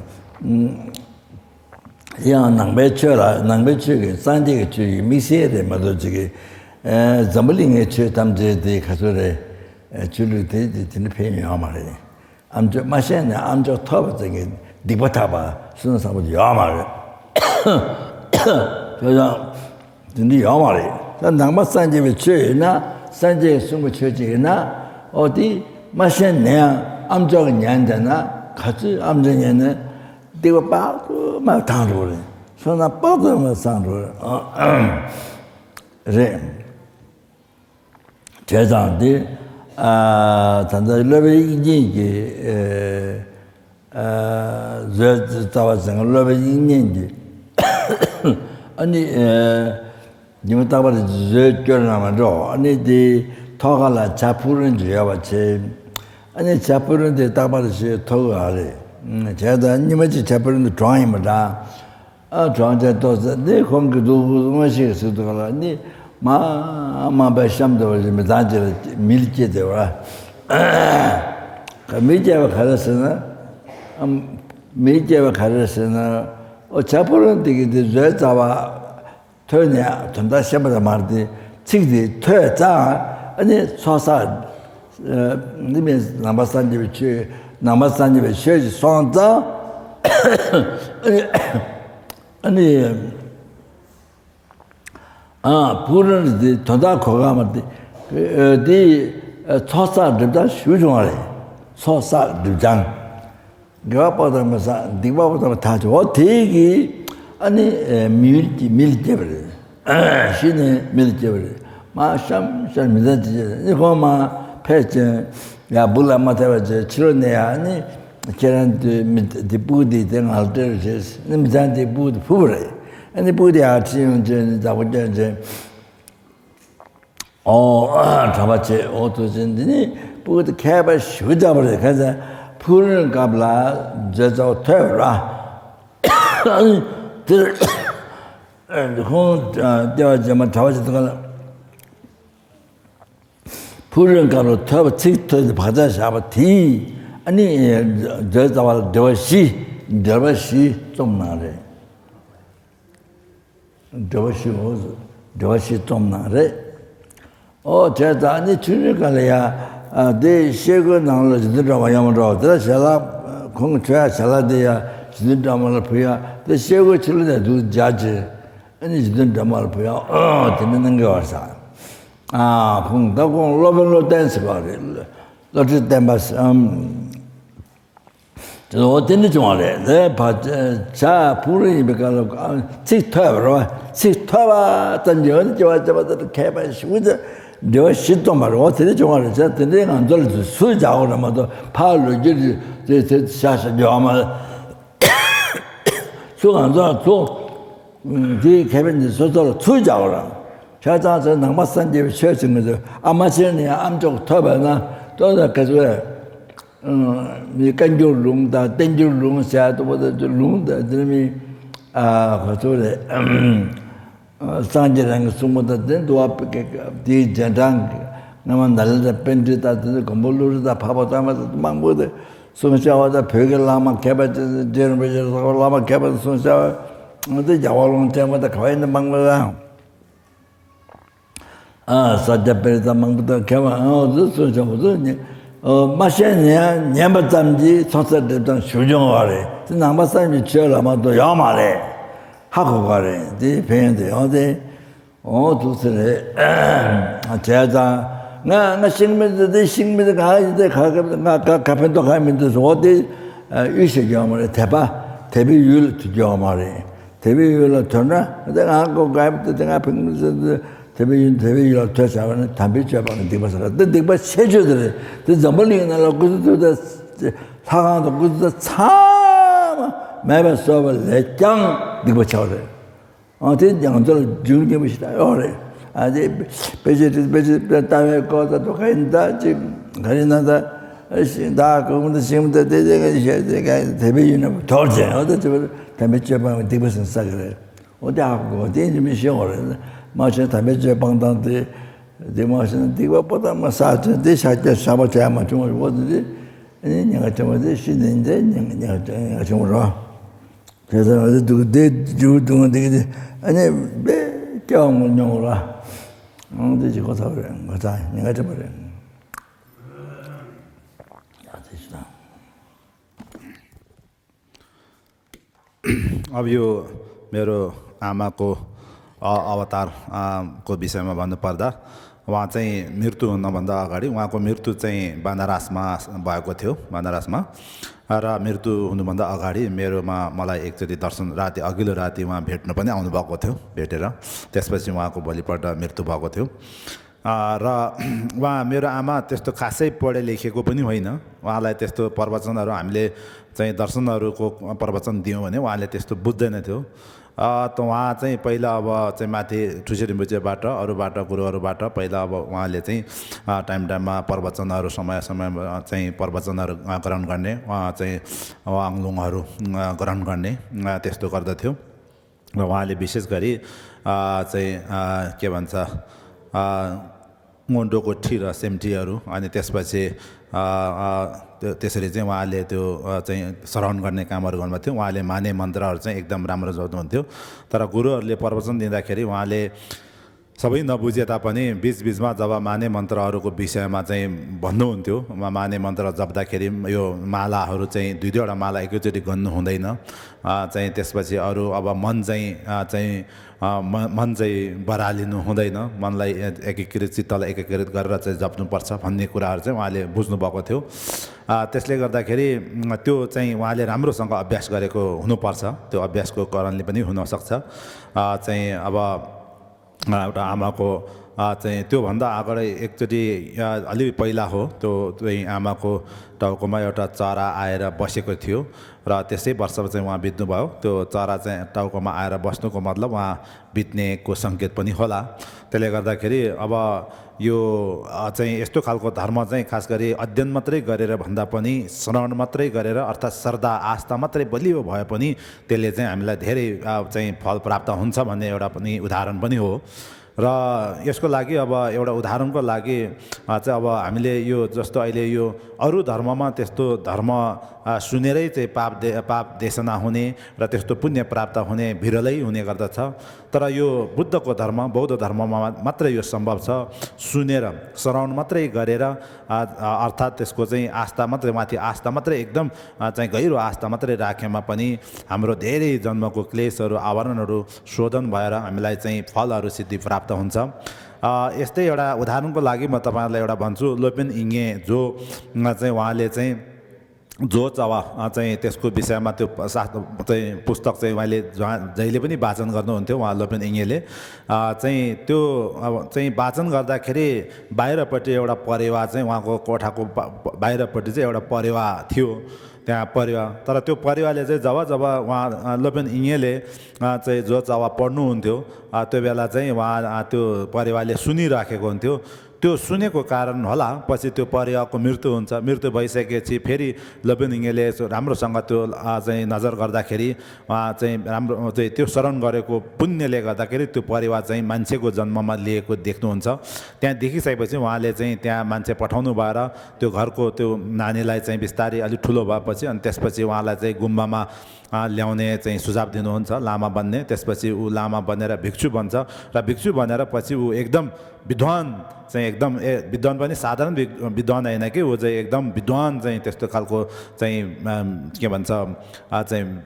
ཡང་ནང་པའི་ཆོས་ལ་ནང་པའི་ཆོས་ཀྱི་སངས་རྒྱས་ཀྱི་ཆོས་ཀྱི་དམིགས་བསལ་རེད་མ་གཏོགས་ཅིག་གི་ཨེ་འཛམ་བུ་གླིང་གི་ཆོས་ཐམས་ཅད་དེ་ག་ཚོད་རེད། ཨེ་ཆོས་ལུགས་དེ་དེ་དེ་འདྲ་ཕན་ཡོད་མ་རེད། ཨམ་ཅོག་མ་ཤེས་ནས་ཨམ་ཅོག་ཐོབ་པ་ཙམ་གྱིས་སྡིག་པ་དག་པ་བསོད་ནམས་བཟང་པོ་དེ་ཡོད་མ་རེད། ཁྱོད་ཚོ་དེ་འདྲ་ཡོད་མ་རེད། ད་ནང་པ་སངས་རྒྱས་པའི་ཆོས་ཡིན་ན་སངས་རྒྱས་ཀྱིས་གསུངས་པའི་ཆོས་ཅིག་ཡིན་ན་ཨོ་དེ་མ་ཤེས་ནའང་ཨམ་ཅོག་གིས་ཉན་བསྡད་ན་ག་ཚོད་ཨམ་ཅོག་ཉན་ནས། སྡིག་པ་དཔག་ཏུ་མ་དག་འགྲོ་རེད། བསོད་ནམས་དཔག་ཏུ་མ་བཟང་འགྲོ་རེད། བྱས་ཙང་དེ་ཨ་ད་ལྟ་སློབ་དཔོན་དབྱིག་གཉེན་གྱི་ཨ་ཨ་མཛོད་རྩ་བ་ཟེར་མཁན་སློབ་དཔོན་དབྱིག་གཉེན་གྱི་ཨ་ནི་ཨ་ཉི་མ་རྟག་པར་མཛོད་སྐྱོར་གནང་བ་འགྲོ། ཨ་ནི་དེ་ཐོག་ཁ་ལ་ཇ་ཕུག་རོན་ཅིག་ཡོད་པ་བྱས། ཨ་ནི་ཇ་ཕུག་རོན་དེ་རྟག་པར་ཞེས་ཐོག་ག་རེད། བྱས་ཙང་ཉི་མ་གཅིག་ཇ་ཕུག་རོན་དེ་གྲོངས་ཡིན་པ་འདྲ། ཨ་གྲོངས་ཆ་ཏོག་ཙམ་ནི་ཁོང་གི་སྡུག་པོ་སྔོན་ཞིག་ཟེར་འདུག་ག་ལ་ནི་མ་མ་པའི་གཤམ་དུ་བ་ཞིག་མི་ཚང་ཅིག་ལ་མི་ལ་སྐྱེས་ཏེ་བ། མི་སྐྱེས་པ་ག་རེ་ཟེར་ན། མི་སྐྱེས་པ་ག་རེ་ཟེར་ན། ཨོ་ཇ་ཕུག་རོན་དེ་གི་དེ་མཛོད་རྩ་བ་ཐོས་ནས་དོན་དག་ཤེས་པ་དང་མ་རེད་དེ་ཚིག་དེ་ཐོས་ཙང་ཨ་ནི་ཚོགས་བསགས། འདི་མིན་ནང་པ་སངས་རྒྱས་པའི་ཆོས་ནང་པ་སངས་རྒྱས་པའི་ཆོས་ཀྱི་སོང་ཙང་ཨ་ནི་ཨ་ནི་ཨ་ཕུག་རོན་དེ་དོན་དག་གོ་ག་མ་དེ་དེ་ཚོགས་བསགས་སྒྲིབ་སྦྱང་ཞུ་བྱུང་བ་རེད། ཚོགས་བསགས་སྒྲིབ་སྦྱང་། དགེ་བ་པོ་དང་མི་བསགས་སྡིག་པ་པོ་དང་མི་ཐག་ཆོད། འོ་དེ་གི་ཨ་ནི་མི་ཡུལ་གྱི་མི་ལ་སྐྱེས་པ་རེད། ཤི་ནས་མི་ལ་སྐྱེས་པ་རེད། མ་ཤམ་ཤམ་མི་ཚང་ཅི་ཅི་ནི་ཁོང་མ་ཕལ་ཆེར་ཡ་བུ་ལ་མ་ཐེ་བ་ཅེ་ཕྱི་ལོ་ནས་ཡ་ནི་ ཁྱེད་རང་དེ་མི་དེ་སྤུ་གུ་དེ་དེ་ང་ལ་སྤྲད་རོགས་བྱེད། ནི་མི་ཚང་དེ་སྤུ་གུ་དེ་ཕུ་བོ་རེད། ཨ་ནི་སྤུ་གུ་དེ་ཡར་ཁྲིད་ཡོང་བྱས་ནས་བདག་པོ་སྐྱོན་བྱས། ཨོ་གྲྭ་པ་བྱས། ཨོ་ཐུགས་རྗེ་ཆེ། འདི་ནི་སྤུ་གུ་དེ་མཁས་པ་ཞེ་པོ་ཅིག་རེད། གང་ཟེར་ཕུག་རོན་སྐབས་ལ་མཛོད་རྩ་བ་ཐོས་པ་རེད། དེར་ཁོང་ལྟེ་བ་རྗེས་མ་གྲྭ་པ་ཞིག་འདུག་ག་ལ། ཕུག་རོན་སྐབས་ལ་ཐོས་པ་ཚིག་ཐོས་ཏེ་བག་ཆགས་བཞག་པ་དེས་ཨ་ནི་མཛོད་རྩ་བ་ལ་འགྲེལ་པ་བཞི། འགྲེལ་པ་བཞི་རྩོམ་གནང་རེད། འགྲེལ་པ་བཞི། འོ་འགྲེལ་པ་བཞི་རྩོམ་གནང་རེད། ཨོ་བྱས་ཙང་ཨ་ནི་ཆུང་ཆུང་སྒང་ལ་ཡ། ཨ་དེ་ཤེལ་སྒོའི་ནང་ལ་རྗེ་བཙུན་སྒྲོལ་མ་ཡོད་མ་འགྲོ། དེ་ལ་ཞལ་ལག་ཁོང་གིས་མཆོད་ཡ་ཞལ་ལག་དེ་ཡ་རྗེ་བཙུན་སྒྲོལ་མ་ལ་ཕུལ་ཡ། དེ་ཤེལ་སྒོའི་ཕྱི་ལོགས་ནས་འདུག་སྦྱར་བྱས། ཨ་ནི་རྗེ་བཙུན་སྒྲོལ་མ་ལ་ཕུལ་ཡ། ཨོ་དེ་ནི་གནང་གི་ཡོད་ས། ཨ་ཁོང་ད་ཁོང་སློབ་དཔོན་བློ་བརྟན་ཟེར་བ་རེད། བློ་གྲོས་བརྟན་པ་ཟེར། ཨམ། དེ་འོ་དེ་འདྲ་བྱུང་བ་རེད། དེ་བ་ཇ་ཕུག་རོན་ཡིན་པའི་སྐབས་ལ་ཚིག་ཐོས་པ་རེད་བ། ཚིག་ཐོས་པ་ཙམ་གྱིས་འོ་དེ་སྐྱེ་བ་སྐྱེ་བ་དེ་མཁས་པ་ཞེ་པོ་ཅིག་འགྲེལ་པ་བཞི་རྩོམ་པ་རེད། འོ་དེ་འདྲ་བྱུང་བ་རེད། བྱས་དེ་འདྲའི་ང་ཚོ་ལ་ཚུར་སྦྱར་དགོས་རེད་མ་གཏོགས་ཕར་ལོ་རྒྱུས་དེ་དེ་དེ་ཤ་ཤ་རྒྱག་མ་ཚུར་ང་ཚོ་ལ་ཚུར། དེའི་ཁེ་ཕན་དེ་སོ་སོ་ལ་ཚུར་སྦྱར་བ་རང་། ཆ་ཚང་ཚོས་ནང་པ་སངས་རྒྱས་པའི་ཆོས་བྱེད་མི་འདུག་ཨ་མ་ཆེན་ནས་ཨམ་ཅོག་ཐོས་པ་ན་ལྟོས་ན་ག་ཚོད་མི་བཀའ་འགྱུར་ལུང་དང་བསྟན་འགྱུར་ལུང་ཟེར་ཡ་དུ་བ་དང་ལུང་དང་དེ་མི་ཨ་ག་ཚོད་རེད། སངས་རྒྱས་རང་གི་གསུང་པ་དང་དེ་འདུལ་བ་དེའི་རྗེས་འབྲང་གི་སྔ་མ་ནཱ་ལེནྡྲ་པཎྜི་ཏ་དང་མགོན་པོ་ཀླུ་སྒྲུབ་དང་འཕགས་པ་སྟོན་པ་དང་མང་པོ་དེ། གསུང་བྱ་བ་དང་བོད་ཀྱི་བླ་མ་མཁས་པ་ཅིག་རྗེ་རིན་པོ་ཆེ་སོགས་བླ་མ་མཁས་པ་གསུང་བྱ་བ་འདི་རྒྱལ་བ་ཀློང་ཆེན་པ་དང་ག་བ་ཡིན་ན་མང་པོ་དང་། ཨ་ས་སྐྱ་པཎྜི་ཏ་མང་པོ་དང་མཁས་པ་ཨ་འོ་ཚོ་གསུང་བྱ་བ་ཚོ་ཉན། ཨོ་མ་ཤེས་ན་ཡང་ཉན་པ་ཙམ་གྱིས་ཚོགས་བསགས་སྒྲིབ་སྦྱང་ཞུགས་འབྱུང་བ་རེད། དེ་ནང་པ་སངས་རྒྱས་ཆོས་ལ་མ་གཏོགས་ཡོད་མ་རེད། ཧ་གོ་ག་རེད། དེ་ཕན་ཡོན་དེ་ཡོང་སྟེ། འོ་འདུག་སེ་རེད། བྱས་ཙང་ང་ང་ཤིང་མི་འདི་འདི་ཤིང་མི་འདི་ག་ཡི་འདི་ག་ག་ང་ག་ག་ཕན་ཐོགས་ག་མི་འདུག་ཟེར། འོ་དེ་གཡུལ་ཞིག་ཡོད་མ་རེད། དད་པ་དད་པའི་ཡུལ་ལ་དུ་ཡོད་མ་རེད། དད་པའི་ཡུལ་ལ་དོར་ན་འདི་ང་གོ་ག་ཡི་འདི་ང་ཕན་གི་འདི་དད་པའི་ཡུལ་དད་པའི་ཡུལ་ལ་དོར་བྱ་བ་ནི་དམ་པའི་སྤྱོད་པ་ནི་སྡིག་པ་ཟེར་བ་འདི་སྡིག་པ་ཆེ་ཤོས་དེ་རེད། འདི་འཛམ་བུ་གླིང་ནང་ལ་སྐུ་གཟུགས་ཐུབ་ད་ལྷ་ཁང་དུ་སྐུ་གཟུགས་ད་ཚང་མ་མེད་པ་བཟོ་བ་ལས་ཀྱང་སྡིག་པ་ཆེ་བ་རེད། ཨ་དེ་ང་ཚོ་ལ་རྒྱུན་རྐྱང་པ་ཞིག་ད་ཡོད་རེད། ཨ་དེ་དཔེ་ཆ་དེ་དཔེ་ཆ་ལྟ་བའི་སྐོར་ད་དུ་ག་ཡིན་ད་ཅིག་ག་རེ་ན་ད་ཤིང་ད་གོང་ད་ཤིང་ད་དེ་དེ་ག་ཞེས་དེ་ག་དེ་བས་ཡིན་ན་དོར་བྱས། ཨ་ད་དེ་བས་དམ་པའི་སྤྱོད་པ་སྡིག་པ་ཟིན་ས་གི་རེད། ཨོ་དེ་ཧ་གོ་དེ་ཡིན་མི་ཤེས་འོ་རེད། མ་ཤེས་དམ་པའི་སྤྱོད་སྤང་སྟངས་དེ་དེ་མ་ཤེས་ན་སྡིག་པ་པོ་ད་མ་ས་ཆེན་དེ་ཤ་སྐྱ་ཤ་བ་བྱས་མ་བྱུང་བ་རེད། ཨོ་དེ་དེ་ཉེན་ཁ་ཆེན་པོ་དེ་ཤི་ནས་དེ་ཉེན་ཉེན་ཁ་ཆེན་པོ་རེད། དེ་ལྟར་ང་ཚོ་འདུག་སྟེ་འཇུག་འདུག་འདུག་སྟེ་ཨ་ནི་དཔེ་སྐྱེ་བ་ངོ་མྱོང་བ་ལ། ཨང་དེ་ཅིག་གོ་ཚ་བ་རེད། ངོ་ཚ་ཉེན་ཁ་ཆེན་པོ་རེད། ཡང་དེ་ཅི་དང་། अब यो मेरो आमाको अ- अवतार अ- को विषयमा भन्नुपर्दा, उहाँ चाहिँ मृत्यु हुनुभन्दा अगाडि उहाँको मृत्यु चाहिँ बनारसमा भएको थियो। बनारसमा र मृत्यु हुनुभन्दा अगाडि मेरोमा मलाई एकचोटि दर्शन, राति, अघिल्लो राति उहाँ भेट्न पनि आउनुभएको थियो। भेटेर त्यसपछि उहाँको भोलिपल्ट मृत्यु भएको थियो। अ, र उहाँ, मेरो आमा त्यस्तो खासै पढे लेखेको पनि होइन। उहाँलाई त्यस्तो प्रवचनहरू, हामीले चाहिँ दर्शनहरूको प्रवचन दियौँ भने उहाँले त्यस्तो बुझ्दैनथ्यो। अ, त उहाँ चाहिँ पहिला अब चाहिँ माथि ठुसे रिम्पोचेबाट, अरूबाट, गुरुहरूबाट पहिला अब उहाँले चाहिँ, अ, टाइम टाइममा प्रवचनहरू, समय समयमा चाहिँ प्रवचनहरू, अ, ग्रहण गर्ने, उहाँ चाहिँ वाङलुङहरू, अ, ग्रहण गर्ने, अ, त्यस्तो गर्दथ्यो। र उहाँले विशेष गरी, अ, चाहिँ, अ, के भन्छ, अ, मोन्टोको ठी र सेम्ठीहरू, अनि त्यसपछि, अ, अ, त्यो, त्यसरी चाहिँ उहाँले त्यो, अ, चाहिँ श्रवण गर्ने कामहरू गर्नुभएको थियो। उहाँले माने मन्त्रहरू चाहिँ एकदम राम्रो जप्नुहुन्थ्यो। तर गुरुहरूले प्रवचन दिँदाखेरि उहाँले सबै नबुझे तापनि बिचबिचमा जब माने मन्त्रहरूको विषयमा चाहिँ भन्नुहुन्थ्यो, मा- माने मन्त्र जप्दाखेरि यो मालाहरू चाहिँ दुई दुईवटा माला एकैचोटि गन्नु हुँदैन। अ, चाहिँ त्यसपछि अरू अब मन चाहिँ, अ, चाहिँ, अ, म- मन चाहिँ बरालिनु हुँदैन। मनलाई ए- एकीकृत, चित्तलाई एकीकृत गरेर चाहिँ जप्नुपर्छ भन्ने कुराहरू चाहिँ उहाँले बुझ्नुभएको थियो। अ, त्यसले गर्दाखेरि, उम्, त्यो चाहिँ उहाँले राम्रोसँग अभ्यास गरेको हुनुपर्छ। त्यो अभ्यासको कारणले पनि हुनसक्छ। अ, चाहिँ अब अ, एउटा आमाको चाहिँ त्योभन्दा अगाडि एकचोटि, अ, अलि पहिला हो, त्यो चाहिँ आमाको टाउकोमा एउटा चरा आएर बसेको थियो र त्यसै वर्ष चाहिँ उहाँ बित्नुभयो। त्यो चरा चाहिँ टाउकोमा आएर बस्नुको मतलब उहाँ बित्नेको सङ्केत पनि होला। त्यसले गर्दाखेरि अब यो, अ, चाहिँ यस्तो खालको धर्म चाहिँ खास गरी अध्ययन मात्रै गरेर भन्दा पनि श्रवण मात्रै गरेर, अर्थात् श्रद्धा आस्था मात्रै बलियो भए पनि त्यसले चाहिँ हामीलाई धेरै, अ, चाहिँ फल प्राप्त हुन्छ भन्ने एउटा पनि उदाहरण पनि हो। र यसको लागि अब एउटा उदाहरणको लागि, अ, चाहिँ अब हामीले यो जस्तो अहिले यो अरू धर्ममा त्यस्तो धर्म, अ, सुनेरै चाहिँ पाप दे-, पाप देशना हुने र त्यस्तो पुण्य प्राप्त हुने विरलै हुने गर्दछ। तर यो बुद्धको धर्म, बौद्ध धर्ममा मात्रै यो सम्भव छ। सुनेर, श्रवण मात्रै गरेर, अ, अ, अर्थात् त्यसको चाहिँ आस्था मात्रै, माथि आस्था मात्रै एकदम, अ, चाहिँ गहिरो आस्था मात्रै राखेमा पनि हाम्रो धेरै जन्मको क्लेशहरू, आवरणहरू शोधन भएर हामीलाई चाहिँ फलहरू सिद्धि प्राप्त हुन्छ। अ, यस्तै एउटा उदाहरणको लागि म तपाईँहरूलाई एउटा भन्छु, लोपेन इङ्गे जो, अ, चाहिँ उहाँले चाहिँ जो चावा, अ, चाहिँ त्यसको विषयमा त्यो प-, सा-, चाहिँ पुस्तक चाहिँ उहाँले जहाँ, जहिले पनि वाचन गर्नुहुन्थ्यो उहाँ लोपेन इङ्गेले। अ, चाहिँ त्यो अब चाहिँ वाचन गर्दाखेरि बाहिरपट्टि एउटा परेवा चाहिँ उहाँको कोठाको बा-, बाहिरपट्टि चाहिँ एउटा परेवा थियो, त्यहाँ परेवा। तर त्यो परेवाले चाहिँ जब जब उहाँ, अ, लोपेन इङ्गेले, अ, चाहिँ जो चावा पढ्नुहुन्थ्यो, अ, त्यो बेला चाहिँ उहाँ, अ, त्यो परेवाले सुनिराखेको हुन्थ्यो। त्यो सुनेको कारण होला, पछि त्यो परेवाको मृत्यु हुन्छ। मृत्यु भइसकेपछि फेरि लोपेन इङ्गेले यसो राम्रोसँग त्यो, अ, चाहिँ नजर गर्दाखेरि उहाँ चाहिँ राम्रो चाहिँ त्यो श्रवण गरेको पुण्यले गर्दाखेरि त्यो परेवा चाहिँ मान्छेको जन्ममा लिएको देख्नुहुन्छ। त्यहाँ देखिसकेपछि उहाँले चाहिँ त्यहाँ मान्छे पठाउनु भएर त्यो घरको त्यो नानीलाई चाहिँ बिस्तारै अलिक ठुलो भएपछि अनि त्यसपछि उहाँलाई चाहिँ गुम्बामा, अ, ल्याउने चाहिँ सुझाव दिनुहुन्छ, लामा बन्ने। त्यसपछि ऊ लामा बनेर भिक्षु बन्छ र भिक्षु बनेर पछि ऊ एकदम विद्वान चाहिँ एकदम, ए, विद्वान पनि साधारण वि-, विद्वान होइन कि, ऊ चाहिँ एकदम विद्वान चाहिँ त्यस्तो खालको चाहिँ, अम, के भन्छ, अ, चाहिँ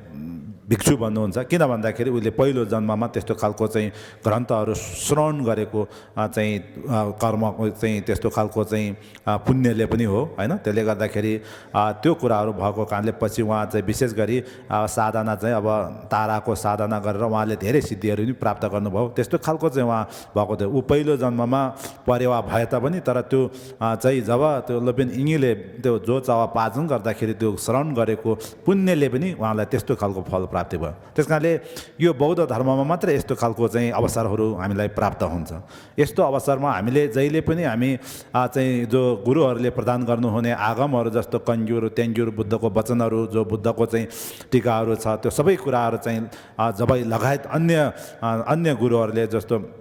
भिक्षु भन्नुहुन्छ। किन भन्दाखेरि उसले पहिलो जन्ममा त्यस्तो खालको चाहिँ ग्रन्थहरू श्रवण गरेको, अ, चाहिँ, अ, कर्म चाहिँ त्यस्तो खालको चाहिँ, अ, पुण्यले पनि हो, होइन? त्यसले गर्दाखेरि, अ, त्यो कुराहरू भएको कारणले पछि उहाँ चाहिँ विशेष गरी, अ, साधना चाहिँ अब ताराको साधना गरेर उहाँले धेरै सिद्धिहरू पनि प्राप्त गर्नुभयो। त्यस्तो खालको चाहिँ उहाँ भएको थियो। ऊ पहिलो जन्ममा परेवा भए तापनि, तर त्यो, अ, चाहिँ जब त्यो लोपेन इङ्गेले त्यो जो चावा पाचन गर्दाखेरि त्यो श्रवण गरेको पुण्यले पनि उहाँलाई त्यस्तो खालको फल प्राप्ति भयो। त्यस कारणले यो बौद्ध धर्ममा मात्रै यस्तो खालको चाहिँ अवसरहरू हामीलाई प्राप्त हुन्छ। यस्तो अवसरमा हामीले जहिले पनि हामी, आ, चाहिँ जो गुरुहरूले प्रदान गर्नुहुने आगमहरू जस्तो कन्जुर, तेन्जुर, बुद्धको वचनहरू, जो बुद्धको चाहिँ टिकाहरू छ, त्यो सबै कुराहरू चाहिँ, आ, जब लगायत अन्य, आ, अन्य गुरुहरूले जस्तो,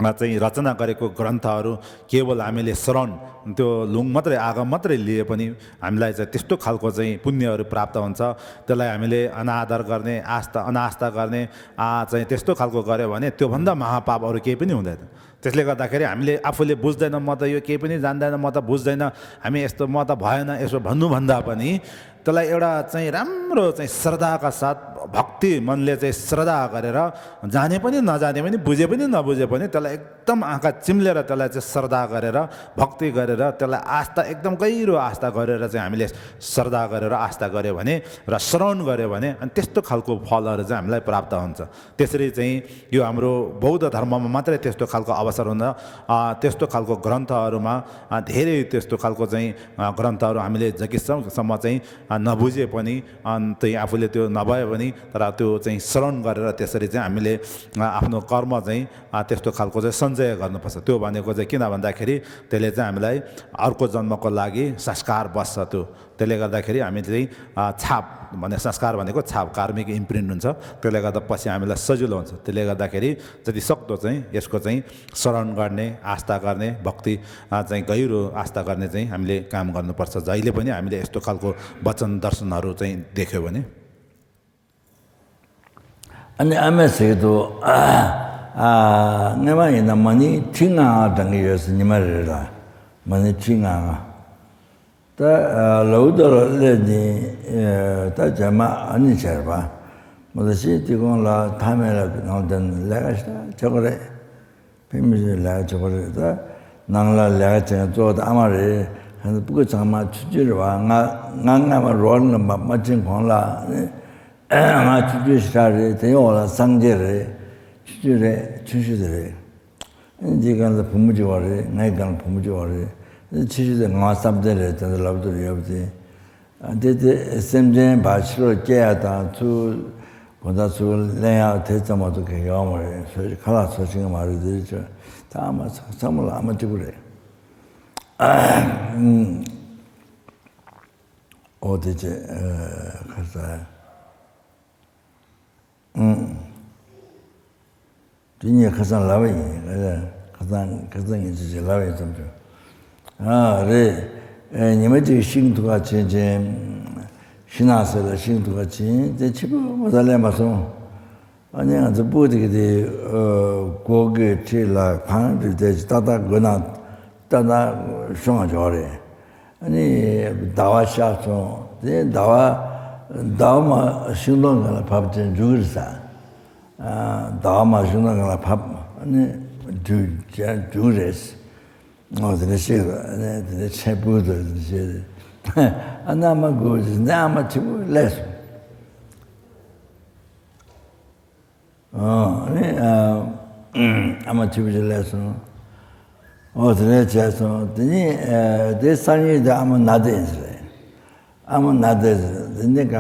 आ, चाहिँ रचना गरेको ग्रन्थहरू केवल हामीले श्रवण, त्यो लुङ मात्रै, आगम मात्रै लिए पनि हामीलाई चाहिँ त्यस्तो खालको चाहिँ पुण्यहरू प्राप्त हुन्छ। त्यसलाई हामीले अनादर गर्ने, आस्था, अनास्था गर्ने, आ, चाहिँ त्यस्तो खालको गऱ्यो भने त्योभन्दा महापाप अरू केही पनि हुँदैन। त्यसले गर्दाखेरि हामीले आफूले बुझ्दैन, म त यो केही पनि जान्दैन, म त बुझ्दैन, हामी यस्तो, म त भएन, यसो भन्नुभन्दा पनि त्यसलाई एउटा चाहिँ राम्रो चाहिँ श्रद्धाका साथ, भक्ति मनले चाहिँ श्रद्धा गरेर, जाने पनि नजाने पनि, बुझे पनि नबुझे पनि, त्यसलाई एकदम आँखा चिम्लेर त्यसलाई चाहिँ श्रद्धा गरेर, भक्ति गरेर, त्यसलाई आस्था, एकदम गहिरो आस्था गरेर चाहिँ हामीले श्रद्धा गरेर आस्था गऱ्यो भने र श्रवण गऱ्यो भने, अनि त्यस्तो खालको फलहरू चाहिँ हामीलाई प्राप्त हुन्छ। त्यसरी चाहिँ यो हाम्रो बौद्ध धर्ममा मात्रै त्यस्तो खालको अवसर हुँदा, अ, त्यस्तो खालको ग्रन्थहरूमा, अ, धेरै त्यस्तो खालको चाहिँ, अ, ग्रन्थहरू हामीले जतिसम्म चाहिँ, अ, नबुझे पनि, अ, चाहिँ आफूले त्यो नभए पनि, तर त्यो चाहिँ श्रवण गरेर त्यसरी चाहिँ हामीले, अ, आफ्नो कर्म चाहिँ, अ, त्यस्तो खालको चाहिँ सञ्चय गर्नुपर्छ। त्यो भनेको चाहिँ किन भन्दाखेरि त्यसले चाहिँ हामीलाई अर्को जन्मको लागि संस्कार बस्छ। त्यो त्यसले गर्दाखेरि हामी चाहिँ, अ, छाप, भने संस्कार भनेको छाप, कार्मिक इम्प्रिन्ट हुन्छ। त्यसले गर्दा पछि हामीलाई सजिलो हुन्छ। त्यसले गर्दाखेरि जति सक्दो चाहिँ यसको चाहिँ श्रवण गर्ने, आस्था गर्ने, भक्ति, अ, चाहिँ गहिरो आस्था गर्ने चाहिँ हामीले काम गर्नुपर्छ। जहिले पनि हामीले यस्तो खालको वचन दर्शनहरू चाहिँ देख्यो भने। ཨ་ནི་ཨ་མས་ཟེར་གྱི་འདུག་ཨ། སྔ་མ་ཡིན་ན་མ་ཎི་ཁྲི་ལྔ་བགྲང་གི་ཡོད་ཟེར། ཉི་མ་རེ་རེ་ལ་མ་ཎི་ཁྲི་ལྔ། ད་ལའུ་ཏ་ར་སླེབས་ནི་ད་རྗེས་མ་ཨ་ནི་བྱས་པ། མོ་ད་ཤི་དེ་གོང་ལ་ཐ་མའི་ལ་ནང་དོན་ལས་ཀ་ཞིག་བྱེད་དགོས་རེད། ཕན་མི་ཆོད་ལས་ཀ་བྱེད་དགོས་རེད། ད་ནང་ལ་ལས་ཀ་བྱེད་མཁན་གཙོ་བོ་ད་ཨ་མ་རེད། ཧན་སྤུ་གུ་ཚང་མ་ཆུང་ཆུང་རེད་བ། ང་ང་སྔ་མ་རོགས་རམ་པ་མ་བྱེད་གོང་ལ་ནི་ང་ཆུང་ཆུང་ཞིག་རེད། དེའི་འོག་ལ་སངས་རྒྱས་རེད། ཆུང་ཆུང་རེད། ཆུང་ཆུང་དེ་རེད། འདིའི་སྒང་ལ་བུ་མོ་གཅིག་ཡོད་རེད། ངའི་སྒང་ལ་བུ་མོ་གཅིག་ཡོད་རེད། ཕྱི་ཤུལ་དེ་ང་བསམ་གཏན་རེད་དེ་འདྲ་ལབ་དུས་ཡོད་པ་དེ། དེ་དེ་སེམས་ཅན་ཕར་ཕྱི་ལོགས་སྐྱེ་ཡ་དང་ཚུར་དགོང་དག་ཚུར་ལེན་ཡ་དེ་ཙམ་མ་གཏོགས་གང་ཡོད་མ་རེད། ཚོ་ཁ་ལག་ཚོ་ཤེས་ཀྱི་མ་རེད། དེ་ཚོ་ད་ཨ་མ་ཚང་མ་ལ་ཨ་མ་གཅིག་པུ་རེད། ཨོ་དེ་ཚེ་ཁ་ས། དེ་ངས་ཁ་སང་ལབ་པ་ཡིན། ཁ་སང་ཁ་སང་ངས་ཅི་ཞིག་ལབ་ཡིན་བསམ་བྱུང་། ཨ་རེད། ཉི་མ་གཅིག་ཤིང་འཐུ་ག་ཕྱིན་ཕྱིན། ཤིང་ནགས་ཟེར་ལ་ཤིང་འཐུ་ག་ཕྱིན་དེ་ཕྱི་པོ་མ་ད་ལེན་པ་སོང་། ཨ་ནི་ང་ཚོ་སྤུ་དེ་གི་དེ་སྒོ་གི་འཁྲིས་ལ་གང་དུ་དེ་ཏག་ཏག་སྒོ་ནང་ཏག་ཏག་ཤོང་བ་འཇོག་རེད། ཨ་ནི་ཟླ་བ་ཤར་སོང་། དེ་ཟླ་བ་ཟླ་བ་མ་ཤིང་སྡོང་སྒང་ལ་བབས་ཏེ་འཇུག་གི་རེད་ས། ཟླ་བ་མ་ཤིང་སྡོང་སྒང་ལ་བབས། ཨ་ནི་འཇུག་འཇུག་རེད། ཨོ་དེ་འདྲ་ཤེས་རེད། ཨ་ནི་དེ་འདྲ་ཆེན་པོ་དང་དེ་འདྲ་ཤེས་རེད། ཨ་ནི་ཨ་མ་དགོས་ཀྱི་ནི་ཨ་མ་ཆེན་པོ་སླེབས་སོང་། ཨ་ནི་ཨ་མ་ཆུ་བཞི་ལས་སོང་། ཨོ་དེ་ནས་བྱས་སོང་། དེ་ནི་དེ་སང་ཉིན་དེ་ཨ་མ་ན་བསྡད་ཡིན་ཟེར། ཨ་མ་ན་བསྡད་ཟེར། དེ་ནི་ག་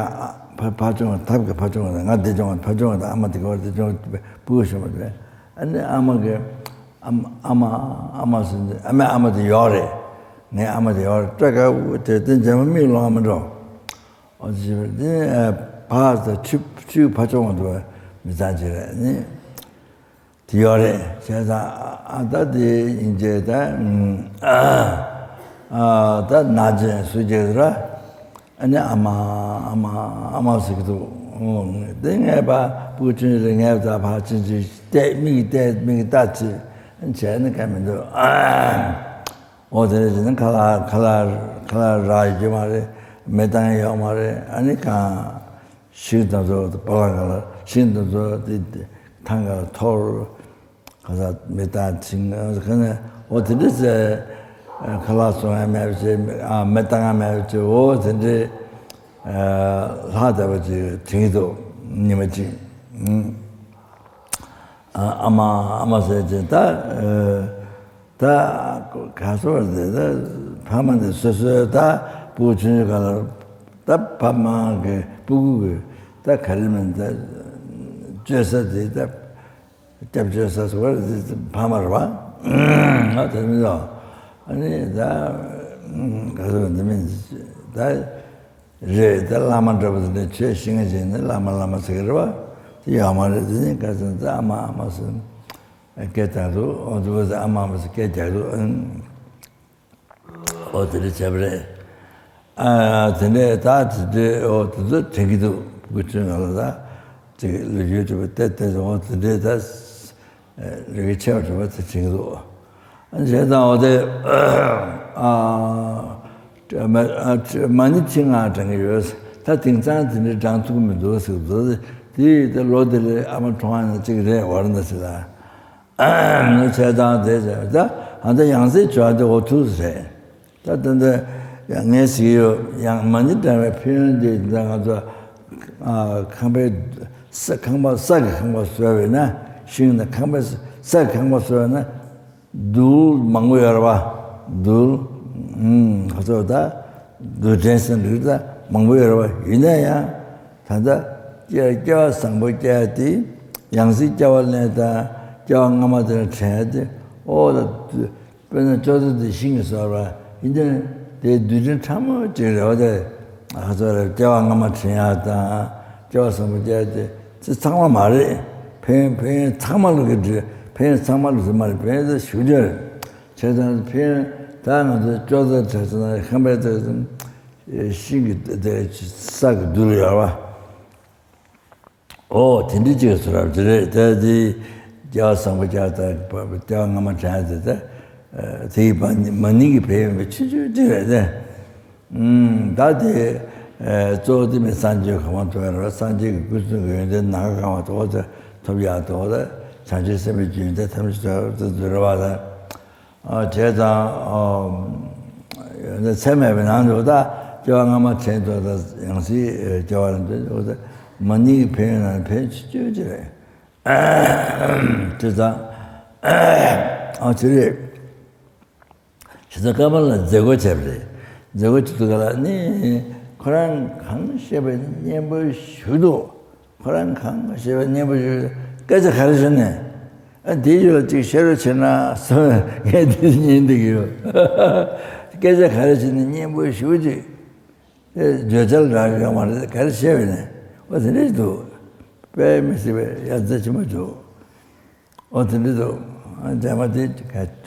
ཕ་ཕ་ཆུང་ཐབ་ཀྱི་ཕ་ཆུང་ང་དེ་ཆུང་ཕ་ཆུང་དང་ཨ་མ་དེ་ག་བར་དེ་ཆུང་སྤུ་གུ་ཤོར་བ་རེད། ཨ་ནི་ཨ་མ་གི་ཨ་མ་ཨ་མ་ཨ་མ་ཟེར་ཨ་མའི་ཨ་མ་དེ་ཡོད་རེད། ངའི་ཨ་མ་དེ་ཡོད་རེད། སྤྲད་ག་དེ་དེ་རྗེས་མ་མིག་ལོང་ཨ་མ་འགྲོ། ཨོ་ཅི་དེ་ཕ་དང་ཆུ་ཆུ་ཕ་ཆུང་བ་འདུག་མི་ཚང་ཅི་རེད་ནི། དེ་ཡོད་རེད་བྱས་ཙང་ཨ་ད་དེ་ཡིན་རྗེས་ད་ཨ་ད་ན་ཅན་སུ་རྗེས་ར། ཨ་ནི་ཨ་མ་ཨ་མ་ཨ་མ་ཟེར་གི་འདུག་དེ་ངས་ཕ་སྤུ་གུ་ཆུང་ཆུང་རེད། ངས་ད་ཕ་ཆུང་ཆུང་བལྟས་མིག་བལྟས་མིག་ལྟ་ཅི་བྱས་ནི་ག་མི་འདུག་ཨ། འོ་དེ་འདྲ་བྱས་ན་ཁ་ལག་ཁ་ལག་ཁ་ལག་རག་ཡོད་ཀྱི་མ་རེད། མེ་བཏང་ཡོད་མ་རེད། ཨ་ནི་གང་ཤིང་དང་ཚོ་པ་ལང་ག་ལ་ཤིང་དང་ཚོ་དེ་ཐང་ག་ལ་འཐོར། ག་ས་མེ་བཏང་ཕྱིན་ག་ནས་འོ་དེ་འདྲ་ཟེར། ཁ་ལག་སོང་ཡ་མེད་པ་བྱས། ཨ་མེ་བཏང་ཡ་མེད་པ་བྱས། འོ་དེ་འདྲའི་ལྷག་བསྡད་པ་ཅིག་དྲན་གྱི་འདུག་ཉི་མ་གཅིག་ཨ་ཨ་མ་ཨ་མ་ཟེར་ཅིག་ད། ད་ག་སོ་རེད་ད། ཕ་མ་འདི་སོ་སོའི་ད་སྤུ་གུ་ཆུང་ཆུང་སྒང་ལ་ད་ཕ་མ་གི་སྤུ་གུ་གི་ད་ག་རེ་མིན་ད་བཅོལ་ས་དེ་ད་སྐྱབས་བཅོལ་ས་སོ་རེད། ཕ་མ་རེད་བ། ང་དེ་མིན་ལ་ཨ་ནི་ད་ག་སོ་འདི་མིན་ད་རེད། ད་བླ་མ་འདྲ་པོ་དེ་འདྲ་ཆོས་ཤེས་མཁན་ཅིག་ནི་བླ་མ་བླ་མ་ཟེར་གི་རེད་བ། དེ་ཡོད་མ་རེད། དེ་ནི་ག་ཚོད་ད་ཨ་མ་ཨ་མ་ཟེར། སྐད་བཏང་འདུག་འོ་འདུག་ཟེར། ཨ་མ་ཨ་མ་ཟེར་སྐད་རྒྱག་འདུག་འོ་དེ་འདྲ་བྱས་པ་རེད། ཨ་དེ་འདྲས་ད་དེ་འདྲས་འོ་དེ་ཚོ་དྲན་གྱི་འདུག་སྤུ་གུ་ཆུང་ང་ལ་ད་ཅིག་ལོ་རྒྱུས་འདྲ་པོ་བལྟས་བལྟས་འོ་དེ་འདྲས་ད་ལོ་རྒྱུས་ཆེ་བ་འདྲ་པོ་དེ་དྲན་གྱི་འདུག་བྱས་ཙང་འོ་དེ་ཨ། མ་ཎི་ཆེད་མངགས་བགྲང་གི་ཡོད། ད་དེང་སང་དེ་འདྲའི་བགྲང་ཐུབ་ཀྱི་མི་འདུག་ཟེར་འདུག་དེ་ཡིས་ད་ལོ་དེ་ལས་ཨ་མ་གྲོངས་ཡ་ན་གཅིག་རེད་བར་འདི་ཟེར་ལ། ནི་བྱས་ཙང་དེ་ཟེར་ད་ཨ་ད་ཡང་སྲིད་བྱོས་དེ་འོ་ཐུག་རེད། ད་ད་ད་ངས་ཟེར་གྱི་ཡོད། ཡང་མ་ཎི་བགྲང་བའི་ཕན་ཡོན་དེ་ད་ང་ཚོ་ཁང་པའི་ས་ཁང་པ་ས་གི་ཁང་པ་བཟོས་པས་ན་ཤིང་ནི་ཁང་པའི་ས་གི་ཁང་པ་བཟོས་པས་ན། རྡུལ་མང་པོ་ཡོད་རེད་བ། རྡུལ། ཨུམ། ཁ་ཚོ་ད། རྡུལ་ཕྲན་ཟེར་འདུག་ད་མང་པོ་ཡོད་རེད་བ། ཡིན་ན་ཡང་། ད་ལྟ་སྐྱེ་སྐྱེ་བ་བཟང་པོ་སྐྱེ་ཡ་དེ། ཡང་སྲིད་སྐྱེ་བ་ལེན་དང་སྐྱེ་བ་སྔ་མ་དེ་ལ་དྲན་ཡ་དེ། ཨོ་ད། དཔེར་ན་ཅོག་ཙེ་དེ་ཤིང་གིས་བཟོས་པ་ཡིན་ཏེ། དེའི་རྡུལ་ཕྲན་ཕྲ་མོ་གཅིག་རེད་བ་དེ། ཁ་ཚོ་རེད། སྐྱེ་བ་སྔ་མ་དྲན་ཡ་དང་སྐྱེ་བ་བཟང་པོ་སྐྱེ་ཡ་དེ། དེ་ཚང་མ་མ་རེད། ཕན་ཕན་ཡོན་ཚང་མ་ལོ་གི་འདྲི། ཕན་ཡོན་ཚང་མ་ལོ་ཟེར་མ་རེད། ཕན་ཡོན་དེ་ཞུ་རྒྱུ་རེད། བྱས་ཙང་ཕན་ཡོན་ད་ང་ཚོ་ཅོག་ཙེ་དྲ་ཚོ་ན་ཁང་པའི་དེ་ཤིང་གི་དེ་ས་གི་རྡུལ་ཡོད་བ། ཨོ་དེ་འདྲི་ཅིག་ཚོ་རབ་ཅི་རེད། དེ་དེ་སྐྱེ་བ་བཟང་པོ་སྐྱེ་ད་སྐྱེ་བ་སྔ་མ་དྲན་དེ་དེ་དེ་ཡི་མ་ཎི་གི་ཕན་ཡོན་པའི་ཆེ་ཆུང་ཅིག་རེད་དེ། ད་དེ་གཙོ་བོ་དེ་མི་སངས་རྒྱས་གོ་འཕང་ཐོབ་ཡ་རེད་བ། སངས་རྒྱས་ཀྱི་སྐུ་གསུང་གི་ཡོན་ཏན་ནམ་མཁའ་གང་བ་དོ་དེ་ཐོབ་ཡག་དོ་དེ་བྱང་ཆུབ་སེམས་དཔའི་རྒྱུད་དེ་ཐམས་ཅད་དོ་དེ་འཛུལ་རེད་བ་དེ། བྱས་ཙང་ཚད་མེད་པའི་ནང་དུ་ད་སྐྱེ་བ་སྔ་མ་དྲན་དོ་དེ་ཡང་སྲིད་སྐྱེ་བ་ལ་འདོད་དོ་དེ་མ་ཎི་གི་ཕན་ཡོན་ནང་ཕན་ཆེ་ཆུང་ཅིག་རེད། བྱས་ཙང་ ཨ་ཅི་རེད། ཇི་ལྟར་ཀ་མ་ལ་མཛད་སྒོ་བྱས་པ་རེད། མཛད་སྒོ་བྱེད་དུས་ག་ལ་ནི་ཁོ་རང་གང་བཤད་པའི་སྙན་པོ་ཞུ་འདུག་ཁོ་རང་གང་བཤད་པའི་སྙན་པོ་ཞུ། སྐད་ཆ་ག་རེ་བཤད་ནས། ཨ་དེའི་རྗེས་ལ་ཅིག་བཤད་རོགས་བྱེད་ན་བསམ། ངས་དེ་ཉན་འདི་གི་ཡོད། སྐད་ཆ་ག་རེ་བྱས་ནས་སྙན་པོ་ཞུ་ཅིག་བརྗོད་བྱ་ལ་རག་ཡོད་མ་རེད། ག་རེ་བཤད་པས་ནས་འོ་དེ་འདྲ་འདུག་དཔེ་མི་སྲིད་པའི་ཡ་མཚན་ཆེན་པོ་འདུག་འོ་དེ་འདྲ་འདུག་མཇལ་མ་དེ་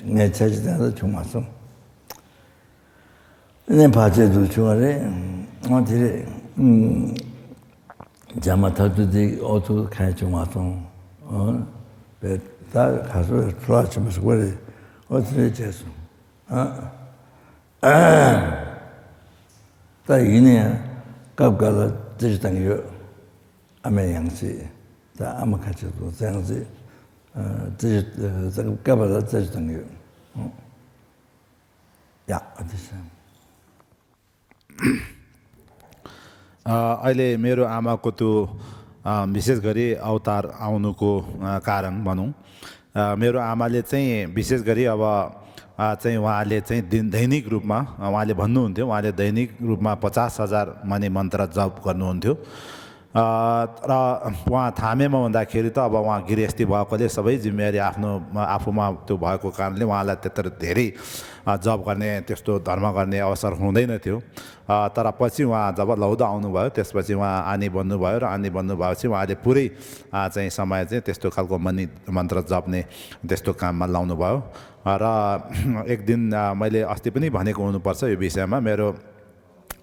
ངས་ཆ་ཅི་ཙམ་ལ་བྱུང་མ་སོང་། ནས་བར་ཆད་དུ་བྱུང་བ་རེད། འོ་དེ་རེད། མཇལ་མ་ཐག་ཏུ་དེ་ཨོ་ཐུག་གང་བྱུང་མ་སོང་། འོ་བས་ད་ག་སོ་ཚོ་ལ་ཆེན་པོ་ཟུག་པ་རེད། འོ་དེ་རེད་བྱས་སོང་། ཨ། ད་ཡིན་ན་ཡང་སྐབས་འགའ་ལ་རྩེད་གཞི་བཏང་གི་ཡོད། ཨ་མའི་ཡང་སྲིད། ད་ཨ་མ་ཁ་ཆེ་ཚོ་བཙན་སྲིད། རྩེད་གཞི་སྐབས་འགའ་ལ་རྩེད་གཞི་བཏང་གི་ཡོད། ཡ་ཨ་དེ་སེམས། अ, अहिले मेरो आमाको त्यो, अ, विशेष गरी अवतार आउनुको, अ, कारण भनौँ, अ, मेरो आमाले चाहिँ विशेष गरी अब, अ, चाहिँ उहाँले चाहिँ दिन, दैनिक रूपमा, अ, उहाँले भन्नुहुन्थ्यो, उहाँले दैनिक रूपमा पचास हजार माने मन्त्र जप गर्नुहुन्थ्यो। अ, र उहाँ थामेमा हुँदाखेरि त अब उहाँ गृहस्थी भएकोले सबै जिम्मेवारी आफ्नो, आफूमा त्यो भएको कारणले उहाँलाई त्यत्रो धेरै, अ, जप गर्ने, त्यस्तो धर्म गर्ने अवसर हुँदैन थियो। अ, तर पछि उहाँ जब लौदा आउनुभयो, त्यसपछि उहाँ आनी बन्नुभयो र आनी बन्नुभएपछि उहाँले पुरै, अ, चाहिँ समय चाहिँ त्यस्तो खालको मनि-, मन्त्र जप्ने त्यस्तो काममा लाउनुभयो। अ, र एक दिन, अ, मैले अस्ति पनि भनेको हुनुपर्छ यो विषयमा, मेरो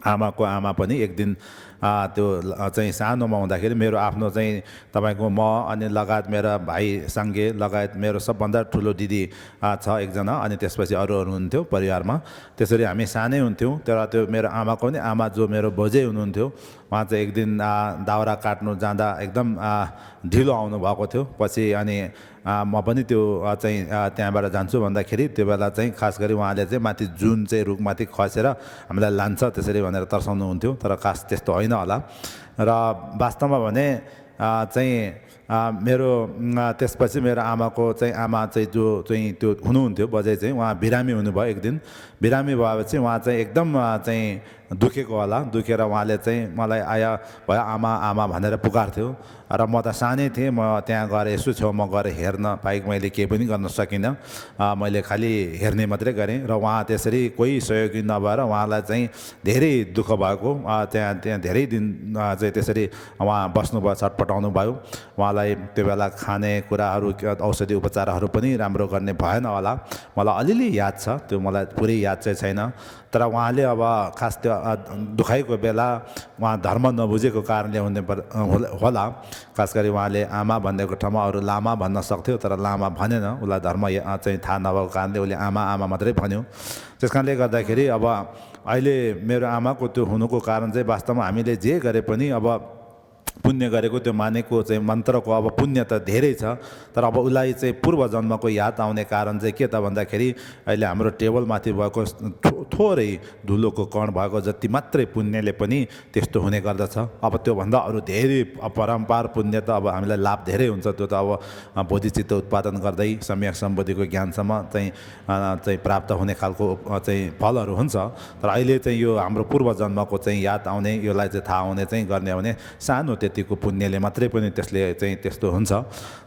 आमाको आमा पनि एक दिन, अ, त्यो, अ, चाहिँ सानोमा हुँदाखेरि मेरो आफ्नो चाहिँ तपाईँको म अनि लगायत मेरा भाइ साङ्गे लगायत मेरो सबभन्दा ठुलो दिदी, अ, छ एकजना, अनि त्यसपछि अरूहरू हुनुहुन्थ्यो परिवारमा। त्यसरी हामी सानै हुन्थ्यौँ, तर त्यो मेरो आमाको पनि आमा जो मेरो बोजै हुनुहुन्थ्यो, उहाँ चाहिँ एक दिन, अ, दाउरा काट्नु जाँदा एकदम, अ, ढिलो आउनुभएको थियो। पछि अनि, अ, म पनि त्यो, अ, चाहिँ, अ, त्यहाँबाट जान्छु भन्दाखेरि त्यो बेला चाहिँ खास गरी उहाँले चाहिँ माथि जुन चाहिँ रुखमाथि खसेर हामीलाई लान्छ त्यसरी भनेर तर्साउनुहुन्थ्यो, तर खास त्यस्तो होइन होला। र वास्तवमा भने, अ, चाहिँ, अ, मेरो, अ, त्यसपछि मेरो आमाको चाहिँ, आमा चाहिँ जो चाहिँ त्यो हुनुहुन्थ्यो बजै चाहिँ उहाँ बिरामी हुनुभयो एक दिन। बिरामी भएपछि उहाँ चाहिँ एकदम, अ, चाहिँ दुखेको होला। दुखेर उहाँले चाहिँ मलाई आया, भयो आमा, आमा भनेर पुकार्थ्यो। र म त सानै थिएँ, म त्यहाँ गएर यसो छेउमा गएर हेर्न बाहेक मैले केही पनि गर्न सकिनँ। अ, मैले खालि हेर्ने मात्रै गरेँ र उहाँ त्यसरी कोही सहयोगी नभएर उहाँलाई चाहिँ धेरै दुःख भएको, अ, त्यहाँ, त्यहाँ धेरै दिन, अ, चाहिँ त्यसरी उहाँ बस्नुभयो, छटपटाउनु भयो। उहाँलाई त्यो बेला खाने कुराहरू, औषधि उपचारहरू पनि राम्रो गर्ने भएन होला। मलाई अलिअलि याद छ, त्यो मलाई पुरै याद चाहिँ छैन। तर उहाँले अब खास त्यो, अ, दुखाइको बेला उहाँ धर्म नबुझेको कारणले हुने पर-, अ, होला, होला। खास गरी उहाँले आमा भनेको ठाउँमा अरू लामा भन्न सक्थ्यो, तर लामा भनेन। उसलाई धर्म या-, अ, चाहिँ थाहा नभएको कारणले उसले आमा, आमा मात्रै भन्यो। त्यस कारणले गर्दाखेरि अब अहिले मेरो आमाको त्यो हुनुको कारण चाहिँ वास्तवमा हामीले जे गरे पनि अब पुण्य गरेको त्यो मानेको चाहिँ मन्त्रको अब पुण्य त धेरै छ, तर अब उसलाई चाहिँ पूर्व जन्मको याद आउने कारण चाहिँ के त भन्दाखेरि अहिले हाम्रो टेबलमाथि भएको थो-, थोरै धुलोको कण भएको जति मात्रै पुण्यले पनि त्यस्तो हुने गर्दछ। अब त्योभन्दा अरू धेरै अपरम्पार पुण्य त अब हामीलाई लाभ धेरै हुन्छ। त्यो त अब, अ, बोधिचित्त उत्पादन गर्दै सम्यक सम्बोधिको ज्ञानसम्म चाहिँ, अ, चाहिँ प्राप्त हुने खालको, अ, चाहिँ फलहरू हुन्छ। तर अहिले चाहिँ यो हाम्रो पूर्व जन्मको चाहिँ याद आउने, यसलाई चाहिँ थाहा हुने चाहिँ गर्ने हो भने सानो त्यतिको पुण्यले मात्रै पनि त्यसले चाहिँ त्यस्तो हुन्छ।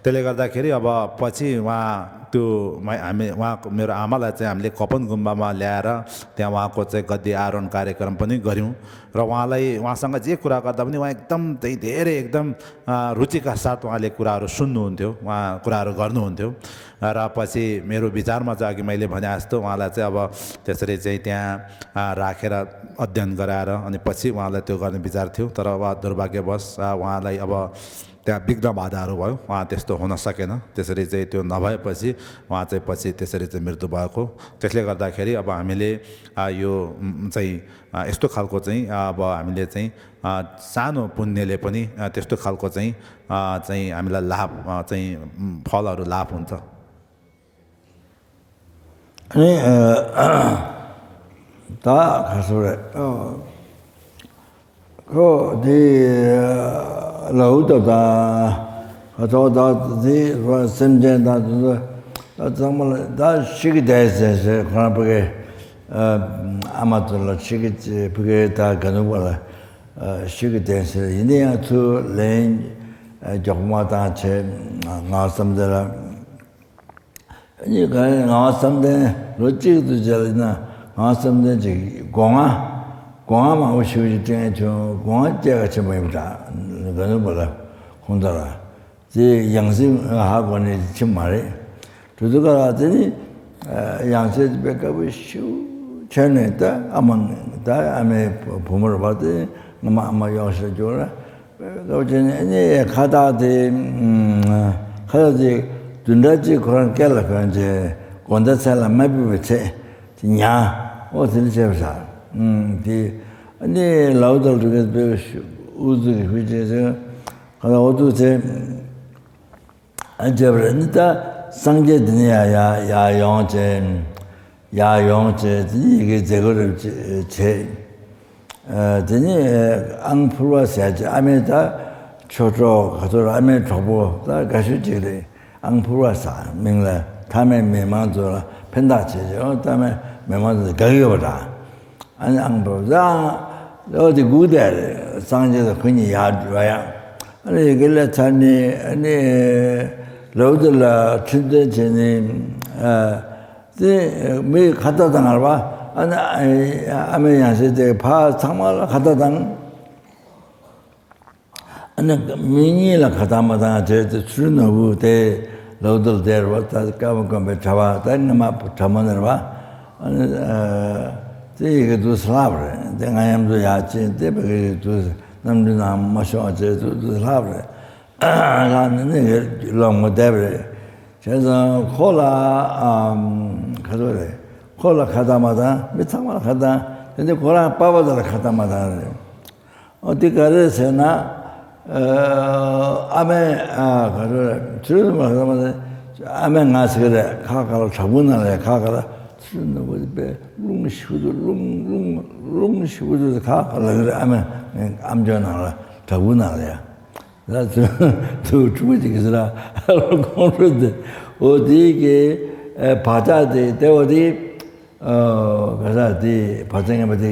त्यसले गर्दाखेरि अब पछि उहाँ त्यो मै-, हामी, उहाँ, मेरो आमालाई चाहिँ हामीले कपन गुम्बामा ल्याएर त्यहाँ उहाँको चाहिँ गद्दी आरोहण कार्यक्रम पनि गऱ्यौँ। र उहाँलाई, उहाँसँग जे कुरा गर्दा पनि उहाँ एकदम चाहिँ धेरै एकदम, अ, रुचिका साथ उहाँले कुराहरू सुन्नुहुन्थ्यो, उहाँ कुराहरू गर्नुहुन्थ्यो। र पछि मेरो विचारमा चाहिँ अघि मैले भने जस्तो उहाँलाई चाहिँ अब त्यसरी चाहिँ त्यहाँ, अ, राखेर अध्ययन गराएर अनि पछि उहाँलाई त्यो गर्ने विचार थियो। तर अब दुर्भाग्यवश, अ, उहाँलाई अब त्यहाँ विघ्न बाधाहरू भयो, उहाँ त्यस्तो हुन सकेन। त्यसरी चाहिँ त्यो नभएपछि उहाँ चाहिँ पछि त्यसरी चाहिँ मृत्यु भएको। त्यसले गर्दाखेरि अब हामीले, अ, यो, उम्, चाहिँ, अ, यस्तो खालको चाहिँ, अ, अब हामीले चाहिँ, अ, सानो पुण्यले पनि, अ, त्यस्तो खालको चाहिँ, अ, चाहिँ हामीलाई लाभ, अ, चाहिँ, उम्, फलहरू लाभ हुन्छ। अनि, अ, ད་ག་སོ་རེད། ཨོ། ཁོ་དེ་ལའུ་ཏ་དང་ཁ་ཐོག་དང་དེ་སེམས་ཅན་དང་དེ་ ད་ཚང་མ་ལ་ད་ཤི་གི་བསྡད་ཟེར་ཟེར། ཁོ་རང་ཕ་གི་ཨ་མ་ཚོ་ལ་ཤི་གི་ཕ་གི་ད་ག་ནུ་པ་ལ་ཤི་གི་བསྡད་ཟེར། ཡིན་ན་ཡང་ཚུར་ལན་མགྱོགས་མ་བཏང་བྱས། ངག་བཟང་བསམ་གཏན་ལ། ཨ་ནི་ག་རེ། ངག་བཟང་བསམ་གཏན་ལོ་གཅིག་ཏུ་མཇལ་ན་ངག་བཟང་བསམ་གཏན་ཅིག་སྒོ་ང་སྒོ་ང་མང་པོ་ཞིག་ཅིག་སྤྲད་བྱུང་། སྒོ་ང་སྐྱེལ་ག་ཕྱིན་པ་ཡིན་པ་འདྲ། ག་ནུ་པ་ལ་ཁོང་ཚོ་ལ། དེ་ཡང་སྲིད་ཧ་གོ་ནས་ཕྱིན་མ་རེད། དུས་ཚོད་ག་ལ་དེ་ནི་ཡང་སྲིད་དཔེ་དཀའ་པོ་ཞེ་པོ་ཆགས་ནས། ད་ཨ་མ་ད་ཨ་མའི་བུ་མོ་རེད་པ། དེ་སྔ་མ་ཨ་མ་གཡོག་བྱེད་རྒྱུ་ར། སྐབས་ཅིག་ནས་ནི་ཁ་བཏགས་དེ། ཁ་བཏགས་དེ་བདུན་ཕྲག་གཅིག་ཁོ་རང་སྐེ་ལ་གོན་བྱས། དགོང་དག་ཚལ་ལ་མ་ཕུད་པའི་ཚེ་དེ་ཉར། ཨོ་དེ་འདྲ་བྱས་པ་ཟེར། དེ་ནི་ལའུ་ཏ་ལ་འགྲོ་མཁན་དཔེ་ཨུ་ཚུགས་ཀྱི་ཧུད་ཅེས་ཟེར། ཁ་བཏགས་ཨུ་ཚུགས་ཚེ། ཨ་བྱས་པ་རེད། ནི་ད་སངས་རྒྱས་དེ་ནས་ཡར་ཡར་ཡར་ཡོང་བྱས། ཡར་ཡོང་བྱས་དེ་ནས་ཡི་གེ་མཛད་སྒོ་རེ་བྱས། དེ་ནས་ཨང་ཕུར་བ་ཟེར་ཅིག་ཨ་མས་ད་ཆོས་གྲོགས་ག་ཚོད་རེད། ཨ་མའི་གྲོགས་པོ་ད་དགའ་ཤོས་ཅིག་རེད། ཨང་ཕུར་བ་ཟེར་མིང་ལ། མཐའ་མའི་མི་མང་ཚོ་ལ་ཕན་ཐོགས་བྱེད་ཅིག་ཨོ་མཐའ་མའི་མི་མང་ཚོ་དགའ་གི་ཡོད་པ་འདྲ། ཨ་ནི་ཨང་པོ་བཟང་། ཨོ་དེ་སྒུག་བསྡད་རེད། སངས་རྒྱས་དང་ཁོ་གཉིས་ཡར་འགྲོ་ཡ། ཨ་ནི་ཡི་གེ་སླེབས་ཚར་ནས་ཨ་ནི་ལའུ་ཏ་ལ་ཁྲི་འདོན་བྱས་ནས། ཨ་དེ་མི་ཁ་བཏགས་བཏང་བ་རེད་པ། ཨ་ནི་ཨ་མའི་ཡང་སྲིད་དེ་ཕར་ཚང་མ་ལ་ཁ་བཏགས་བཏང་། ཨ་ནི་མི་གཉིས་ལ་ཁ་བཏགས་མ་བཏང་བྱས་ཏེ། ཚུལ་ནོར་བུ་དེ་ལའུ་ཏ་ལ་བསྡད་རེད་པ། ད་སྐར་མ་དགོན་པའི་གྲྭ་པ། ད་སྔ་མ་གྲྭ་མོ་ནི་རེད་པ། ཨ་ནི་ཨ་དེ་ཡི་གེ་འདུག་སེ་ལྷག་པ་རེད། དེ་ང་མཉམ་དུ་ཡར་ཕྱིན་ཏེ་ཕ་གི་འདུག་སེ་གནམ་གྲུའི་ནང་མ་ཤོང་བྱས་འདུག་སེ་ལྷག་པ་རེད། ལྷག་ནས་ནི་ལོག་མ་བསྡད་པ་རེད། བྱས་ཙང་ཁོ་ལ་ཨམ་ག་ཚོད་རེད། ཁོ་ལ་ཁ་བཏགས་མ་བཏང་། མི་ཚང་མ་ལ་ཁ་བཏགས། དེ་ནས་ཁོ་རང་པ་ཕ་དེ་ལ་ཁ་བཏགས་མ་བཏང་རེད། ཨོ་དེ་ག་རེ་ཟེར་ན། ཨ་ཨ་མས་ཨ་ག་རེ་ཚུལ་མ་ཟ་མ་ཟ། ཨ་མས་ང་ཟེར་གི་རེད། ཁ་ཁ་ལ་བྲག་ཕུག་ནང་ལ་ཁ་ཁ་ལ་ཚུལ་ནོར་བུ་དཔེ་རླུང་ཞེ་པོ་འདུག་རླུང་རླུང་རླུང་ཞེ་པོ་འདུག་ཁ་ཁ་ལ་གི་རེད། ཨ་མས་ཨམ་ཅོག་ནང་ལ་བྲག་ཕུག་ནང་ལ་ཡ། ད་ཚུལ་ཚུལ་ཕྲུ་གུ་ཅིག་གི་ཟེར་ལ་ཁོང་ཁྲོ་དེ། ཨོ་དེ་གི་ཨ་བག་ཆགས་དེ་དེ་ཨོ་དེ། ཨ་ག་ས་དེ་བག་ཆགས་ངན་པ་དེ།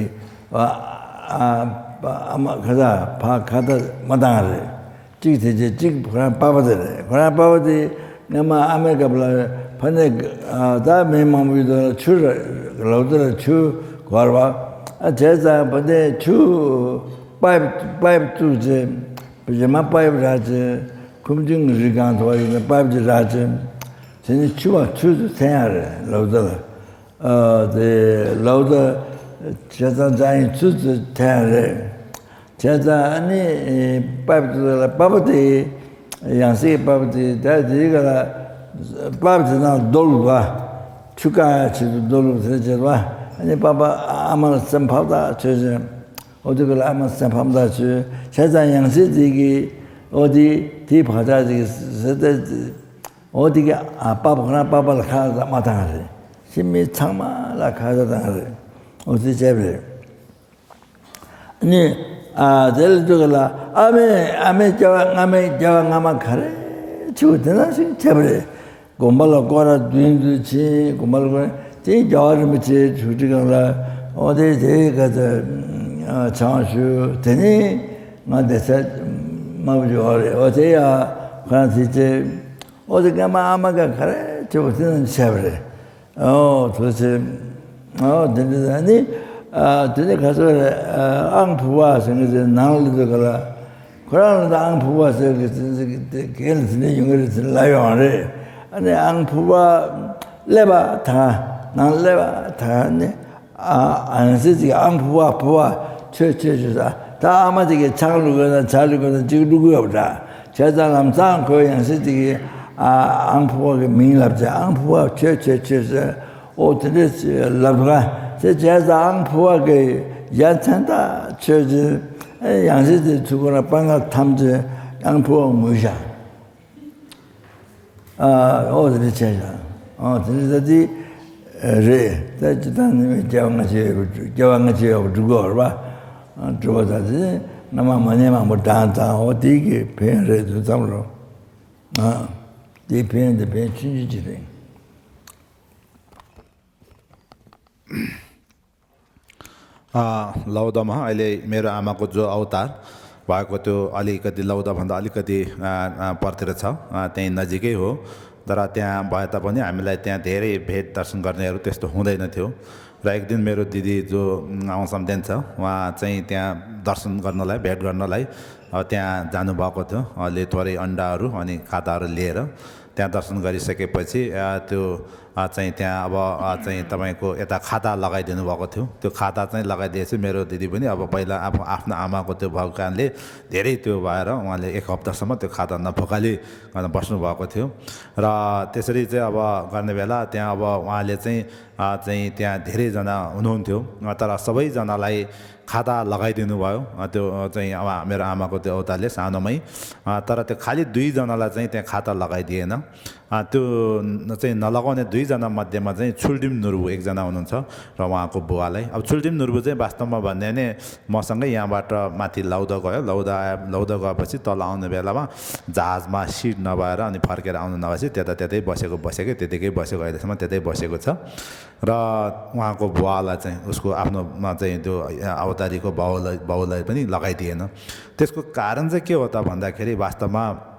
ཨ་ཨ་ཨ་མ་ག་ས་ཕ་ཁ་བཏགས་མ་བཏང་རེད། གཅིག་དེ་རྗེས་གཅིག་ཁོ་རང་པ་ཕ་དེ་རེད། ཁོ་རང་པ་ཕ་དེ་སྔ་མ་ཨ་མའི་སྐབས་ལ་ཕ་ནས་ཨ་ད་མི་མང་པོ་ཡོད་དུས་ཆུ་ར་ལའུ་ཏ་ལ་ཆུ་དགོས་རེད་པ། ཨ་བྱས་ཙང་ཕ་ནས་ཆུ་པའིབ་པའིབ་བཙུགས་བྱས། རྗེས་མ་པའིབ་རག་བྱས། ཁུམ་ཆུང་གི་རི་སྒང་དུ་བ་ཡིན་ན་པའིབ་ཅིག་རག་བྱས། དེ་ནས་ཆུ་བ་ཆུ་ཚོད་འཐེན་ཡ་རེད་ལའུ་ཏ་ལ། ཨ་དེ་ལའུ་ཏ་བྱས་ཙང་ཅང་ཡིན་ཚུལ་ཚུལ་འཐེན་རེད། བྱས་ཙང་ཨ་ནི་པའིབ་དེ་ལ་པ་ཕ་དེ་ཡང་སྲིད་པ་ཕ་དེ་ད་དེའི་ག་ལ་པའིབ་དེ་ནང་རྡོ་བླུགས་པ། ཆུ་བཀག་ཡ་ཆེད་དུ་རྡོ་བླུགས་ཟེར་བྱས་པ། ཨ་ནི་པ་ཕ་ཨ་མ་ལ་སེམས་ཕམ་ཐག་ཆོད་ཅིང་། ཨོ་དེ་ག་ལ་ཨ་མ་སེམས་ཕམ་ཐག་ཆོད། བྱས་ཙང་ཡང་སྲིད་དེ་གི་ཨོ་དེ་དེའི་བག་ཆགས་དེ་གི་ཟེར་ཏེ། ཨོ་དེ་གི་ཨ་པ་ཕ་ཁོ་རང་པ་ཕ་ལ་ཁ་བཏགས་མ་བཏང་རེད། ཕྱི་མི་ཚང་མ་ལ་ཁ་བཏགས་བཏང་རེད། ཨོ་དེ་བྱས་པ་རེད། ནི་ཨ་དེ་ལ་དུས་ག་ལ་ཨ་མས་ཨ་མའི་སྐྱེ་བ་སྔ་མའི་སྐྱེ་བ་སྔ་མ་ག་རེ་བྱུང་དེ་ནང་བཞིན་བྱས་པ་རེད། དགོན་པ་ལ་སྐོར་ར་བདུན་དུ་ཕྱིན། དགོན་པ་ལ་སྐོར་དེ་རྒྱལ་བ་རིན་པོ་ཆེའི་གྲུབ་ཁྲི་སྒང་ལ་ཨོ་དེ་དེའི་སྐད་དུ་ཨ་བྱང་ཞུ། དེ་ནས་ང་བསྡད་ས་དམའ་པོ་ཅིག་ཡོད་རེད། ཨོ་དེ་ཡ་ཁོ་རང་དེ་ཚེ་ཨོ་དེ་སྔ་མ་ཨ་མ་ག་ག་རེ་བྱས་པ་དེ་ནང་བྱས་པ་རེད། ཨོ་དེ་ཚེ་ཨོ་དེ་འདྲ་ནི་ཨ་དེ་ནི་ག་ཚོད་རེད། ཨ་ཨང་ཕུ་བ་ཟེར་མཁན་དེ་ནང་ལ་འདུག་ག་ལ། ཁོ་རང་ལ་ད་ཨང་ཕུ་བ་ཟེར་གི་ཟེར་གི་དེ་གན་ལ་དེ་འདྲ་ཡོང་གི་རེད་ཟེར་ལབ་ཡོང་རེད། ཨ་ནི་ཨང་ཕུ་བ་སླེབས་པ་དང་ནང་སླེབས་པ་དང་ནི་ཨ་ཨང་སྲིད་ཅིག་ཨང་ཕུ་བ་ཕུ་བ་ཆོས་ཆོས་ཆོས་ཟེར། ད་ཨ་མ་དེ་གི་ཆང་བླུགས་དགོས་ན་ཇ་བླུགས་དགོས་ན་ཅིག་བླུགས་དགོས་པ་འདྲ། བྱས་ཙང་ལམ་སང་ཁོས་ཡང་སྲིད་དེ་གི་ཨ་ཨང་ཕུ་བ་གི་མིང་ལབ་བྱས། ཨང་ཕུ་བ་ཆོས་ཆོས་ཆོས་ཟེར། ཨོ་དེ་འདྲས་ལབ་ག་ཟེར། བྱས་ཙང་ཨང་ཕུ་བ་གི་ཡ་མཚན་ཐག་ཆོད་ཅིང་། ཨེ་ཡང་སྲིད་དེ་ཚུར་ཁོ་ན་དཔའ་ངར་ཐམས་ཅད་ཨང་ཕུ་བ་ངུས་བཞག་ཨ་ཨོ་དེ་འདྲས་བྱས་བཞག་ཨོ་དེ་འདྲས་ད་དེ་རེད། ད་ཅི་ད་ནི་སྐྱེ་བ་སྔ་ཕྱི་ཡོད་པ་སྐྱེ་བ་སྔ་ཕྱི་ཡོད་པ་སྒྲུབ་དགོས་རེད་པ། སྒྲུབ་པ་ད་དེ་སྔ་མ་མ་ཉེས་མང་པོ་བགྲངས་ཙང་ཨོ་དེ་གི་ཕན་རེད་དུས་ཙམ་རོ། ཨ་དེའི་ཕན་དེ་ཕན་ཆུང་ཆུང་ཅིག་རེད། अ, लौदमा अहिले मेरो आमाको जो अवतार भएको त्यो अलिकति लौदाभन्दा अलिकति, अ, अ, परतिर छ। अ, त्यहीँ नजिकै हो। तर त्यहाँ भए तापनि हामीलाई त्यहाँ धेरै भेट दर्शन गर्नेहरू त्यस्तो हुँदैन थियो। र एक दिन मेरो दिदी जो, उम्, आउँसम्देन छ, उहाँ चाहिँ त्यहाँ दर्शन गर्नलाई, भेट गर्नलाई, अ, त्यहाँ जानुभएको थियो। उहाँले थोरै अन्डाहरू अनि खादाहरू लिएर त्यहाँ दर्शन गरिसकेपछि, अ, त्यो, अ, चाहिँ त्यहाँ अब, अ, चाहिँ तपाईँको यता खाता लगाइदिनु भएको थियो। त्यो खाता चाहिँ लगाइदिएपछि मेरो दिदी पनि अब पहिला आफ-, आफ्नो आमाको त्यो भएको कारणले धेरै त्यो भएर उहाँले एक हप्तासम्म त्यो खाता नफुकाली, अ, बस्नुभएको थियो। र त्यसरी चाहिँ अब गर्ने बेला त्यहाँ अब उहाँले चाहिँ, अ, चाहिँ त्यहाँ धेरैजना हुनुहुन्थ्यो, अ, तर सबैजनालाई खाता लगाइदिनु भयो। अ, त्यो, अ, चाहिँ अब मेरो आमाको त्यो अवतारले सानोमै, अ, तर त्यो खालि दुईजनालाई चाहिँ त्यहाँ खाता लगाइदिएन। अ, त्यो न-, चाहिँ नलगाउने दुईजना मध्येमा चाहिँ छुल्डिम नुर्बु एकजना हुनुहुन्छ र उहाँको बुवालाई। अब छुल्डिम नुर्बु चाहिँ वास्तवमा भन्ने हो भने मसँगै यहाँबाट माथि लौदा गयो। लौदा आए-, लौदा गएपछि तल आउने बेलामा जहाजमा सिट नभएर अनि फर्केर आउनु नभएपछि त्यता त्यतै बसेको, बसेकै त्यतिकै बसेको, अहिलेसम्म त्यतै बसेको छ। र उहाँको बुवालाई चाहिँ उसको आफ्नोमा चाहिँ त्यो अवतारीको बाउलाई, बाउलाई पनि लगाइदिएन। त्यसको कारण चाहिँ के हो त भन्दाखेरि वास्तवमा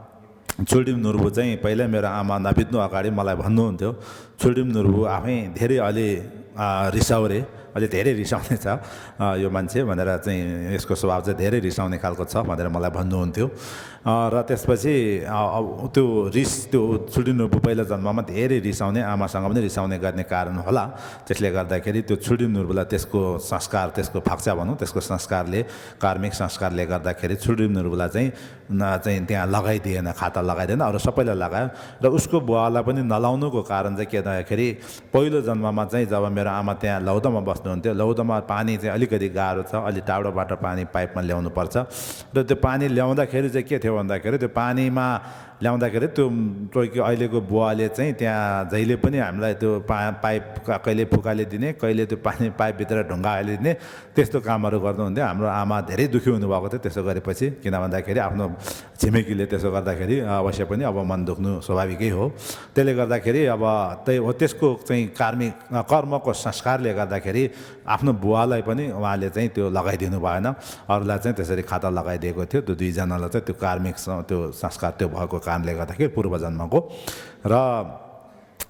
छुल्डिम नुर्बु चाहिँ पहिल्यै मेरो आमा नबित्नु अगाडि मलाई भन्नुहुन्थ्यो, छुल्डिम नुर्बु आफै धेरै अलि, अ, रिसाउने, अलि धेरै रिसाउने छ, अ, यो मान्छे भनेर चाहिँ, यसको स्वभाव चाहिँ धेरै रिसाउने खालको छ भनेर मलाई भन्नुहुन्थ्यो। अ, र त्यसपछि, अ, अब त्यो रिस, त्यो छुल्डिम नुर्बु पहिला जन्ममा धेरै रिसाउने, आमासँग पनि रिसाउने गर्ने कारण होला। त्यसले गर्दाखेरि त्यो छुल्डिम नुर्बुलाई त्यसको संस्कार, त्यसको फक्चा भनौँ, त्यसको संस्कारले, कार्मिक संस्कारले गर्दाखेरि छुल्डिम नुर्बुलाई चाहिँ न चाहिँ त्यहाँ लगाइदिएन, खाता लगाइदिएन, अरू सबैलाई लगायो। र उसको बुवालाई पनि नलाउनुको कारण चाहिँ के भन्दाखेरि पहिलो जन्ममा चाहिँ जब मेरो आमा त्यहाँ लौदामा बस्नुहुन्थ्यो, लौदामा पानी चाहिँ अलिकति गाह्रो छ, अलि टाढोबाट पानी पाइपमा ल्याउनुपर्छ। र त्यो पानी ल्याउँदाखेरि चाहिँ के थियो भन्दाखेरि त्यो पानीमा ल्याउँदाखेरि त्यो टोकियो अहिलेको बुवाले चाहिँ त्यहाँ जहिले पनि हामीलाई त्यो पा-, पाइप क-, कहिले फुकाले दिने, कहिले त्यो पानी पाइपभित्र ढुङ्गा हालिदिने, त्यस्तो कामहरू गर्नुहुन्थ्यो। हाम्रो आमा धेरै दुःखी हुनुभएको थियो त्यसो गरेपछि, किन भन्दाखेरि आफ्नो छिमेकीले त्यसो गर्दाखेरि, अ, अवश्य पनि अब मन दुख्नु स्वाभाविकै हो। त्यसले गर्दाखेरि अब त्यही हो, त्यसको चाहिँ कार्मिक, अ, कर्मको संस्कारले गर्दाखेरि आफ्नो बुवालाई पनि उहाँले चाहिँ त्यो लगाइदिनु भएन, अरूलाई चाहिँ त्यसरी खाता लगाइदिएको थियो। त्यो दुईजनालाई चाहिँ त्यो कार्मिक स-, त्यो संस्कार त्यो भएको कारणले गर्दाखेरि पूर्वजन्मको। र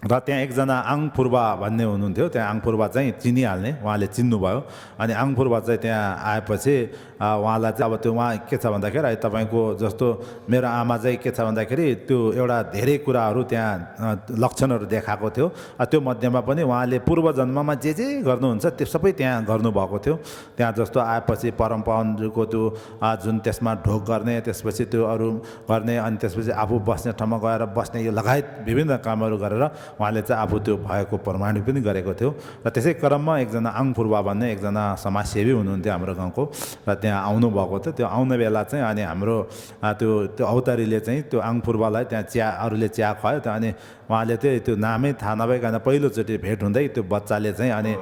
र त्यहाँ एकजना आङफुर्बा भन्ने हुनुहुन्थ्यो। त्यहाँ आङफुर्बा चाहिँ चिनिहाल्ने, उहाँले चिन्नुभयो। अनि आङफुर्बा चाहिँ त्यहाँ आएपछि, अ, उहाँलाई चाहिँ अब त्यो उहाँ के छ भन्दाखेरि, अहिले तपाईँको जस्तो मेरो आमा चाहिँ के छ भन्दाखेरि त्यो एउटा धेरै कुराहरू त्यहाँ, अ, लक्षणहरू देखाएको थियो। अ, त्यो मध्येमा पनि उहाँले पूर्वजन्ममा जे जे गर्नुहुन्छ त्यो सबै त्यहाँ गर्नुभएको थियो। त्यहाँ जस्तो आएपछि परमपावनको त्यो, अ, जुन त्यसमा ढोक गर्ने, त्यसपछि त्यो अरू गर्ने, अनि त्यसपछि आफू बस्ने ठाउँमा गएर बस्ने, यो लगायत विभिन्न कामहरू गरेर उहाँले चाहिँ आफू त्यो भएको प्रमाणित पनि गरेको थियो। र त्यसै क्रममा एकजना आङफुर्बा भन्ने एकजना समाजसेवी हुनुहुन्थ्यो हाम्रो गाउँको, र त्यहाँ आउनुभएको थियो। त्यो आउने बेला चाहिँ अनि हाम्रो, अ, त्यो, त्यो अवतारीले चाहिँ त्यो आङफुर्बालाई त्यहाँ चिया, अरूले चिया खुवायो। त्यहाँ अनि उहाँले चाहिँ त्यो नामै थाहा नभइकन पहिलोचोटि भेट हुँदै त्यो बच्चाले चाहिँ अनि, अ,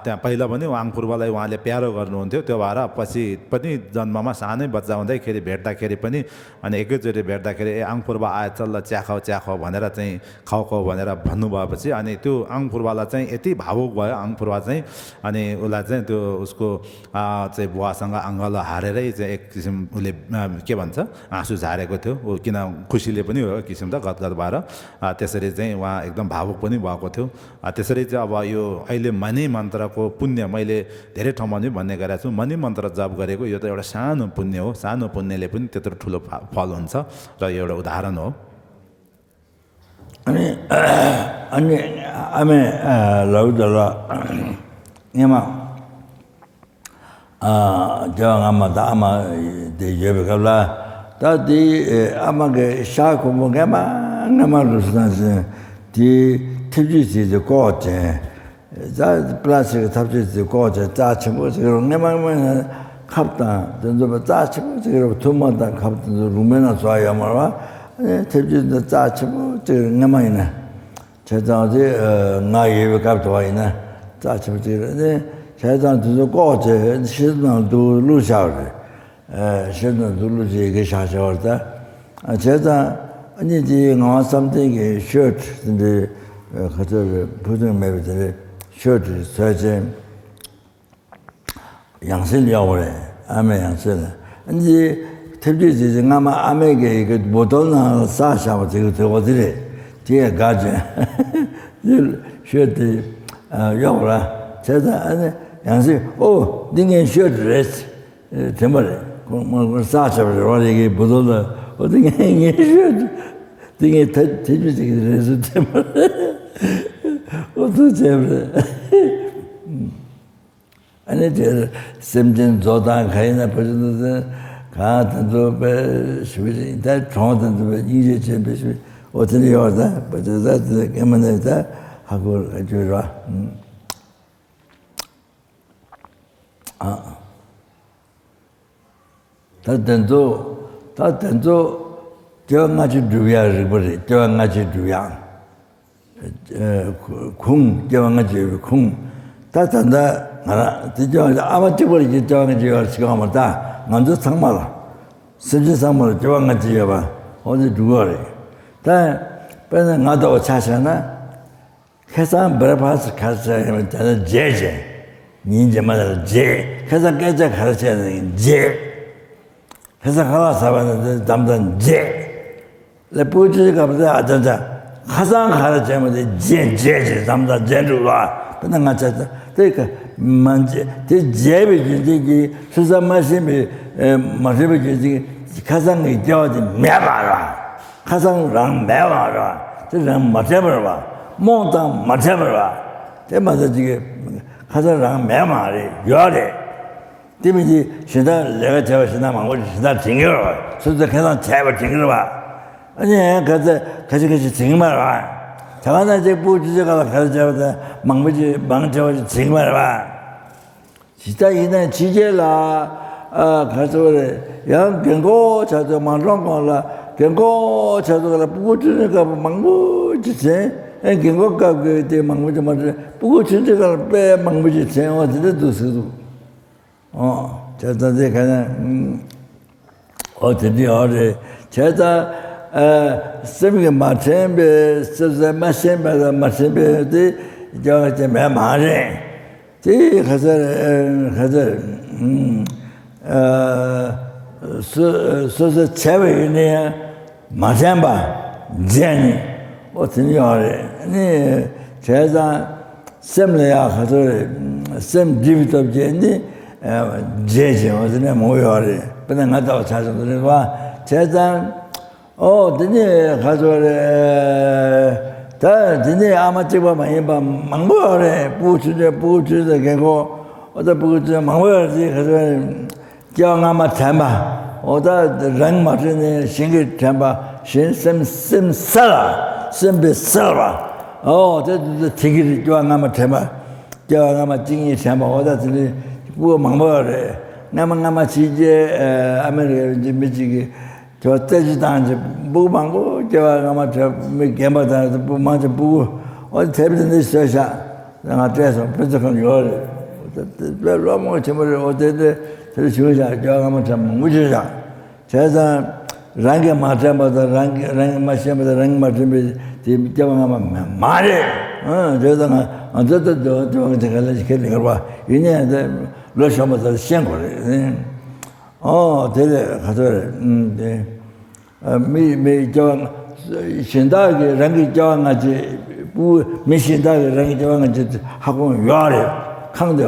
त्यहाँ पहिला पनि आङफुर्बालाई उहाँले प्यारो गर्नुहुन्थ्यो। त्यो भएर पछि पनि जन्ममा सानै बच्चा हुँदैखेरि भेट्दाखेरि पनि अनि एकैचोटि भेट्दाखेरि, "ए, आङफुर्बा आएछ ल, चिया खाऊ, चिया खाऊ" भनेर चाहिँ, "खाऊ, खाऊ" भनेर भन्नुभएपछि अनि त्यो आङफुर्बालाई चाहिँ यति भावुक भयो आङफुर्बा चाहिँ। अनि उसलाई चाहिँ त्यो उसको, अ, चाहिँ बुवासँग आङ्गलो हारेरै चाहिँ एक किसिम उसले, अ, के भन्छ, आँसु झारेको थियो। ऊ किन खुसीले पनि हो एक किसिम त गदगद भएर, अ, त्यसरी चाहिँ उहाँ एकदम भावुक पनि भएको थियो। अ, त्यसरी चाहिँ अब यो अहिले मणि मन्त्रको पुण्य मैले धेरै ठाउँमा पनि भन्ने गरेको छु। मणि मन्त्र जप गरेको यो त एउटा सानो पुण्य हो। सानो पुण्यले पनि त्यत्रो ठुलो फा-, फल हुन्छ र यो एउटा उदाहरण हो। अनि, अनि आमे, अ, लौदला, एमा, अ, देवा आमा त आमा दे योबे गबला, त दे, अ, आमा के शाको मो गमा, गमा लुसना से, दे, टिप्जी से दे को चे, རྩ་པ་ལ་སི་ཀི་ཐབ་ཆས་ཅིག་བཀོག་བྱས་རྩ་ཆེན་པོ་ཅིག་རུ་ངེ་མ་ངེ་མ་ཁབ་དང་དེ་ཚོ་རྩ་ཆེན་པོ་ཅིག་རུ་ཐུར་མ་དང་ཁབ་དེ་ཚོ་རུ་མེ་ན་བཟོ་ཡོད་མ་རེད་བ། ཨ་ནི་ཐེབས་ཆུ་འདི་རྩ་ཆེན་པོ་ཅིག་རུ་ངེ་མ་ཡིན་ན། བྱས་ཙང་དེ་ང་ཡོད་པའི་སྐབས་དུ་བ་ཡིན་ན་རྩ་ཆེན་པོ་ཅིག་རུ་ནི་བྱས་ཙང་དེ་ཚོ་བཀོག་བྱས་ཤིང་ནང་དུ་བླུགས་བཞག་རེད། ཨ་ཤེས་ན་འདུག་ལུགས་ཅིག་གི་ཤག་ཤག་བར་ད། ཨ་བྱས་ཙང་ཨ་ནི་དེའི་ངག་དབང་བསམ་གཏན་གྱི་ཤོད་དེ་འདྲའི་ཁ་ཚོད་རེ་ཕུ་ཐུང་མེད་པའི་དེ་འདྲའི་ ཆོས་དེ་འཚོལ་ཅན། ཡང་སྲིད་གཡོག་པ་རེད། ཨ་མའི་ཡང་སྲིད་ལ། འདི་ཐེབས་ཅིག་ཅིག་ཅིག་སྔ་མ་ཨ་མས་ཀྱི་གི་བུ་ཏོ་ནང་ལ་ཟ་བཞག་པ་ཅིག་དེ་འོ་དེ་རེད། དེ་ཡང་དགའ་བྱུང་། དེ་ཤོད་དེ་གཡོག་ར་བྱས་ཙང་ཨ་ནི་ཡང་སྲིད་ཨོ་འདི་ངའི་ཤོད་རེད། དྲན་པ་རེད། ཁོང་མ་ཁོང་ཟ་བཞག་པ་རེད་བ་རེད་གི་བུ་ཏོ་ལ་ཨོ་འདི་ངའི་ངའི་ཤོད་དེ་ངའི་ཐེབས་ཅིག་ཅིག་རེད་ཟེར་དྲན་པ་རེད། ཨོ་ཐུགས་རྗེ་རེད། ཨ་ནི་དེར་སེམས་ཅན་མཛོ་དང་ག་ཡིན་ན་བུ་ཆུང་དུ་གང་དེ་ཚོ་པའི་ཞུ་བ་ཞིག་ད་གྲོང་དེ་ཚོ་པའི་སྙིང་རྗེ་ཆེན་པོའི་ཞུ་ཨོ་དེ་ནི་ཡོད་ད་བུ་ཆུང་ད་དེ་སྐད་མ་ནས་ད་ཧ་གོ་ར་ཅོ་ར་ཨ། ད་དེ་ཚོ་ད་དེ་ཚོ་སྐྱེ་བ་སྔ་ཕྱི་སྒྲུབ་ཡག་རིག་པ་རེད། སྐྱེ་བ་སྔ་ཕྱི་སྒྲུབ་ཡག་ཁུངས་སྐྱེ་བ་སྔ་ཕྱི་ཡོད་པའི་ཁུངས། ད་ད་ལྟ་ང་རང་དེ་སྐྱེ་བ་ཨ་མ་གཅིག་པོ་ལ་སྐྱེ་བ་སྔ་ཕྱི་ཡོད་ཟེར་གི་ཡོད་མ་རེད། ད་ང་ཚོ་ཚང་མ་ལ་སེམས་ཅན་ཚང་མ་ལ་སྐྱེ་བ་སྔ་ཕྱི་ཡོད་པ་འོ་དེ་སྒྲུབ་དགོས་རེད། ད་དཔེར་ན་ང་ལྟ་བུ་ཆ་བཞག་ན། ཁ་སང་བྷེར་ཕ་སི་ག་རེ་བྱས་ཡིན་ན་ད་ནི་བརྗེད་བྱས། ཉིན་རྗེས་མ་ལ་བརྗེད། ཁ་སང་སྐད་ཆ་ག་རེ་བཤད་ན་བརྗེད། ཁ་སང་ཁ་ལག་ཟ་བ་ན་དེ་དམ་དང་བརྗེད། ལས་སྤུ་གུ་ཆུང་ཆུང་སྐབས་དེ་ཨ་ཅག་ཅག་ཁ་སང་ག་རེ་བྱས་མ་དེ་བརྗེད་བརྗེད་བྱས་དམ་དང་བརྗེད་འགྲོ་བ། དེ་ནི་ང་ཅག་ཅག་དེ་ག་མ་བརྗེད་དེ་བརྗེད་པའི་རྒྱུ་མཚན་གྱིས་ཚུལ་ས་མ་ཤེས་པའི་མ་ཤེས་པའི་རྒྱུ་མཚན་གྱིས་ཁ་སང་གི་སྐྱེ་བ་དེ་མེད་པ་རེད། ཁ་སང་རང་མེད་པ་རེད་བ། དེ་རང་མ་དྲན་པ་རེད་བ། རྨོངས་དང་མ་དྲན་པ་རེད་བ། དེ་མ་ཚད་ཅིག་ཁ་སང་རང་མེད་མ་རེད་ཡོད་རེད། དེ་མིན་གྱི་གཞན་དག་ལས་ཀ་བྱས་པ་གཞན་དག་མང་པོ་ཞིག་གཞན་དག་དྲན་གྱི་རེད་བ། སོ་སོས་ཁ་སང་བྱས་པ་དྲན་གྱི་རེད་བ། ཨ་ནི་ཁ་ཚ་ཁ་ཤས་ཁ་ཤས་དྲན་གྱི་མ་རེད་བ། ད་ག་ན་ཅིག་སྤུ་གུ་ཆུང་ཆུང་སྐབས་ལ་ག་རེ་བྱས་པ་དང་མང་པོ་ཅིག་མང་ཆེ་བ་ཞིག་དྲན་གྱི་མ་རེད་བ། ཇི་ལྟར་ཡིན་ན་ཕྱི་རྒྱལ་ལ་ཨ་ག་ཚོད་རེད། ཡང་རྒན་གོག་ཆགས་ཚོད་མ་འགྲོ་གོང་ལ་རྒན་གོག་ཆགས་ཚོད་ལ་སྤུ་གུ་ཆུང་ཆུང་སྐབས་མང་པོ་ཅིག་དྲན། ཨེ་རྒན་གོག་སྐབས་ཀྱི་དེ་མང་པོ་ཅིག་མ་དྲན། སྤུ་གུ་ཆུང་ཆུང་སྐབས་ལ་དཔེ་མང་པོ་ཅིག་དྲན། འོ་དེ་འདྲ་འདུག་ཟེར་འདུག་ཨོ་ཇ་ད་དེ་ག་ན་ཨོ་དེ་འདྲ་ཡོད་རེད། བྱས་ཙང་ཨ་སེམས་ཀྱིས་མ་དྲན་པའི་སེམས་ཟད་མ་ཤེས་པ་དང་མ་དྲན་པའི་དེ་སྐྱེ་བ་ཅན་མེད་མ་རེད། དེ་ག་ཚོད་ག་ཚོད་སོ་སོ་སོ་བྱས་པ་ཡིན་ན་ཡང་མ་དྲན་པ་བརྗེད་ནས་ཨོ་དེ་ནི་ཡོད་རེད། ནི་བྱས་ཙང་སེམས་ལ་ཡང་ག་ཚོད་རེད། སེམས་སྒྲིབ་སྟོབས་ཀྱིས་ནི་བརྗེད་བྱས་པ་དེ་ནི་མང་པོ་ཡོད་རེད། དཔེར་ན་ང་ལྟ་བུ་ཆ་བཞག་ན་རེད་བ། བྱས་ཙང་། ཨོ་དེ་ནས་ག་ཚོད་རེད། ད་དེ་ནས་ཨ་མ་གཅིག་པ་མ་ཡིན་པ་མང་པོ་ཡོད་རེད། སྤུ་གུ་ཆུང་ཆུང་སྤུ་གུ་ཆུང་ཆུང་རྒན་གོག་ཨོ་ད་སྤུ་གུ་ཆུང་ཆུང་མང་པོ་ཡོད་རེད། དེ་ག་ཚོད་རེད། སྐྱེ་བ་སྔ་མ་དྲན་པ། ཨོ་ད་རང་མ་དྲན་ནས་གཞན་གྱིས་དྲན་པ། གཞན་སེམས་སེམས་གསལ་བ། སེམས་པའི་གསལ་བ། ཨོ་དེ་དེ་དེ་གི་རེད། སྐྱེ་བ་སྔ་མ་དྲན་པ། སྐྱེ་བ་སྔ་མ་གཅིག་གཉིས་དྲན་པ། ཨོ་ད་དེ་ནས་སྤུ་གུ་མང་པོ་ཡོད་རེད། སྔ་མ་སྔ་མ་ཕྱི་རྒྱལ་ཨ་མི་རི་ཀའི་མི་གཅིག་གིས། དེ་བ་རྩེད་གཞི་བཏང་ཅིག་སྤུ་གུ་མང་པོ་སྐྱེ་བ་སྔ་མ་དྲན། མི་རྒན་པ་དང་སྤུ་གུ་མང་ཅིག་སྤུ་གུ་ཨོ་དེབ་དེ་འདི་བཟོས་ཤག་ང་སྤྲད་སོང་། དཔེ་ཆ་ཁང་ཡོད་རེད། དེ་དཔེ་བློ་རྨོངས་ཆེན་པོ་རེད། ཨོ་དེ་དེ་དེ་བྱུང་ཤག་སྐྱེ་བ་སྔ་མ་དྲན་མང་པོ་བྱུང་ཤག་བྱས་ཙང་རང་གིས་མ་དྲན་པ་དང་རང་གིས་རང་གིས་མ་ཤེས་པ་དང་རང་གིས་མ་དྲན་པའི་དེ་སྐྱེ་བ་སྔ་མ་མ་མ་རེད། ཨ་བྱས་ཙང་ང་ང་ཚོ་ལྟ་དེ་བ་དེ་བ་དེ་ག་ལ་ཞིག་ཁས་ལེན་དགོས་པ་ཡིན་ནའི་དེ་ལོ་གཞོན་པ་ཚོར་ཤེས་དགོས་རེད། ཨོ་དེ་ལས་ག་ཚོད་རེད། ཨུམ་དེ་ཨ་མི་མི་སྐྱེ་བ་གཞན་དག་གིས་རང་གི་སྐྱེ་བ་སྔ་ཕྱི་སྤུ་གུ་མི་གཞན་དག་གིས་རང་གི་སྐྱེ་བ་སྔ་ཕྱི་ཧ་གོ་ཡོད་རེད། ཁང་དེ་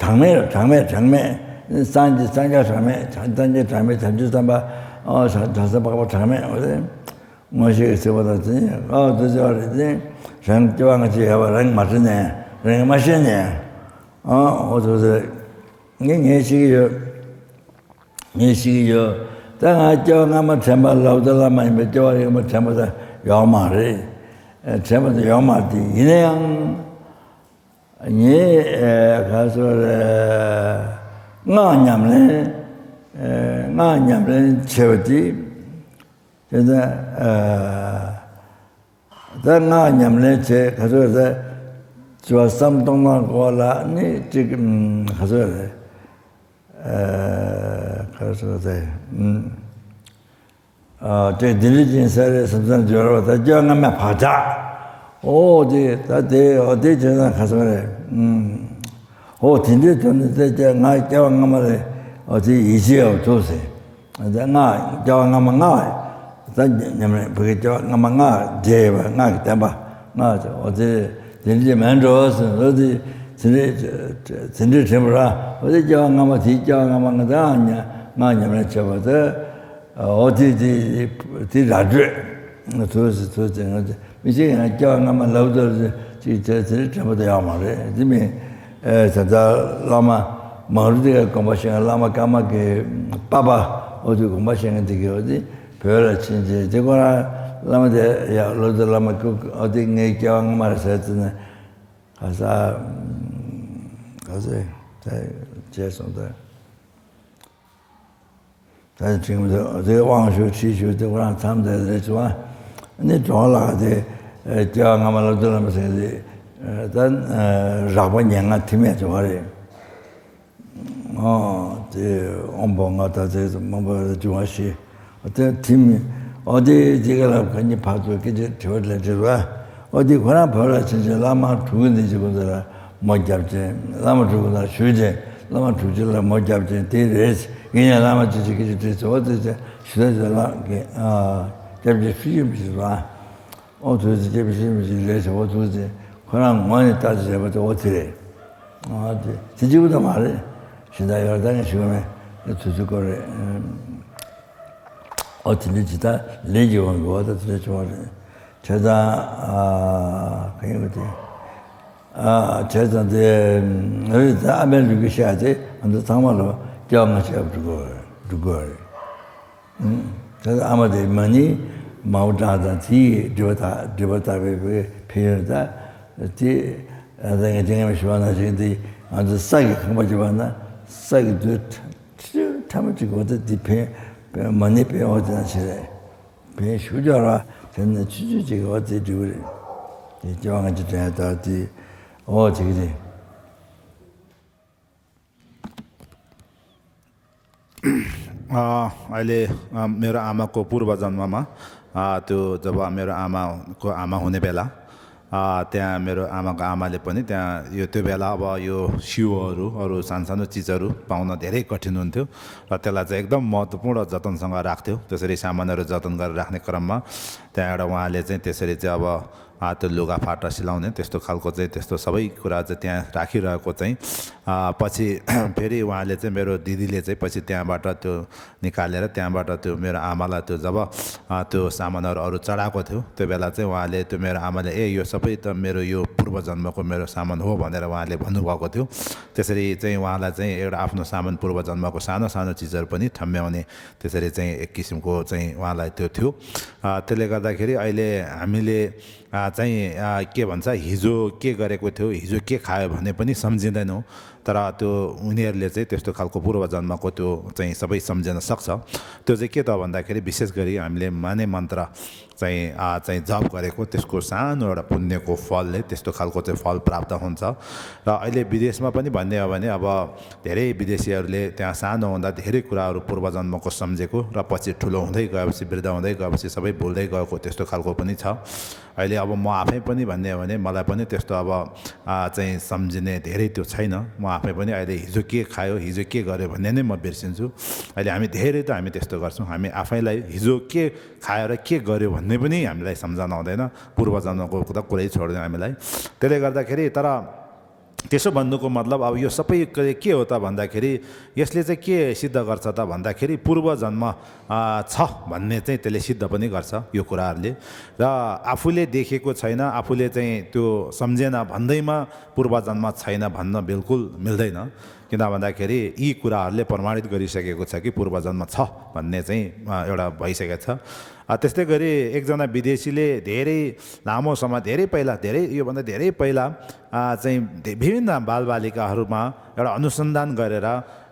གྲངས་མེད་གྲངས་མེད་གྲངས་མེད། སངས་རྒྱས་སངས་རྒྱས་གྲངས་མེད། སངས་རྒྱས་གྲངས་མེད། བྱང་ཆུབ་སེམས་དཔའ་ཨོ་བྱང་སེམས་དཔའ་གྲངས་མེད། ཨོ་དེ་མངོན་ཤེས་ཀྱི་ཚིག་པ་དང་དེ་ཨོ་དེ་ཚོ་རེད། དེ་རང་སྐྱེ་བ་སྔ་ཕྱི་ཡོད་པ་རང་གིས་མ་དྲན་ནས་རང་གིས་མ་ཤེས་ནས་ཨོ་ཨོ་དེ་ཚོ་རེད། ངས་ངས་ཤེས་ཀྱི་ཡོད། ངས་ཤེས་ཀྱི་ཡོད། ད་ང་སྐྱེ་བ་སྔ་མ་དྲན་པ་ལབ་ད་ལ་མ་ཡིན་པའི་སྐྱེ་བ་ཡོད་མ་དྲན་པ་ད་ཡོད་མ་རེད། ཨེ་དྲན་པ་ད་ཡོད་མ་རེད། ཡིན་ན་ཡང་ངས་ཨེ་ག་ཚོད་རེད། སྔགས་ཉམས་ལེན་ཨེ་སྔགས་ཉམས་ལེན་བྱས་པ་དེ་དེ་ད་ཨེ། ད་སྔགས་ཉམས་ལེན་བྱས་ག་ཚོད་རེད། བྱ་བ་བསམ་གཏོང་སྟངས་སྐོར་ལ་ནི་གཅིག་ག་ཚོད་རེད། ག་ཚོད་རེད། དེ་འདི་འདྲ་ཅིག་ས་རེད་བསམ་བསམ་སྦྱོར་བ་ད་སྐྱོ་སྔ་མ་བག་ཆགས། ཨོ་དེ་ད་དེ་ཨོ་དེ་བྱས་ན་ཁ་སང་རེད། ཨོ་དེ་འདྲའི་དོན་དུ་དེ་སྐྱེ་ང་སྐྱེ་བ་སྔ་མ་རེད། ཨོ་དེ་ཡིད་ཆེས་ཡོད་ཐུག་ཟེར། དེ་ང་སྐྱེ་བ་སྔ་མ་ང་ད་ཉམས་རེད། བུ་གའི་སྐྱེ་བ་སྔ་མ་ང་རྗེས་ཡོད་པ་ང་གི་བསྟན་པ་ང་ཨོ་དེ་དེ་འདྲའི་མེད་འགྲོ་ཟེར། ཨོ་དེ་དེ་འདྲའི་དེ་འདྲའི་དྲན་པ་ར། ཨོ་དེ་སྐྱེ་བ་སྔ་མ་དེའི་སྐྱེ་བ་སྔ་མ་ང་ད་ང་ཉམས་རེད་བྱས་པ་དེ། འོ་དེ་དེ་དེ་ར་སྤྲོད། ཐུགས་སུ་ཐུགས་ཏེ་ང་ཚོ་མི་ཤེས་ཡང་སྐྱེ་བ་སྔ་མ་ལབ་ཙམ་ཅིག་བྱས་ཚེ་དྲན་པ་དེ་ཡོད་མ་རེད། དེ་མིན་ཨེ་ད་ལྟ་བླ་མ་མང་རུ་དེ་ག་དགོངས་པ་བཞེས་མཁན། བླ་མ་ཀརྨ་གི་པ་པ་འོ་དེ་དགོངས་པ་བཞེས་མཁན་དེ་གི་འོ་དེ་བོད་ལ་ཕྱིན་རྗེས་དེ་ཁོ་རང་བླ་མ་དེ་ཡ་ལོ་དེ་བླ་མ་ཀུ་འོ་དེ་ངའི་སྐྱེ་བ་སྔ་མ་རེད་ཟེར་ཙམ་ནས་ག་ས་ག་ས་ད་བྱས་སོང་ད། ད་ཁྲིམས་དེ་དབང་ཞུ་ཁྲིད་ཞུ་དེ་ཁོ་རང་མཚམས་དེ་རེད་བྱུང་བ། ནི་གྲོང་ལགས་དེ་སྐྱེ་བ་སྔ་མ་ལ་དུ་ལམ་ཟེར་དེ་ད་རགས་པ་ཉེར་ལྔ་ཐིམ་ཡས་བྱུང་བ་རེད། ཨོ་དེ་དབང་པོ་ལྔ་ད་དེ་མང་པོ་རེད་བྱུང་བ་ཞིག་དེ་ཐིམ། ཨོ་དེ་དེ་ག་ལ་ག་ཉི་ཕར་ཚུར་སྐད་ཆ་དྲི་བ་ལ་དྲི་བ། ཨོ་དེ་ཁོ་རང་བོད་ལ་ཕྱིན་ཆད་བླ་མ་དྲུག་འདི་ཅིག་ཁོ་ཚོ་ལ་མོ་རྒྱབ་ཅིང་བླ་མ་དྲུག་ཁོ་ཚོ་ཞུས་ཅིང་བླ་མ་དྲུག་ཅིག་ལ་མོ་རྒྱབ་ཅིང་དེ་རེད། ཡིན་ཡང་བླ་མ་ཅིག་ཅིག་གི་ཅིག་བྲིས་ཚེ་ཨོ་དེ་ཅིག་ཞུ་ད་ཅིག་ལ་གི་སྐྱབས་རྗེ་ཕུལ་ཞིག་མི་ཞིག་ར། ཨོ་དེ་ཅིག་སྐྱབས་རྗེ་ཕུལ་མི་ཞིག་རེད་ཟེར། ཨོ་དེ་ཅིག་ཁོ་རང་ངོས་ནས་ལྟ་ཅིག་བྱས་པ་དེ་ཨོ་དེ་རེད། ཨོ་དེ་དེ་གཅིག་པུ་ད་མ་རེད། གཞན་དག་ཡོད་ད་ངས་ཞུ་གི་མེད། དུས་ཚོད་སྐོར་རེད། ཨོ་དེ་འདྲ་ཇི་ལྟར་ལས་ཀྱི་དབང་གིས་འོ་ད་དེ་འདྲ་བྱུང་བ་རེད། བྱས་ཙང་ཨ་ག་ཡིན་པ་དེ། ཨ་བྱས་ཙང་དེ་རེད་ད། ཨ་མའི་ལུས་ཀྱི་ཤ་དེ་ང་ཚོ་ཚང་མ་ལ་སྐྱེ་བ་སྔ་ཕྱི་འགྲོ་དགོས་རེད། འགྲོ་དགོས་རེད། ཨ་དེ་ཨ་མ་དེ་མ་ཎི་མའོ་ཀྲང་དང་དེའི་སྒྲིབ་པ་དག་སྒྲིབ་པ་དག་པའི་ཕན་ཡོན་ད་དེ་ཨ་ད་ངས་དེ་སྔ་མ་ཞུ་བ་ནང་བཞིན་དེ་ང་ཚོ་ས་གི་ཁང་པ་བརྒྱབ་པ་ན་ས་གི་རྡུལ་ཕྲ་མ་གཅིག་འོ་ད་འདི་ཕན་མ་ཎི་ཕན་འོ་དེ་ན་བྱེད་རེད། ཕན་ཞུ་རྒྱུ་ར་དེ་ནི་ཆུ་ཆུ་གཅིག་འོ་དེ་འགྲིག་གི་རེད། དེ་སྐྱེ་བ་སྔ་ཕྱི་དྲན་ཡ་ད་དེ་འོ་དེ་གི་རེད། ཨ་ཨ་ལེ། ཨ་मेरो आमाको पूर्व जन्ममा, अ, त्यो जब मेरो आमाको आमा हुने बेला, अ, त्यहाँ मेरो आमाको आमाले पनि त्यहाँ यो, त्यो बेला अब यो सियोहरू, अरू सानो सानो चिजहरू पाउन धेरै कठिन हुन्थ्यो र त्यसलाई चाहिँ एकदम महत्त्वपूर्ण जतनसँग राख्थ्यो। त्यसरी सामानहरू जतन गरेर राख्ने क्रममा त्यहाँ एउटा उहाँले चाहिँ त्यसरी चाहिँ अब, अ, त्यो लुगाफाटा सिलाउने त्यस्तो खालको चाहिँ त्यस्तो सबै कुरा चाहिँ त्यहाँ राखिरहेको चाहिँ, अ, पछि फेरि उहाँले चाहिँ, मेरो दिदीले चाहिँ पछि त्यहाँबाट त्यो निकालेर त्यहाँबाट त्यो मेरो आमालाई त्यो जब, अ, त्यो सामानहरू अरू चढाएको थियो, त्यो बेला चाहिँ उहाँले, त्यो मेरो आमाले, "ए, यो सबै त मेरो यो पूर्वजन्मको मेरो सामान हो" भनेर उहाँले भन्नुभएको थियो। त्यसरी चाहिँ उहाँलाई चाहिँ एउटा आफ्नो सामान, पूर्वजन्मको सानो सानो चिजहरू पनि ठम्ब्याउने त्यसरी चाहिँ एक किसिमको चाहिँ उहाँलाई त्यो थियो। अ, त्यसले गर्दाखेरि अहिले हामीले, अ, चाहिँ, अ, के भन्छ, हिजो के गरेको थियो, हिजो के खायो भने पनि सम्झिँदैनौँ। तर त्यो उनीहरूले चाहिँ त्यस्तो खालको पूर्वजन्मको त्यो चाहिँ सबै सम्झिन सक्छ। त्यो चाहिँ के त भन्दाखेरि, विशेष गरी हामीले माने मन्त्र चाहिँ, अ, चाहिँ जप गरेको, त्यसको सानो एउटा पुण्यको फलले त्यस्तो खालको चाहिँ फल प्राप्त हुन्छ। र अहिले विदेशमा पनि भन्ने हो भने, अब धेरै विदेशीहरूले त्यहाँ सानो हुँदा धेरै कुराहरू पूर्वजन्मको सम्झेको र पछि ठुलो हुँदै गएपछि, वृद्ध हुँदै गएपछि सबै भुल्दै गएको त्यस्तो खालको पनि छ। अहिले अब म आफै पनि भन्ने हो भने मलाई पनि त्यस्तो अब, आ, चाहिँ सम्झिने धेरै त्यो छैन। म आफै पनि अहिले हिजो के खायो, हिजो के गर्यो भन्ने नै म बिर्सिन्छु। अहिले हामी धेरै त हामी त्यस्तो गर्छौँ। हामी आफैलाई हिजो के खायो र के गर्यो भन्ने पनि हामीलाई सम्झना हुँदैन। पूर्वजन्मको त कुरै छोडिदिउँ हामीलाई। त्यसले गर्दाखेरि, तर त्यसो भन्नुको मतलब अब यो सबै के, के हो त भन्दाखेरि, यसले चाहिँ के सिद्ध गर्छ त भन्दाखेरि, पूर्वजन्म, आ, छ भन्ने चाहिँ त्यसले सिद्ध पनि गर्छ यो कुराहरूले। र आफूले देखेको छैन, आफूले चाहिँ त्यो सम्झेन भन्दैमा पूर्वजन्म छैन भन्न बिल्कुल मिल्दैन। किन भन्दाखेरि यी कुराहरूले प्रमाणित गरिसकेको छ कि पूर्वजन्म छ भन्ने चाहिँ, आ, एउटा भइसकेको छ। आ, त्यस्तै गरी एकजना विदेशीले धेरै लामो समय, धेरै पहिला, धेरै, योभन्दा धेरै पहिला, आ, चाहिँ धे-, विभिन्न बालबालिकाहरूमा एउटा अनुसन्धान गरेर,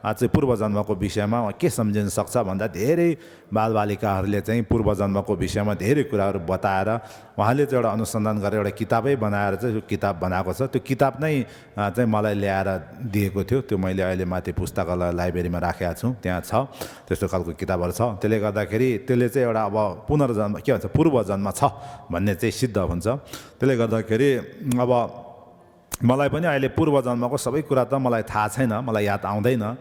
आ, अझै पूर्व जन्मको विषयमा के सम्झिन सक्छ भन्दा, धेरै बालबालिकाहरूले चाहिँ पूर्व जन्मको विषयमा धेरै कुराहरू बताएर उहाँले चाहिँ एउटा अनुसन्धान गरेर एउटा किताबै बनाएर चाहिँ त्यो किताब बनाएको छ। त्यो किताब नै अ, चाहिँ मलाई ल्याएर दिएको थियो। त्यो मैले अहिले माथि पुस्तकालय, लाइब्रेरीमा राखेको छु, त्यहाँ छ, त्यस्तो खालको किताबहरू छ। त्यसले गर्दाखेरि त्यसले चाहिँ एउटा अब पुनर्जन्म, के भन्छ, पूर्व जन्म छ भन्ने चाहिँ सिद्ध हुन्छ। त्यसले गर्दाखेरि अब मलाई पनि अहिले पूर्व जन्मको सबै कुरा त मलाई थाहा छैन, मलाई याद आउँदैन।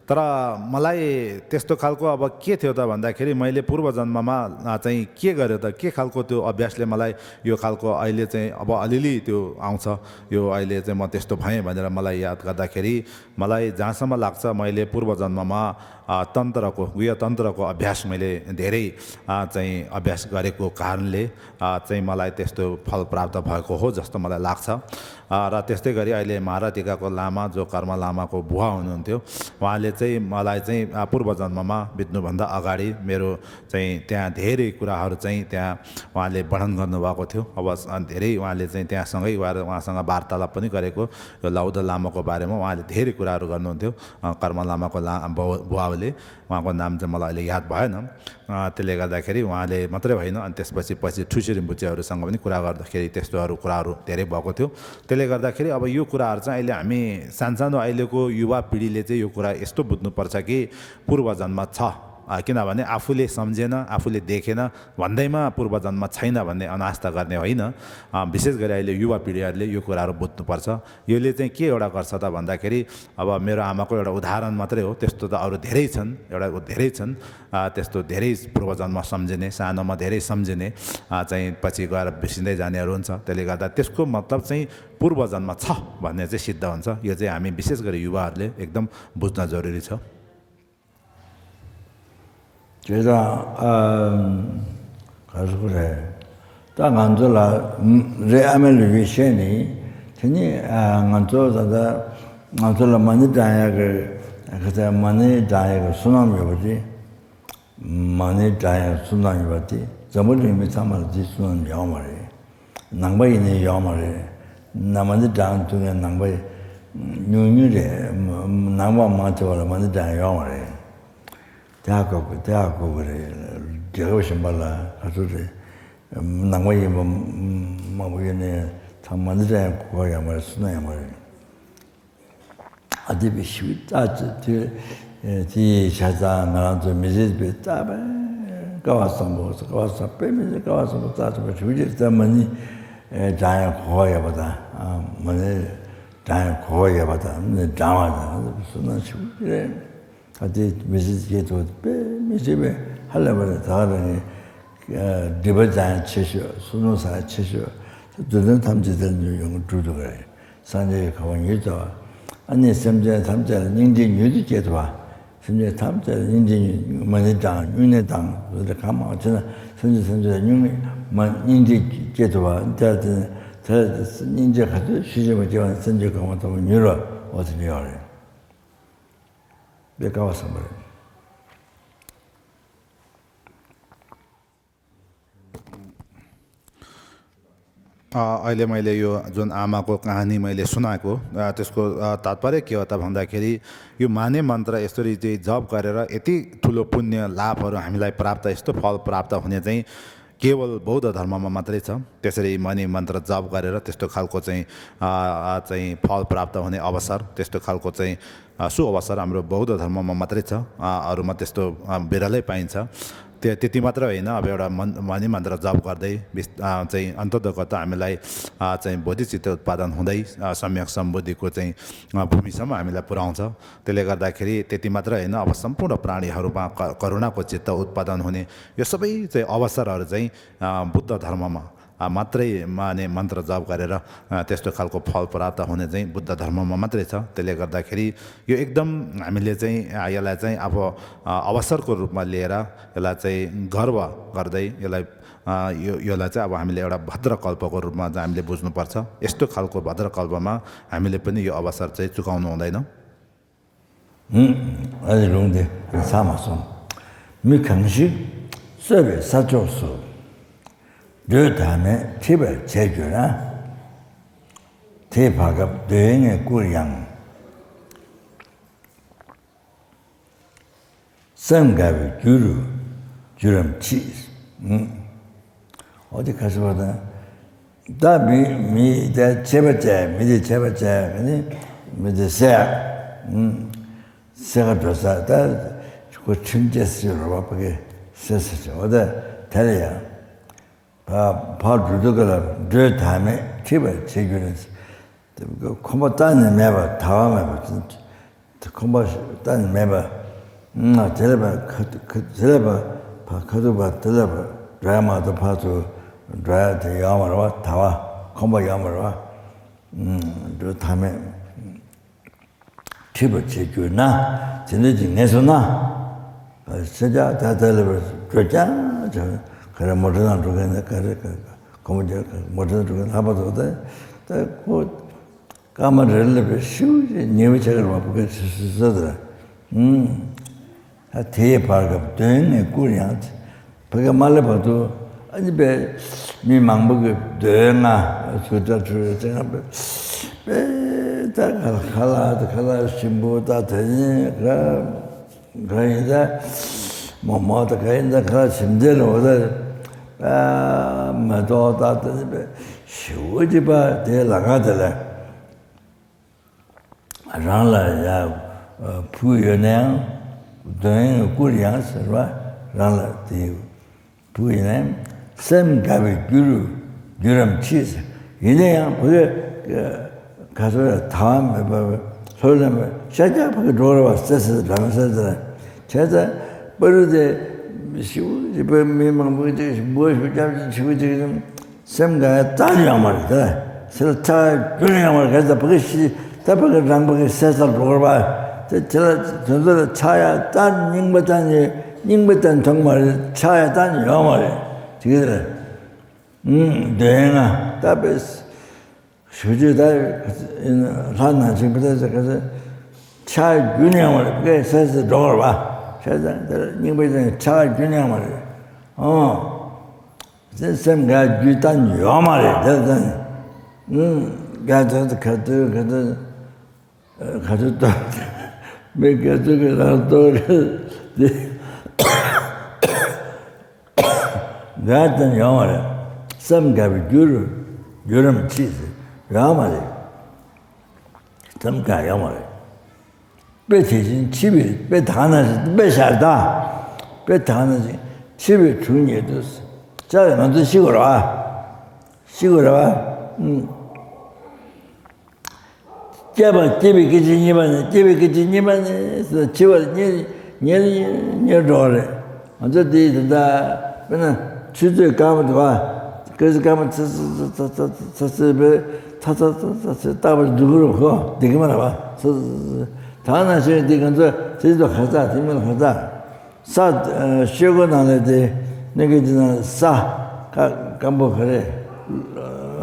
तर मलाई त्यस्तो खालको अब के थियो त भन्दाखेरि, मैले पूर्व जन्ममा अ, चाहिँ के गरेँ त, के खालको त्यो अभ्यासले मलाई यो खालको अहिले चाहिँ अब अलिअलि त्यो आउँछ, यो अहिले चाहिँ म त्यस्तो भएँ भनेर मलाई याद गर्दाखेरि, मलाई जहाँसम्म लाग्छ, मैले पूर्व जन्ममा अ, तन्त्रको, गुह्य तन्त्रको अभ्यास मैले धेरै अ, चाहिँ अभ्यास गरेको कारणले अ, चाहिँ मलाई त्यस्तो फल प्राप्त भएको हो जस्तो मलाई लाग्छ। अ, र त्यस्तै गरी अहिले महाराधिकाको लामा, जो कर्म लामाको बुवा हुनुहुन्थ्यो, उहाँले चाहिँ मलाई चाहिँ अ, पूर्व जन्ममा बित्नुभन्दा अगाडि मेरो चाहिँ त्यहाँ धेरै कुराहरू चाहिँ त्यहाँ उहाँले वर्णन गर्नुभएको थियो। अब अ, धेरै उहाँले चाहिँ त्यहाँ सँगै भएर उहाँसँग वार्तालाप पनि गरेको, यो लौध लामाको बारेमा उहाँले धेरै कुराहरू गर्नुहुन्थ्यो। अ, कर्म लामाको ला बुवा- बुवाले, उहाँको नाम चाहिँ मलाई अहिले याद भएन। अ, त्यसले गर्दाखेरि उहाँले मात्रै होइन, अनि त्यसपछि पछि ठुसी रिम्पुचेहरूसँग पनि कुरा गर्दाखेरि त्यस्तोहरू कुराहरू धेरै भएको थियो। त्यसले गर्दाखेरि अब यो कुराहरू चाहिँ अहिले हामी सानसानो अहिलेको युवा पिँढीले चाहिँ यो कुरा यस्तो बुझ्नुपर्छ कि पूर्व जन्म छ। अ, किनभने आफूले सम्झेन, आफूले देखेन भन्दैमा पूर्व जन्म छैन भन्ने अनास्था गर्ने होइन। अ, विशेष गरी अहिले युवा पिँढीहरूले यो कुराहरू बुझ्नुपर्छ। यसले चाहिँ के एउटा गर्छ त भन्दाखेरि, अब मेरो आमाको एउटा उदाहरण मात्रै हो, त्यस्तो त अरू धेरै छन्, एउटा धेरै छन्। अ, त्यस्तो धेरै पूर्वजन्म सम्झिने, सानोमा धेरै सम्झिने, अ, चाहिँ पछि गएर बिर्सिँदै जानेहरू हुन्छ। त्यसले गर्दा त्यसको मतलब चाहिँ पूर्वजन्म छ भन्ने चाहिँ सिद्ध हुन्छ। यो चाहिँ हामी विशेष गरी युवाहरूले एकदम बुझ्न जरुरी छ। དེ་དང་ཨ་ག་རེ་ཟེར་དགོས་རེད། ད་ང་ཚོ་ལ་རེད། ཨ་མའི་ལུས་ཀྱི་ཤེས་ནི། དེ་ནི་ཨ་ང་ཚོ་ད་ལྟ་ང་ཚོ་ལ་མ་ཎི་བགྲང་ཡག་གི་ག་ཚད་མ་ཎི་བགྲང་ཡག་གི་བསོད་ནམས་ཡོད་པ་དེ། མ་ཎི་བགྲང་ཡག་བསོད་ནམས་ཡོད་པ་དེ་འཛམ་བུ་གླིང་མི་ཚང་མ་ལ་དེ་བསོད་ནམས་ཡོད་མ་རེད། ནང་པ་ཡིན་ནའི་ཡོད་མ་རེད། ན་མ་ཎི་བགྲང་ཐུབ་མཁན་ནང་པ་ཉུང་ཉུང་རེད། ནང་པ་མང་ཆེ་བ་ལ་མ་ཎི་བགྲང་ཡག་ཡོད་མ་རེད། དེ་ཧ་གོ་དགོས། དེ་ཧ་གོ་དགོས་རེད། རྒྱལ་ཁབ་གཞན་པ་ལ་ག་ཚོད་རེད། ནང་པ་ཡིན་པ་མང་པོ་ཡོད་ནའི་ཚང་མ་མ་ཎི་བགྲང་ཡག་གོ་ཡག་མ་རེད། བསོད་ནམས་ཡག་མ་རེད། ཨ་དེ་བས་ཞིབ་ལྟ་ཚུལ་དེ། དེ་ཡི་ཆ་ཚང་ང་རང་ཚོ་མི་ཚེ་བས་ལྟ་བས་སྐལ་བ་བཟང་པོ། སྐལ་བ་བཟང་པོ། དཔེ་མི་སྲིད་སྐལ་བ་བཟང་པོ་རྩ་ཆེན་པོ་ཞིག་ཅིག་ད་མ་ཎི་བགྲང་ཡག་གོ་བ་ཡོད་པ་དང་། མ་ཎི་བགྲང་ཡག་གོ་བ་ཡོད་པ་དང་། མ་ཎི་བགྲང་བ་དང་བསོད་ནམས་ཆེན་པོ་རེད། ད་དེ་མི་ཚེ་སྐྱེལ་ཐུབ་དཔེ་མི་སྲིད་པའི་ཧ་ལས་པ་རེད། ད་ག་རང་གི་སྒྲིབ་པ་སྦྱང་ཡག་ཆེ་ཤོས། བསོད་ནམས་བསག་ཡག་ཆེ་ཤོས། འདོད་དོན་ཐམས་ཅད་དེ་ལ་ཡོང་གི་འགྲུབ་ཐུབ་ཀྱི་རེད། སངས་རྒྱས་ཀྱི་གོ་འཕང་མྱུར་ཐོབ། ཨ་ནི་སེམས་ཅན་ཐམས་ཅད་ལ་སྙིང་རྗེ་མྱུར་དུ་སྐྱེ་ཐུབ་པ། སེམས་ཅན་ཐམས་ཅད་ལ་སྙིང་རྗེ་མྱུར། མ་ཎི་བགྲང་། སྨྱུང་གནས་བགྲང་། འདི་འདྲ་གང་མང་བྱས་ན་སེམས་ཅན་ཐམས་ཅད་ལ་སྙིང་མ་སྙིང་རྗེ་སྐྱེ་ཐུབ་པ། དེ་དེ་དེ་སྙིང་རྗེ་ག་ཚོད་ཤུགས་ཆེན་པོ་སྐྱེ་བ་ན་སེམས་ཅན་གོ་འཕང་ཐོབ་པ་མྱུར་བ། འོ་དེ་འདྲ་ཡོད་རེད། དཔེ་སྐལ་བ་བཟང་པོ་རེད། अ, अहिले मैले यो जुन आमाको कहानी मैले सुनाएको, अ, त्यसको, अ, तात्पर्य के हो त भन्दाखेरि, यो माने मन्त्र यसरी चाहिँ जप गरेर यति ठुलो पुण्य लाभहरू हामीलाई प्राप्त, यस्तो फल प्राप्त हुने चाहिँ केवल बौद्ध धर्ममा मात्रै छ। त्यसरी माने मन्त्र जप गरेर त्यस्तो खालको चाहिँ, अ, अ, चाहिँ फल प्राप्त हुने अवसर, त्यस्तो खालको चाहिँ अ, सुअवसर हाम्रो बौद्ध धर्ममा मात्रै छ। अ, अरूमा त्यस्तो, अ, बिरलै पाइन्छ। त्य-, त्यति मात्र होइन, अब एउटा मन, माने मन्त्र जप गर्दै बिस-, अ, चाहिँ अन्ततगत हामीलाई, अ, चाहिँ बोधिचित्त उत्पादन हुँदै, अ, सम्यक सम्बुद्धिको चाहिँ, अ, भूमिसम्म हामीलाई पुर्याउँछ। त्यसले गर्दाखेरि त्यति मात्र होइन, अब सम्पूर्ण प्राणीहरूमा क-, करुणाको चित्त उत्पादन हुने यो सबै चाहिँ अवसरहरू चाहिँ, अ, बुद्ध धर्ममा अ, मात्रै माने मन्त्र जप गरेर, अ, त्यस्तो खालको फल प्राप्त हुने चाहिँ बुद्ध धर्ममा मात्रै छ। त्यसले गर्दाखेरि यो एकदम हामीले चाहिँ, अ, यसलाई चाहिँ अब, अ, अवसरको रूपमा लिएर यसलाई चाहिँ गर्व गर्दै यसलाई, अ, यो, यसलाई चाहिँ अब हामीले एउटा भद्रकल्पको रूपमा चाहिँ हामीले बुझ्नुपर्छ। यस्तो खालको भद्रकल्पमा हामीले पनि यो अवसर चाहिँ चुकाउनु हुँदैन। ཨ་ནི་ལུང་དེ་ཚར་མ་སོང་། མི་གང་ཞིག་གསོད་པའི་ས་ཕྱོགས་སུ། སྒྲོས་བདག་མེད་ཁྲིད་པར་བྱེད་གྱུར་ན། དེའི་བར་སྐབས་འདོད་ཡོན་ལྔས་བསྐུལ་ཡང་། སེམས་དགའ་བའི་རྒྱུ་རུ་འགྱུར་རམ་མཆིས། ཨུམ། འོ་དེ་ག་ཟེར་བ་དང་། ད་མི་མི་དེ་ཆད་པ་བཅད། མི་དེ་ཆད་པ་བཅད་ནི་མི་དེ་བསད། ཨུམ། བསད་ག་འགྲོ་ས་ད་ཁོ་ཁྲིམས་བཅད་ཟེར་རོ་བ་ཕ་གི་བསད་ཟེར་ཅིག་འོ་ད་དེ་ལ་ཡང་ཕ་ཕར་འགྲོ་དུས་ག་ལ་འགྲོས་དག་མེད་ཁྲིད་པར་བྱེད་རྒྱུ་ནི། དེ་ཁོམ་པ་གཏན་ནས་མེད་པ་དག་པ་མེད་པ་དེ་ཁོམ་པ་གཏན་ནས་མེད་པ། ཨ་དེ་ལས་ཕར་ཁ་ཐུག་ཁ་དེ་ལས་ཕར་ཕར་ཁ་ཐུག་པ་དེ་ལས་ཕར་འགྲོ་ཡ་མ་གཏོགས་ཕར་ཚུར་འགྲོ་ཡ་དེ་ཡོད་མ་རེད་བ། དག་པ་ཁོམ་པ་ཡོད་མ་རེད་བ། འགྲོས་དག་མེད་ཁྲིད་པར་བྱེད་གྱུར་ན། དེ་འདྲ་ཅིག་ངེས་སོང་ན། ཤ་རྒྱགས་ད་ལྟ་ལ་བར་འགྲོ་རྐྱང་རྐྱང་། ག་རེ་མོ་ཊ་ནང་འགྲོ་མཁན་ཡིན་ན་ག་རེ། ག་གོམ་རྒྱག་མོ་ཊ་ནང་འགྲོ་མཁན་ལྷག་པ་འདུག་ད་ད་ཁོ་སྐར་མ་རེ་ལ་བའི་ཤིའུ་ཞིག་ཉེ་བོ་ཆགས་ཀྱི་རེད་བ། ཕ་གི་ཆུ་ཚོད་ཟ་དེ་ར། ཨུམ། ད་དེའི་བར་སྐབས་གདོན་ངའི་སྐུར་ཡང་། ཕ་གི་མ་སླེབས་བར་དུ་ཨ་ནི་པའི་མི་མང་པོ་གི་གདོན་ང་ཚུར་ལྟ་འཕྲུལ་རེ་ཅང་པའི་པའི་ད་ཁ་ལག་ཁ་ལག་ད་ཁ་ལག་ཞིམ་པོ་ད་དེ་ནི་ག་ག་ཡིན་ད་མོག་མོག་ད་ག་ཡིན་ད་ཁ་ལག་ཞིམ་དེ་ལོ་ད་མེ་ཏོག་ད་དེ་ནི་པའི་ཞེ་པོ་ཅིག་པ་དེ་ལ་ང་དེ་ལ། རང་ལ་ཡ་ཕུག་ཡོད་ན་ཡང་གདོན་སྐུར་ཡང་ཟེར་བ་རང་ལ་དེ་ཕུག་ཡོད་ན་ཡང་སེམས་དགའ་བའི་རྒྱུ་རུ་འགྱུར་རམ་མཆིས་ཟེར། ཡིན་ན་ཡང་ཕ་གི་ག་ཚོད་ལ་དག་མེད་པ་ལྷོད་ལ་མེད་ཤ་རྒྱགས་ཕ་གི་འགྲོ་ར་བ་སེ་སེ་རང་སེ་སེ་ར་བྱས་ཙང་པ་རུ་དེ་ཞིབ་ཞིབ་པའི་མི་མང་པོ་ཅིག་འབོད་ཞུ་རྒྱབ་ཅིག་བྱེད་པོ་ཅིག་སེམས་དགའ་ཡ་རྩ་ནས་ཡོང་མ་རེད་དེ། སེམས་ལ་ཆགས་ཡ་རྒྱུན་ཡོང་མ་རེད། ག་ཚོད་ཕ་གི་ཤི་ད་ཕ་གི་རང་ཕ་གི་སེ་སར་འགྲོ་དགོས་པ་དེ་དེ་ལ་དེ་ཚོ་ལ་ཆགས་ཡ་རྩ་རྙིང་པ་རྩ་ནས་རྙིང་པ་རྩ་ནས་མཐོང་མ་རེད། ཆགས་ཡ་རྩ་ནས་ཡོང་མ་རེད། དེ་གི་རེད། ཨུམ། འདོད་ཡོན་ལྔ་ད་པས་ཞུ་རྒྱུ་ད་ལྷ་ནང་ཆེན་པོ་ད་ཟེར་ག་ཚོད་ཆགས་རྒྱུན་ཡོང་མ་རེད། ཕ་གི་སེ་སར་འགྲོ་དགོས་པ་བྱས་ཙང་དེ་ལ་རྙིང་པ་རྩ་ནས་ཆགས་རྒྱུན་ཡོང་མ་རེད། ཨོ། སེམས་སེམས་དགའ་རྒྱུ་གཏན་ཡོད་མ་རེད་དེ་ཙང་། ཨུམ། དགའ་ཚོད་ག་ཚོད་ག་ཚོད་ག་ཚོད་ལྟོས། མི་དགའ་ཚོད་ཀྱི་རང་ལྟོས་དེ་དགའ་གཏན་ཡོད་མ་རེད། སེམས་དགའ་བའི་རྒྱུ་རུ་འགྱུར་རམ་མཆིས་ཟེར་ཡོད་མ་རེད། སེམས་དགའ་ཡོད་མ་རེད། དཔེ་དེ་བཞིན་འཆི་བའི་དཔེ་ད་ག་ནང་བཞིན་དཔེ་ཤར་ད། དཔེ་ད་ག་ནང་བཞིན་འཆི་བའི་དྲུང་ཉིད་དུ། ཅག་ང་ཚོ་ཤི་དགོས་རེད་བ། ཤི་དགོས་རེད་བ། ཨུམ། སྐྱེས་པ་སྐྱེས་པའི་སྐད་ཅིག་གཉིས་པ་ནས་སྐྱེས་པའི་སྐད་ཅིག་གཉིས་པ་ནས་འཆི་བ་ཉེར་ཉེར་ཉེར་འགྲོ་བ་རེད། ང་ཚོ་དེ་ད་ལྟ་དཔེར་ན་ཆུ་ཚོད་སྐར་མ་དུ་བ་སྐར་ཚོད་སྐར་མ་ཚ་ཚ་ཚ་ཚ་ཚ་ཚ་ཚ་བས་ཚ་ཚ་ཚ་ཚ་ཚ་བཏགས་པར་འདུག་རོགས་ཁོ་བདེ་གི་མ་རེད་བ། ཚ་ཚ་ཚ་ཚ་ད་ནང་བཞིན་དེ་ང་ཚོ་དེ་ཚོ་ཧ་ཚ་དེ་མིན་ཧ་ཚ། ས་ཤོད་སྒོ་ནང་ལས་དེ་གནས་སྐབས་དེ་ནང་ས་ཀ་སྐམ་པོ་ག་རེ་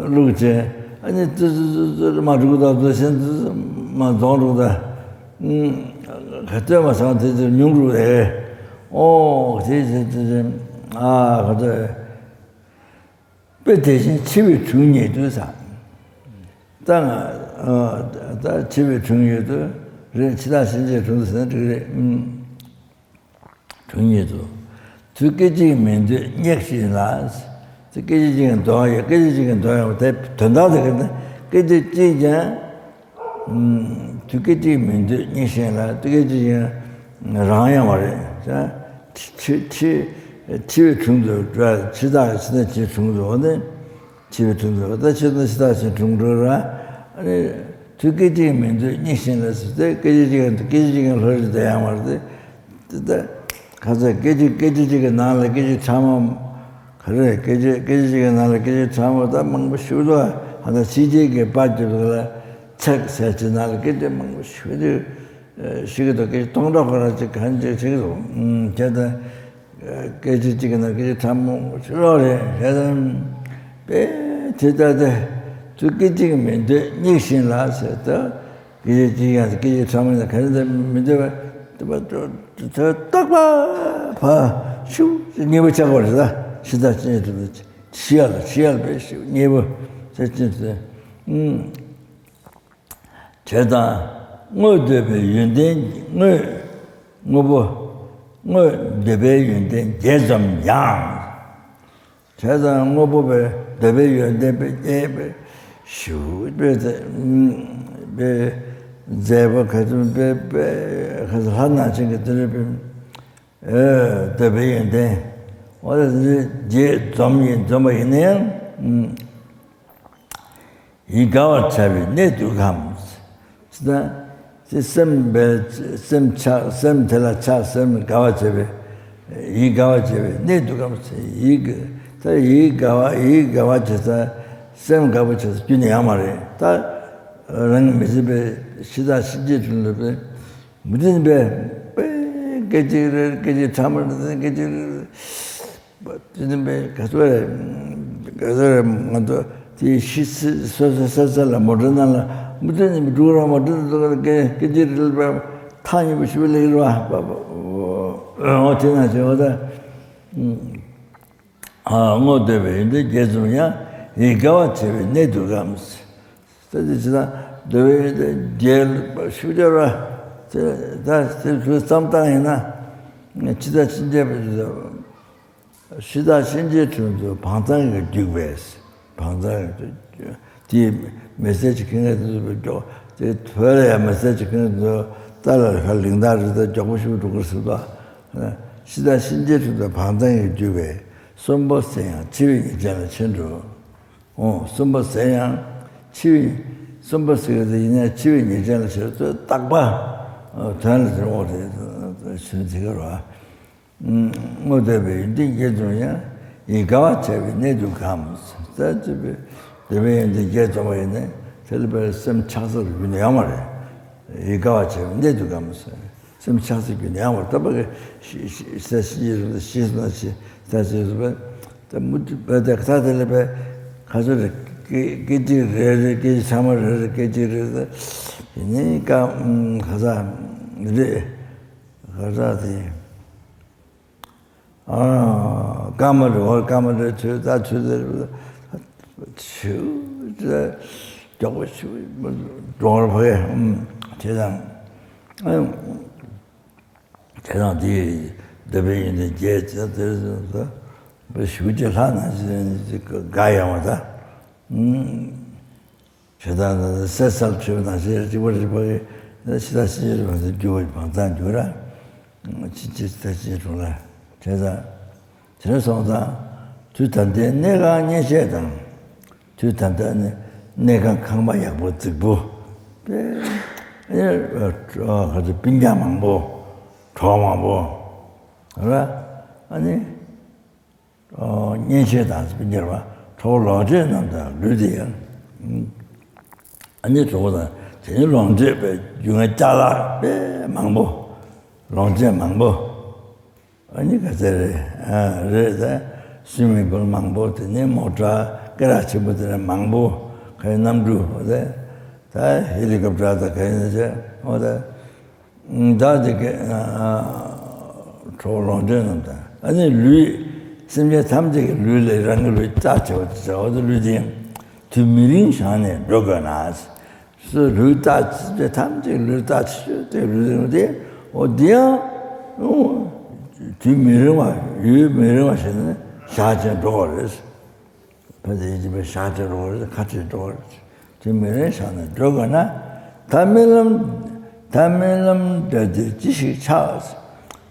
བླུགས་བྱས་ཨ་ནི་ཙི་ཙི་ཙི་ཙི་མ་འགྲུག་ད་ཙི་ཤན་ཙི་ཙི་མ་རྫོང་འགྲུག་ད་ག་ཚོད་མ་སང་དེ་ཚོ་ཉུང་རུ་རེད། ཨོ་དེ་ཙི་ཙི་ཙི་ཨ་ག་ཚོད། དཔེ་དེ་བཞིན་འཆི་བའི་དྲུང་ཉིད་དུ་ཟ། ད་ང་ད་འཆི་བའི་དྲུང་ཉིད་དུ་རེད། འཆི་བདག་གཤིན་རྗེའི་དྲུང་དུ་ཟེར་ན་འགྲིག་རེད། དྲུང་ཉིད་དུ། དུས་སྐད་ཅིག་མིན་དུས་སྙེགས་ཤིང་ལ། དུས་སྐད་ཅིག་ཅིག་གི་འདོན་ཡོད། སྐད་ཅིག་ཅིག་གི་འདོན་ཡོད་པ་དེ་དོན་དག་དེ་ག་ནི་སྐད་ཅིག་ཅིག་ཀྱང་། དུས་སྐད་ཅིག་མིན་དུས་སྙེགས་ཤིང་ལ། དུས་སྐད་ཅིག་ཀྱང་རང་ཡོང་བ་རེད། འཆི་འཆི་འཆི་བའི་དྲུང་དུ་འགྲོ། འཆི་བདག་གི་འཆི་བདག་གི་དྲུང་དུ་འོ་ནི། འཆི་བའི་དྲུང་དུ་ད་འཆི་བདག་འཆི་བདག་གི་དྲུང་འགྲོ་ར། ཨ་ནི་དུས་སྐད་ཅིག་མིན་དུས་སྙེགས་ཤིང་ལ་ཟེར་ཏེ་སྐད་ཅིག་ཅིག་གིས་སྐད་ཅིག་ཅིག་གིས་ལྷོད་རེ་བསྡད་ཡོང་བ་རེད་དེ། དེ་ད་ཁ་ཚ་སྐད་ཅིག་སྐད་ཅིག་ཅིག་གི་ནང་ལ་སྐད་ཅིག་ཕྲ་མོ་ག་རེ་སྐད་ཅིག་སྐད་ཅིག་ཅིག་གི་ནང་ལ་སྐད་ཅིག་ཕྲ་མོ་ད་མང་པོ་ཞིག་འདུག་ཧ་ད་ཕྱི་རྒྱལ་གྱི་པར་རྒྱབ་ལ་ཚེག་ཟེར་ཅིག་ནང་ལ་སྐད་ཅིག་མང་པོ་ཞིག་འདུག་ཤི་གི་འདུག་སྐད་ཅིག་སྟོང་ཕྲག་ཁོ་ར་ཅིག་གང་ཅིག་ཤི་གི་འདུག་ཁྱེད་ད། སྐད་ཅིག་གཅིག་གི་ནང་སྐད་ཅིག་ཕྲ་མོ་ཆུ་ལོག་རེད་ཞེས་དང་། དཔེ་དེ་ལྟ་སྟེ་དུས་སྐད་ཅིག་མིན་དུས་སྙེགས་ཤིང་ལ་ཟེར་ཏེ། སྐད་ཅིག་གཅིག་ཡང་སྐད་ཅིག་ཕྲ་མོ་ཡང་ག་རེ་འདྲ་མི་འདོད་པ་དེ་པ་ཏོ་ཏོ་རྟག་པ་ཕ་ཤུ་ཉེ་བོ་ཆགས་པ་རེད་ད། ཤི་ད་ཅི་ཡང་དུ་ཤི་ཡ་ལ་ཤི་ཡ་ལ་དཔེ་ཤུ་ཉེ་བོ་ཟེར་ཅི་ཟེར། ཨུམ། བྱས་ཙང་དངོས་འདོད་པའི་ཡོན་ཏན་དངོས་དངོས་པོ་ དངོས་འདོད་པའི་ཡོན་ཏན་བརྒྱད་འཛོམས་ཡང་། བྱས་ཙང་དངོས་པོ་པའི་འདོད་པའི་ཡོན་ཏན་པའི་རྒྱས་པའི་ཞུ་པའི་ཚེ་པའི་མཛད་པ་ག་ཚོད་པའི་པའི་ག་ཚོད་ལྷ་ནང་བཞིན་གྱི་དེ་རེད་པའི། འདོད་པའི་ཡོན་ཏན་འོ་དེ་བརྒྱད་འཛོམས་ཡིན། འཛོམས་པ་ཡིན་ན་ཡང་། ཡིད་དགའ་བར་བྱ་བའི་གནས་འདུག་གམ། ཅི་ལྟར་སེམས་པའི་སེམས་ཆགས་སེམས་དེ་ལ་ཆགས་སེམས་དགའ་བར་བྱ་བའི་ཡིད་དགའ་བར་བྱ་བའི་གནས་འདུག་གམ། ཡིད་ད་ཡིད་དགའ་བ་ཡིད་དགའ་བ་བྱེད་ས་སེམས་དགའ་པོ་བྱེད་ས་རྒྱུ་ནི་ཡང་མ་རེད། ད་རང་མི་སྲིད་པའི་ཕྱི་དང་ཕྱི་འབྱེད་དུ་ལུས་པའི་མུ་མཐུད་པའི་སྐད་ཅིག་རེ་སྐད་ཅིག་ཕྲ་མོ་རེ་སྐད་ཅིག་རེ། དེ་ནི་མེད་ག་ཚོད་རེད། ག་ཚོད་རེད། ང་ཚོ་དེ་ཤི་སོ་སོ་སོ་སོ་ལ་མོ་ཊ་ནང་ལ་མུ་མཐུད་ནས་འགྲོ་ར་མོ་ཊ་ནང་ལ་སྐད་སྐད་ཅིག་རེད་པ། ཐག་ཉེ་པོ་ཞུ་ལེགས་ར་པ་འོ་དེ་ན་བྱེད་འོ་ད། དངོས་འདོད་པའི་ཡོན་ཏན་བརྒྱད་འཛོམས་ཡང་ཡིད་དགའ་བར་བྱ་བའི་གནས་འདུག་གམ། ད་དེ་ཇི་ལྟར་འདོད་པའི་ཡོན་ཏན་བརྒྱད་ལ་ཞུ་བརྒྱ་ར། དེ་ད་དེ་ཚོའི་བསམ་སྟངས་ཡིན་ན་ཕྱི་དང་ཕྱི་འབྱེད་པའི་ཕྱི་དང་ཕྱི་འབྱེད་ཁྲོད་དུ་བང་མཛང་གི་རྒྱུག་པས། བང་མཛང་གི་དེའི་མི་ཚེ་གཅིག་གི་ངལ་དུ་མགྱོགས་དེ་བོད་ལ་ཡང་མི་ཚེ་གཅིག་གི་ངལ་དུ་རྩ་ལ་ཁ་ལིང་ཐག་རི་ད་མགྱོགས་པོ་ཞིག་འགྲོ་གི་ཟེར་ད། ཕྱི་དང་ཕྱི་འབྱེད་ཁྲོད་དུ་བང་མཛང་གི་རྒྱུག་པས་གསོན་པོ་ཟད་ཡང་འཆི་བའི་ཉེས་ཅན་ལ་ཆེར་འགྲོ། འོ་གསོན་པོ་ཟད་ཡང་འཆི་བའི་གསོན་པོ་ཟད་ཡོད་དེ་ཡིན་ཡང་འཆི་བའི་ཉེས་ཅན་ལ་ཆེར་ཚོད་རྟག་པ་དོན་ལ་ཟེར་འོ་རེད་ཞུ་ཚིག་ར། དངོས་འདོད་པའི་ཡོན་ཏན་བརྒྱད་འཛོམས་ཡང་ཡིད་དགའ་བར་བྱ་བའི་གནས་འདུག་གམ། ཟེར་ཅེས་པའི་འདོད་པའི་ཡོན་ཏན་བརྒྱད་འཛོམས་པ་ཡིན་ནས་དེ་ལ་བར་སེམས་ཆགས་ས་རུ་གྱུར་ནས་ཡོང་བ་རེད། ཡིད་དགའ་བར་བྱ་བའི་གནས་འདུག་གམ། སེམས་ཆགས་ས་རྒྱུ་ནས་ཡང་བར་ལྟ་བ་གི་ཤི་ཤི་ཤི་ཤི་ཤི་ཤི་ཤི་ད་ཤི་ཤི་ད་ཤི་ཤི་བས་ད་མུ་མཐུད་པའི་ད་ཁ་ད་དེ་ལ་བས་ཁ་ཚོ་རེ་སྐད་སྐད་ཅིག་རེ་རེ་སྐད་ཅིག་ཚང་མ་རེ་རེ་སྐད་ཅིག་རེ་རེ་ཡིན་ནའི་ཀ་ཁ་ཚ་རེ་ཁ་ཚ་དེ། སྐར་མ་རེ་བར་སྐར་མ་རེ་ཆོས་རྩ་ཆོས་རེ་ཆོས་རེ་མགྱོགས་པོ་ཆོས་འགྲོ་བར་བས་བྱས་ཙང་བྱས་ཙང་དེ་འདོད་པའི་ཡོན་ཏན་བརྒྱད་ཅེས་དེར་བཞུགས་ཀྱི་ལྷ་ནང་བཞིན་དགའ་ཡང་བ་ད། ཞེ་སྡང་དང་སད་སེལ་ཆོས་དང་ཞེས་གཅིག་པ་རིག་པ་གི་ཕྱི་དང་ཕྱི་རིག་པ་དེ་རྒྱུ་བའི་བང་མཛང་རྒྱུ་ར། ཕྱི་ཕྱི་ད་ཕྱི་དྲུང་ལ་བྱས་ཙང་། དེར་སོང་ཙང་དུས་ད་ལྟའི་གནས་ཁང་གཉེན་བཤེས་དང་། དུས་ད་ལྟ་ནི་གནས་ཁང་ཁང་པ་ཡག་པོ་རྫིག་པོ། དཔེ་ཨེ་ཨ་ཁ་ཚོ་སྤུན་ཀྱག་མང་པོ། གྲོགས་མང་པོ། ར་ཨ་ནི། གཉེན་བཤེས་དང་སྤུན་ཀྱག་ར་གྲོགས་ལོངས་སྤྱོད་རྣམས་དང་ལུས་དེ་ཡང་། ཨ་ནི་གྲོགས་དང་དེ་ནི་ལོངས་སྤྱོད་པའི་རྒྱུ་ང་ཅ་ལག་དཔེ་མང་པོ། ལོངས་སྤྱོད་མང་པོ། ཨ་ནི་ག་ཚད་རེད་ཨ་རེད་ད། སུའི་མི་བུ་མང་པོ་དེ་ནི་མོ་ཊ་སྐེ་རགས་ཆེན་པོ་དེ་ནི་མང་པོ་ག་ཡི་གནམ་གྲུ་དེ་ད་ཧེ་ལི་ཀོབ་ཊར་དང་ག་ཡི་ནི་བྱས་འོ་ད། བདག་དེ་ག་གྲོགས་ལོངས་སྤྱོད་རྣམས་དང་ཨ་ནི་ལུས་སེམས་ཅན་ཐམས་ཅད་ཀྱི་ལུས་ལས་རང་གི་ལུས་རྟག་བྱེད་པ་དེ་བྱ་བ་དེ་ལུས་དེ་ཡང་དུས་མི་རིང་བཞག་ནས་འགྲོ་དགོས་ན། སོ་ལུས་རྟག་ཅེས་ཐམས་ཅད་ལུས་རྟག་ཅེས་དེ་ལུས་རིང་དེ་འོ་དེ་ཡང་དུས་མི་རིང་བ་ཡུན་མི་རིང་བ་ཞིག་ནས་བཞག་ཅིང་འགྲོ་བ་རེད། ཕ་དེ་ཡིན་པའི་བཞག་ཅིང་འགྲོ་བ་རེད། ཁ་ཆེ་འགྲོ་བ་རེད། དུས་མི་རིང་བཞག་ནས་འགྲོ་དགོས་ན་ད་རྨི་ལམ་ད་རྨི་ལམ་འདྲ་དེ་ཅི་ཞིག་ཆགས།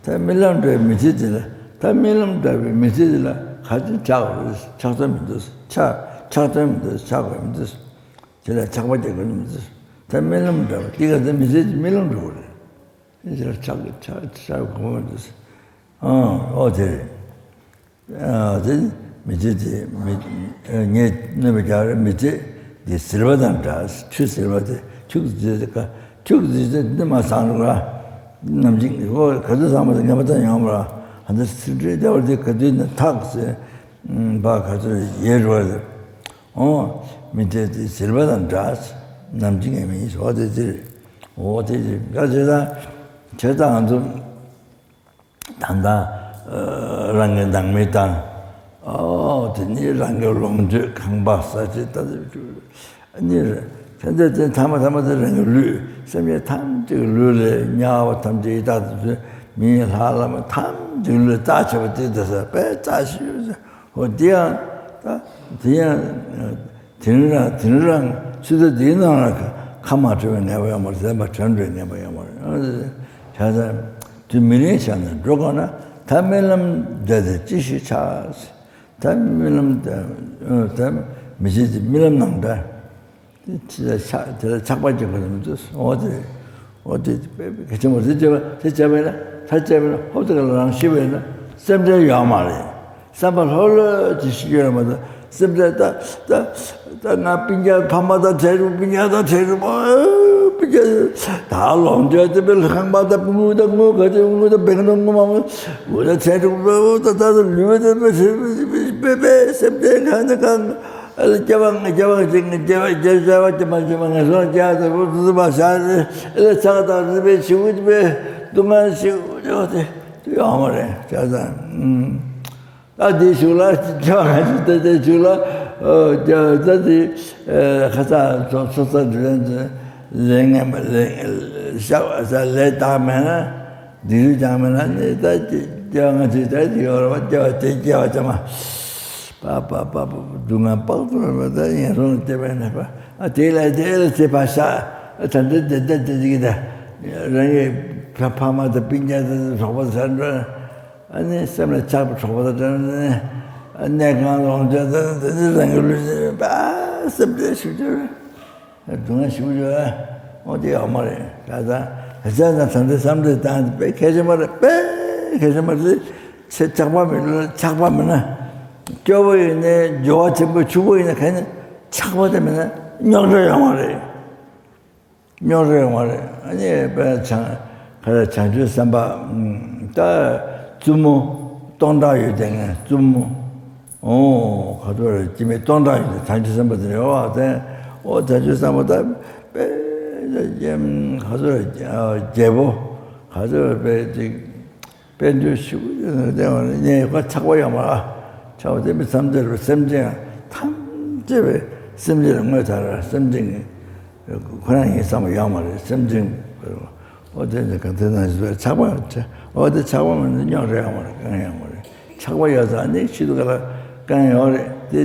ད་རྨི་ལམ་འདྲ་བའི་མི་ཚེ་དེ་ལ་ད་རྨི་ལམ་འདྲ་བའི་མི་ཚེ་དེ་ལ་ག་ཚོད་ཆགས་པ་རེད། ཆགས་ཚོད་མི་འདུག་ཆགས་ཆགས་ཚོད་མི་འདུག་ཆགས་དགོས་མི་འདུག་དེ་ལ་ཆགས་པ་རྒྱག་དགོས་མི་འདུག་ད་རྨི་ལམ་འདྲ་བ་དེ་ག་ཚོད་མི་ཚེ་རྨི་ལམ་འགྲོ་བ་རེད། དེ་ལ་ཆགས་ཆགས་ཆགས་དགོས་མི་འདུག་ཨང་ཨོ་དེ་རེད། ཨ་དེ་མི་ཚེ་དེ་མི་ངས་གནོད་པ་རྒྱག་རེད། མི་ཚེ་འདི་ཟིལ་པ་དང་འདྲ། ཆུ་ཟིལ་པ་དེ་ཁྱུག་ཟིལ་དེ་ཁ་ཁྱུག་ཟིལ་དེ་འདི་མ་སང་རུང་ར་ནམ་ཞིག་ཨོ་ག་ཚོད་སང་མ་དེ་ངན་པ་དང་ཡོང་བ་ར་ཨ་འདི་སིལ་བྲིས་བདེ་བ་དེ་ག་དུས་ནས་ཐག་ཟེར། བ་ག་ཚོད་ཡལ་རུ་བ་རེད། ཨོ། མི་ཚེ་དེ་ཟིལ་པ་དང་འདྲ། ནམ་འཆི་ངེས་མིན་ཞོག་དེ་ཚེ་རེད། ཨོ་དེ་ཚེ་འདྲ་བྱེད་དང་། བྱེད་དང་ང་ཚོ་ད་ལྟ་རང་གི་ནང་མི་དང་། ཨོ་དེ་ནི་རང་གི་ལོངས་སྤྱོད་ཁང་པ་ས་ཆ་ད་ནི་ཐ་དད་དེ་ཐ་མ་ཐ་མ་དེ་རང་གི་ལུས་སེམས་ཅན་ཐམས་ཅད་ཀྱི་ལུས་ལས་དམྱལ་བ་ཐམས་ཅད་ཡི་དྭགས་དེ་ཚོས་ མིའི་ལྷ་བླ་མ་ཐམས་ཅད་ལུས་རྟགས་ཆད་པ་དེ་དེ་ས་དཔེ་རྩ་ཆེ་ཡོད་ཟེར། འོ་དེ་ཡང་ད་དེ་ཡང་དེ་རིང་རང་དེ་རིང་རང་ཆུ་ཚོད་འདིའི་ནང་ལ་ཁ་མ་བྲལ་བའི་ནད་པ་ཡོད་མ་རེད། ཟས་མ་བྲལ་འགྲོའི་ནད་པ་ཡོད་མ་རེད། བྱས་ཙང་དུས་མི་རིང་ཆགས་ནས་འགྲོ་དགོས་ན་ད་རྨི་ལམ་བསྡད་དེ་ཅི་ཞིག་ཆགས། ད་རྨི་ལམ་ད་ད་མི་ཤེས་ཀྱི་རྨི་ལམ་ནང་འདྲ། དེ་ལ་ཆགས་དེ་ལ་ཆགས་པ་སྐྱེ་དགོས་ནི་མི་འདུག་འོ་དེ་འོ་དེ་དཔེ་གལ་ཆེན་པོ་རེད། བྱས་པ་དེ་བྱས་པ་ཡིན་ན་ད་བྱས་པ་ཡིན་ན་ཧོབ་དེ་ག་ལ་རང་ཤི་བ་ཡིན་ན་སེམས་ཁྲལ་ཡོད་མ་རེད། བསམ་པ་ལྷོད་ལྷོད་ཅིག་ཤི་ཡོད་མ་གཏོགས་སེམས་ཁྲལ་ད་ད་ད་ང་སྤུན་ཀྱག་ཕ་མ་དང་བྲལ་རུང་སྤུན་ཀྱག་དང་བྲལ་རུང་སྤུན་ཀྱག་ད་ལོངས་སྤྱོད་དེ་དཔེ་ལྷག་མ་དང་དངུལ་དང་དངུལ་ག་ཚོད་དངུལ་དང་བེང་དང་དངུལ་མང་པོ་འོ་ད་བྲལ་རུང་ད་ད་ལུས་པ་དེ་དཔེ་དཔེ་དཔེ་སེམས་ཁྲལ་གང་དང་གང་། ཨ་ལ་སྐྱེ་བ་སྐྱེ་བ་ཅིག་སྐྱེ་བ་སྐྱེ་བ་སྐྱེ་མ་སྐྱེ་མ་ངན་སོང་སྐྱེ་བ་དང་རུ་དུ་མ་ཤར་ཨ་ལ་ཆགས་དང་རུས་པའི་ཤི་བོ་ཅིག་པའི་སྡུག་བསྔལ་ཤི་བོ་ཅིག་དེ་ཡོང་བ་རེད་བྱས་ཙང་། ཨ་དེ་ཞུགས་ལ་སྐྱེ་བ་ང་ཅིག་ད་དེ་ཞུགས་ལ་སྐྱེ་བ་ད་དེ་ཁ་ཚ་ཚོ་ཚོ་ཚ་དུ་ལེན་ལེན་ངན་པ་ལེན་ཤ་བ་ས་ལས་དག་མེད་ན། འདི་རུ་ཀྱང་མེད་ན་ནི་ད་སྐྱེ་སྐྱེ་བ་ང་ཚོའི་ད་ཡོད་རེད་བ། སྐྱེ་བ་དེ་སྐྱེ་བ་ཅང་མ་པ་པ་པ་པ་སྡུག་བསྔལ་དཔག་ཏུ་མེད་པ་ད་ངན་སོང་ལ་སྐྱེ་བའི་ནད་པ། ཨ་དེ་ལ་དེ་ལ་སྐྱེ་བ་ཤ་ཨ་ད་འདི་འདི་འདི་འདི་འདི་གི་ད་རང་གི་ཕ་ཕ་མ་དང་སྤུན་ཀྱག་དང་གྲོགས་པོ་དང་འགྲོ། ཨ་ནི་སེམས་ལ་ཆགས་པ་གྲོགས་པོ་དང་འགྲོ་ནི་ཨ་གནས་གང་ལོངས་སྤྱོད་དང་འདི་འདི་རང་གི་ལུས་སེམས་པ་སེམས་ཁྲལ་ཞུ་རྒྱུ་རེད། སྡུག་བསྔལ་ཞིག་ཡོད་ཨ། འོ་དེ་ཡོད་མ་རེད། ད་ད་བྱས་ཙང་ད་འདི་བསམ་གྲུབ་བཏང་དེ་དཔེ་གལ་ཆེན་པོ་རེད། དཔེ་གལ་ཆེན་པོ་རེད། ཆེ་ཆགས་པ་མེད་ལ་ཆགས་པ་མེད་ན་སྐྱོ་བོ་ཡིན་ནའི་འགྱུར་བ་ཆེན་པོ་ཆུང་བོ་ཡིན་ན་གལ་ཆེན་ཆགས་པ་དེ་མེད་ན་རྙོག་དྲ་ཡོད་མ་རེད། རྙོག་དྲ་ཡོད་མ་རེད། ཨ་ནི་དཔེ་བྱང་ག་རེ་བྱང་ཆུབ་སེམས་དཔའ་ད་བཙུན་མོ་སྟོང་ཕྲག་ཡོད་དེ་ངས་བཙུན་མོ། ཨོ་ག་ཚོད་རེད། སྐྱེ་དམན་སྟོང་ཕྲག་ཡོད་དེ་བྱང་ཆུབ་སེམས་དཔའ་དེ་རེད་བ། དེ་ཨོ་བྱང་ཆུབ་སེམས་དཔའ་ད་དཔེ་ག་ཚོད་རེད། རྒྱལ་པོ་ག་ཚོད་རེད། དཔེ་ཅིག་དཔེ་འདུས་ཤིག་དེ་བ་ནས་ཁོ་ཆགས་པ་ཡོད་མ་རེད། ཆགས་པ་དེ་མི་བསམ་དེ་རུ་སེམས་ཅན་ཐམས་ཅད་པའི་སེམས་ཅན་ལ་དངོས་ཐར་སེམས་ཅན་གྱི་ཁོ་རང་ཡིན་བསམ་པ་ཡོད་མ་རེད། སེམས་ཅན། ཨོ་དེ་ནི་གང་དེ་ན་ཆགས་པ་ཨོ་དེ་ཆགས་པ་མ་ནི་རྙོག་དྲ་ཡོད་མ་རེད། གང་ཡོད་མ་རེད། ཆགས་པ་ཡོད་ཙང་ནི་ཕྱི་དུ་ག་ལ་གང་ཡོད་རེད། དེ་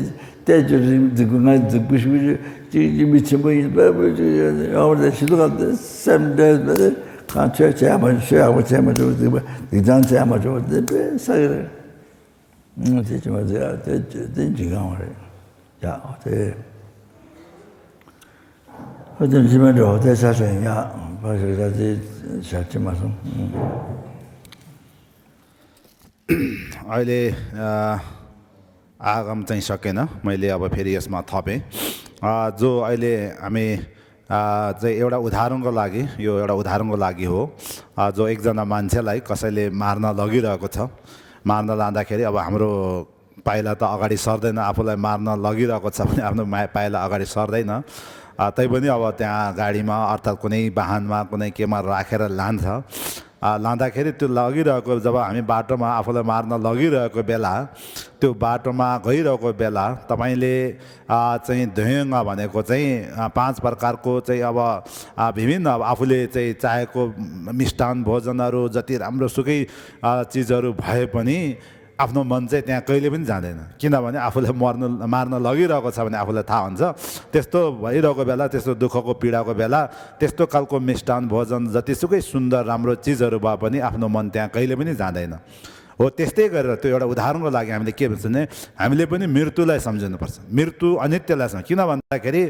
བལྟས་ཀྱི་རིགས་འཛིན་པ་ང་འཛིན་པ་ཞུ་རྒྱུ་ཅིག་ཅིག་མི་ཆེན་པོ་ཡིན་པ་པོ་ཅིག་ཡོད་རེད། ཕྱི་དུ་ག་ལ་སེམས་འདྲེས་པ་རེད། གང་ཆོས་བྱས་མ་ཆོས་ཡག་པོ་བྱས་མ་ཆོག་འཛིན་པ་སྡིག་ཅང་བྱས་མ་ཆོག་འཛིན་པའི་ས་གི་རེད། དེ་ཅི་མ་ཟེར་ཡ་དེ་དེ་འཇིགས་གང་བ་རེད། ཡ་དེ། ཨ་དེ་འཇིགས་མེད་འགྲོ་དེ་ཆ་ཤས་ཡ་ཕ་ཞིག་ད་དེ་ཞག་ཅི་མ་སོང་། अहिले अ, आगाम चाहिँ सकेन। मैले अब फेरि यसमा थपेँ। अ, जो अहिले हामी अ, चाहिँ एउटा उदाहरणको लागि, यो एउटा उदाहरणको लागि हो। अ, जो एकजना मान्छेलाई कसैले मार्न लगिरहेको छ, मार्न लाँदाखेरि अब हाम्रो पाइला त अगाडि सर्दैन, आफूलाई मार्न लगिरहेको छ भने आफ्नो मा-, पाइला अगाडि सर्दैन। अ, तैपनि अब त्यहाँ गाडीमा अर्थात् कुनै वाहनमा कुनै केमा राखेर लान्छ। अ, लाँदाखेरि त्यो लगिरहेको, जब हामी बाटोमा आफूलाई मार्न लगिरहेको बेला, त्यो बाटोमा गइरहेको बेला तपाईँले अ, चाहिँ ध्वेङ भनेको चाहिँ अ, पाँच प्रकारको चाहिँ अब अ, विभिन्न अब आफूले चाहिँ चाहेको मिष्टान भोजनहरू जति राम्रो सुकै अ, चिजहरू भए पनि आफ्नो मन चाहिँ त्यहाँ कहिले पनि जाँदैन। किनभने आफूलाई मर्न मार्न लगिरहेको छ भने आफूलाई थाहा हुन्छ। त्यस्तो भइरहेको बेला, त्यस्तो दुःखको पीडाको बेला त्यस्तो खालको मिष्टान भोजन जतिसुकै सुन्दर राम्रो चिजहरू भए पनि आफ्नो मन त्यहाँ कहिले पनि जाँदैन। हो, त्यस्तै गरेर त्यो एउटा उदाहरणको लागि हामीले के भन्छ भने, हामीले पनि मृत्युलाई सम्झिनुपर्छ, मृत्यु अनित्यलाई सम्झ। किन भन्दाखेरि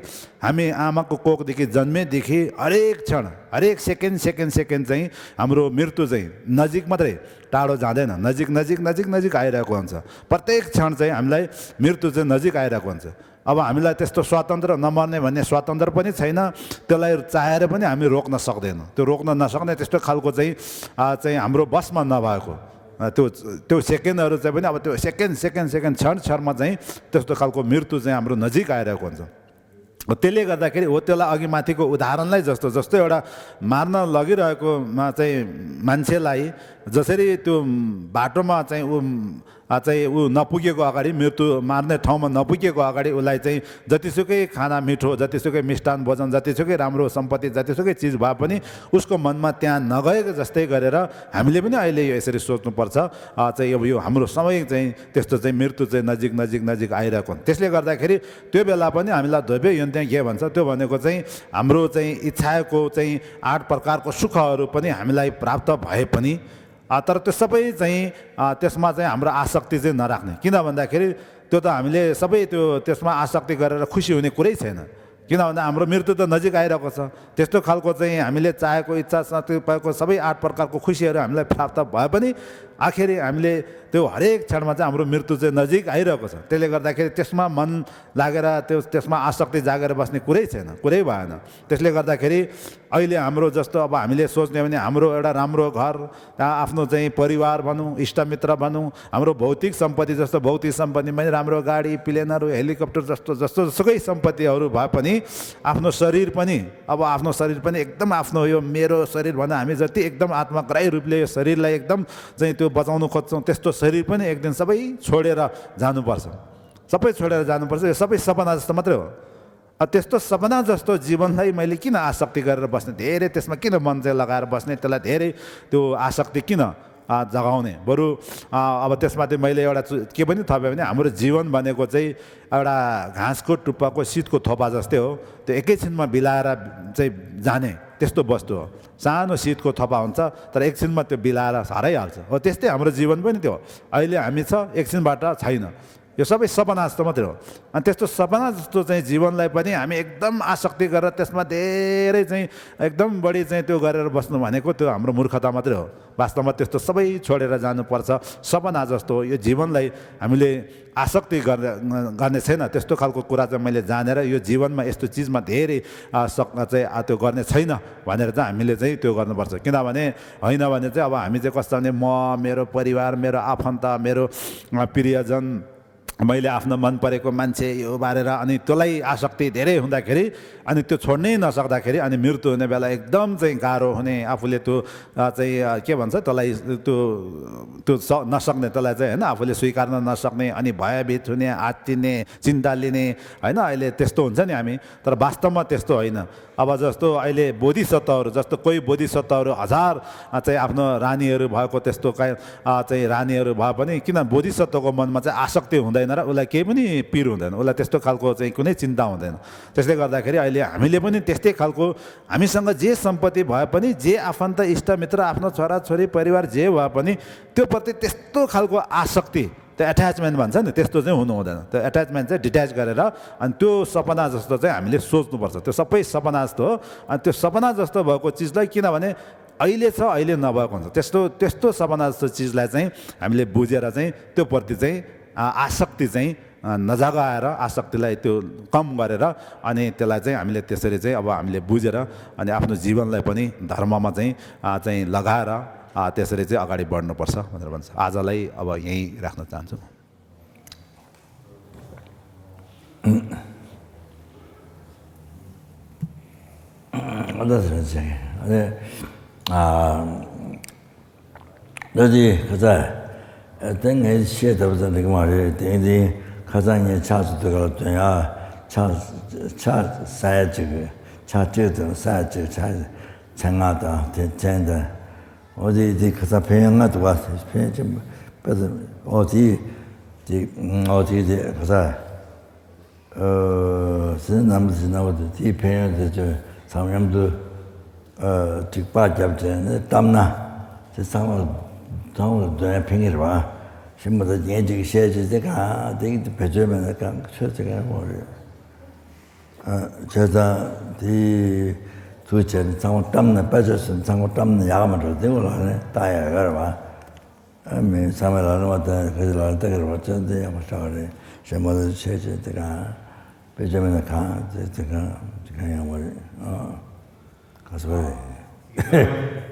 हामी आमाको कोखदेखि जन्मेदेखि हरेक क्षण, हरेक सेकेन्ड सेकेन्ड सेकेन्ड चाहिँ हाम्रो मृत्यु चाहिँ नजिक मात्रै, टाढो जाँदैन, नजिक नजिक नजिक नजिक आइरहेको हुन्छ। प्रत्येक क्षण चाहिँ हामीलाई मृत्यु चाहिँ नजिक आइरहेको हुन्छ। अब हामीलाई त्यस्तो स्वतन्त्र, नमर्ने भन्ने स्वतन्त्र पनि छैन। त्यसलाई चाहेर पनि हामी रोक्न सक्दैनौँ। त्यो रोक्न नसक्ने त्यस्तो खालको चाहिँ अ, चाहिँ हाम्रो बसमा नभएको अ, त्यो त्यो सेकेन्डहरू चाहिँ पनि अब त्यो सेकेन्ड सेकेन्ड सेकेन्ड क्षण क्षणमा चाहिँ त्यस्तो खालको मृत्यु चाहिँ हाम्रो नजिक आइरहेको हुन्छ। त्यसले गर्दाखेरि हो, त्यसलाई अघि माथिको उदाहरणलाई जस्तो जस्तो एउटा मार्न लगिरहेकोमा चाहिँ मान्छेलाई जसरी त्यो बाटोमा चाहिँ ऊ अझै ऊ नपुगेको अगाडि, मृत्यु मार्ने ठाउँमा नपुगेको अगाडि उसलाई चाहिँ जतिसुकै खाना मिठो, जतिसुकै मिष्टान भोजन, जतिसुकै राम्रो सम्पत्ति, जतिसुकै चिज भए पनि उसको मनमा त्यहाँ नगएको जस्तै गरेर हामीले पनि अहिले यो यसरी सोच्नुपर्छ। अ, चाहिँ अब यो हाम्रो समय चाहिँ त्यस्तो चाहिँ मृत्यु चाहिँ नजिक, नजिक, नजिक आइरहेको हुन्छ। त्यसले गर्दाखेरि त्यो बेला पनि हामीलाई दैवी योन्त्याङ के भन्छ, त्यो भनेको चाहिँ हाम्रो चाहिँ इच्छाको चाहिँ आठ प्रकारको सुखहरू पनि हामीलाई प्राप्त भए पनि, अ, तर त्यो सबै चाहिँ, अ, त्यसमा चाहिँ हाम्रो आसक्ति चाहिँ नराख्ने। किन भन्दाखेरि त्यो त हामीले सबै त्यो त्यसमा आसक्ति गरेर खुसी हुने कुरै छैन। किन भन्दा हाम्रो मृत्यु त नजिक आइरहेको छ। त्यस्तो खालको चाहिँ हामीले चाहेको इच्छा, सबै आठ प्रकारको खुसीहरू हामीलाई प्राप्त भए पनि आखिरी हामीले त्यो हरेक क्षणमा चाहिँ हाम्रो मृत्यु चाहिँ नजिक आइरहेको छ। त्यसले गर्दाखेरि त्यसमा मन लागेर त्यो, त्यसमा आसक्ति जागेर बस्ने कुरै छैन, कुरै भएन। त्यसले गर्दाखेरि अहिले हाम्रो जस्तो अब हामीले सोच्ने हो भने हाम्रो एउटा राम्रो घर, आ, आफ्नो चाहिँ परिवार भनौँ, इष्टमित्र भनौँ, हाम्रो भौतिक सम्पत्ति जस्तो भौतिक सम्पत्ति पनि, राम्रो गाडी, प्लेनहरू, हेलिकप्टर जस्तो, जस्तो सुकै सम्पत्तिहरू भए पनि आफ्नो शरीर पनि, अब आफ्नो शरीर पनि एकदम आफ्नो, यो मेरो शरीर भन्दा हामी जति एकदम आत्माग्राही रूपले यो शरीरलाई एकदम चाहिँ त्यो बचाउन खोज्छौँ, त्यस्तो शरीर पनि एक दिन सबै छोडेर जानुपर्छ। सबै छोडेर जानुपर्छ। यो सबै सपना जस्तो मात्रै हो। अ, त्यस्तो सपना जस्तो जीवनलाई मैले किन आसक्ति गरेर बस्ने, धेरै त्यसमा किन मन चाहिँ लगाएर बस्ने, त्यसलाई धेरै त्यो आसक्ति किन, अ, जगाउने? बरु, अ, अब त्यसमा चाहिँ मैले एउटा चु-, के पनि थपेँ भने, हाम्रो जीवन भनेको चाहिँ एउटा घाँसको टुप्पाको शीतको थोपा जस्तै हो। त्यो एकैछिनमा बिलाएर चाहिँ जाने त्यस्तो वस्तु हो। सानो शीतको थोपा हुन्छ, तर एकछिनमा त्यो बिलाएर हराइहाल्छ। हो, त्यस्तै हाम्रो जीवन पनि त्यो हो। अहिले हामी छ, एकछिनबाट छैन। यो सबै सपना जस्तो मात्रै हो। अनि त्यस्तो सपना जस्तो चाहिँ जीवनलाई पनि हामी एकदम आसक्ति गरेर त्यसमा धेरै चाहिँ एकदम बढी चाहिँ त्यो गरेर बस्नु भनेको त्यो हाम्रो मूर्खता मात्रै हो। वास्तवमा त्यस्तो सबै छोडेर जानुपर्छ। सपना जस्तो हो। यो जीवनलाई हामीले आसक्ति गर्ने, गर्ने छैन। त्यस्तो खालको कुरा चाहिँ मैले जानेर यो जीवनमा यस्तो चिजमा धेरै, अ, सक-, चाहिँ, अ, त्यो गर्ने छैन भनेर चाहिँ हामीले चाहिँ त्यो गर्नुपर्छ। किनभने होइन भने चाहिँ अब हामी चाहिँ कस्तो भने म, मेरो परिवार, मेरो आफन्त, मेरो, अ, प्रियजन, मैले आफ्नो मन परेको मान्छे यो बारेर अनि त्यसलाई आसक्ति धेरै हुँदाखेरि अनि त्यो छोड्नै नसक्दाखेरि अनि मृत्यु हुने बेला एकदम चाहिँ गाह्रो हुने, आफूले त्यो, अ, चाहिँ, अ, के भन्छ त्यसलाई, त्यो, त्यो स-, नसक्ने, त्यसलाई चाहिँ होइन आफूले स्वीकार्न नसक्ने, अनि भयभीत हुने, आत्तिने, चिन्ता लिने, होइन? अहिले त्यस्तो हुन्छ नि हामी, तर वास्तवमा त्यस्तो होइन। अब जस्तो अहिले बोधिसत्वहरू, जस्तो कोही बोधिसत्वहरू हजार, अ, चाहिँ आफ्नो रानीहरू भएको त्यस्तो का-, अ, चाहिँ रानीहरू भए पनि किन बोधिसत्वको मनमा चाहिँ आसक्ति हुँदैन र उसलाई केही पनि पीर हुँदैन, उसलाई त्यस्तो खालको चाहिँ कुनै चिन्ता हुँदैन। त्यसले गर्दाखेरि अहिले हामीले पनि त्यस्तै खालको, हामीसँग जे सम्पत्ति भए पनि, जे आफन्त, इष्टमित्र, आफ्नो छोराछोरी, परिवार जे भए पनि त्योप्रति त्यस्तो खालको आसक्ति, त्यो अट्याचमेन्ट भन्छ नि, त्यस्तो चाहिँ हुनु हुँदैन। त्यो अट्याचमेन्ट चाहिँ डिट्याच गरेर अनि त्यो सपना जस्तो चाहिँ हामीले सोच्नुपर्छ। त्यो सबै सपना जस्तो हो। अनि त्यो सपना जस्तो भएको चिजलाई, किनभने अहिले छ, अहिले नभएको हुन्छ, त्यस्तो, त्यस्तो सपना जस्तो चिजलाई चाहिँ हामीले बुझेर चाहिँ त्यो प्रति चाहिँ, आ, आसक्ति चाहिँ, आ, नजगाएर, आसक्तिलाई त्यो कम गरेर अनि त्यसलाई चाहिँ हामीले त्यसरी चाहिँ अब हामीले बुझेर अनि आफ्नो जीवनलाई पनि धर्ममा चाहिँ, आ, चाहिँ लगाएर, आ, त्यसरी चाहिँ अगाडि बढ्नुपर्छ भनेर भन्छ। आजलाई अब यहीँ राख्न चाहन्छु। ད་དེ་ཁ་ཚ་དེ་ངས་བཤད་ཐུབ་ཙམ་འགྲིག་མ་རེད། དེ་དེ་ཁ་ཚ་ངས་ཕྱག་ཚོ་དེ་ག་ལ་དོན་ཡ་ཕྱག་ཕྱག་ས་ཡ་གཅིག་ཕྱག་གཅིག་དང་ས་ཡ་གཅིག་ཕྱག་མཚན་ལྔ་དང་དེ་མཚན་དང་། འོ་དེ་དེ་ཁ་ཚ་ཕན་ཡོན་ལྔ་འདུག་བ། ཕན་ཡོན་ཆེན་པོ་དཔེ་ཙམ། འོ་དེ་དེ་འོ་དེ་དེ་ཁ་ཚ། ཨ་ཟིན་ནམ་ཟིན་ན་བ་དེ་དེའི་ཕན་ཡོན་དེ་ཚོ་ཚང་མཉམ་དུ་ཨ་ཅིག་པར་བརྒྱབ་བྱས་ནས་བཏབ་ན་དེ་ཚང་མ་ཚང་མ་འདོན་ཡ་ཕན་གྱི་རེད་བ། ཞིམ་པོ་དང་རྒྱན་གཅིག་བཤད་བྱས་དེ་གང་དེ་གི་བེད་སྤྱོད་མེད་ན་གང་ཆོས་ཚེ་གང་ཡོང་རེད། ཨ་བྱས་ཙང་དེ་ཚུལ་བྱས་ནས་ཚང་མ་བཀྲམ་ནས་དཔེ་ཆ་ཚང་མ་བཀྲམ་ནས་ཡག་མ་འགྲོ་དེ་འོ་ལ་ནས་ལྟ་ཡ་ཡོད་རེད་བ། ཨ་མི་ཚང་མས་ལག་ལེན་བ་དང་ག་ཚོད་ལག་ལེན་བསྟར་གྱི་རེད་བ། ཚོད་འཛིན་ཡག་པོ་ཆགས་པ་རེད། གཞན་མ་ལ་ཆེ་ཆེ་དེ་གང་དཔེ་ཆ་མེད་ན་གང་དེ་དེ་གང་དེ་གང་ཡང་བ་རེད། ཨ་ག་ཚོད་རེད།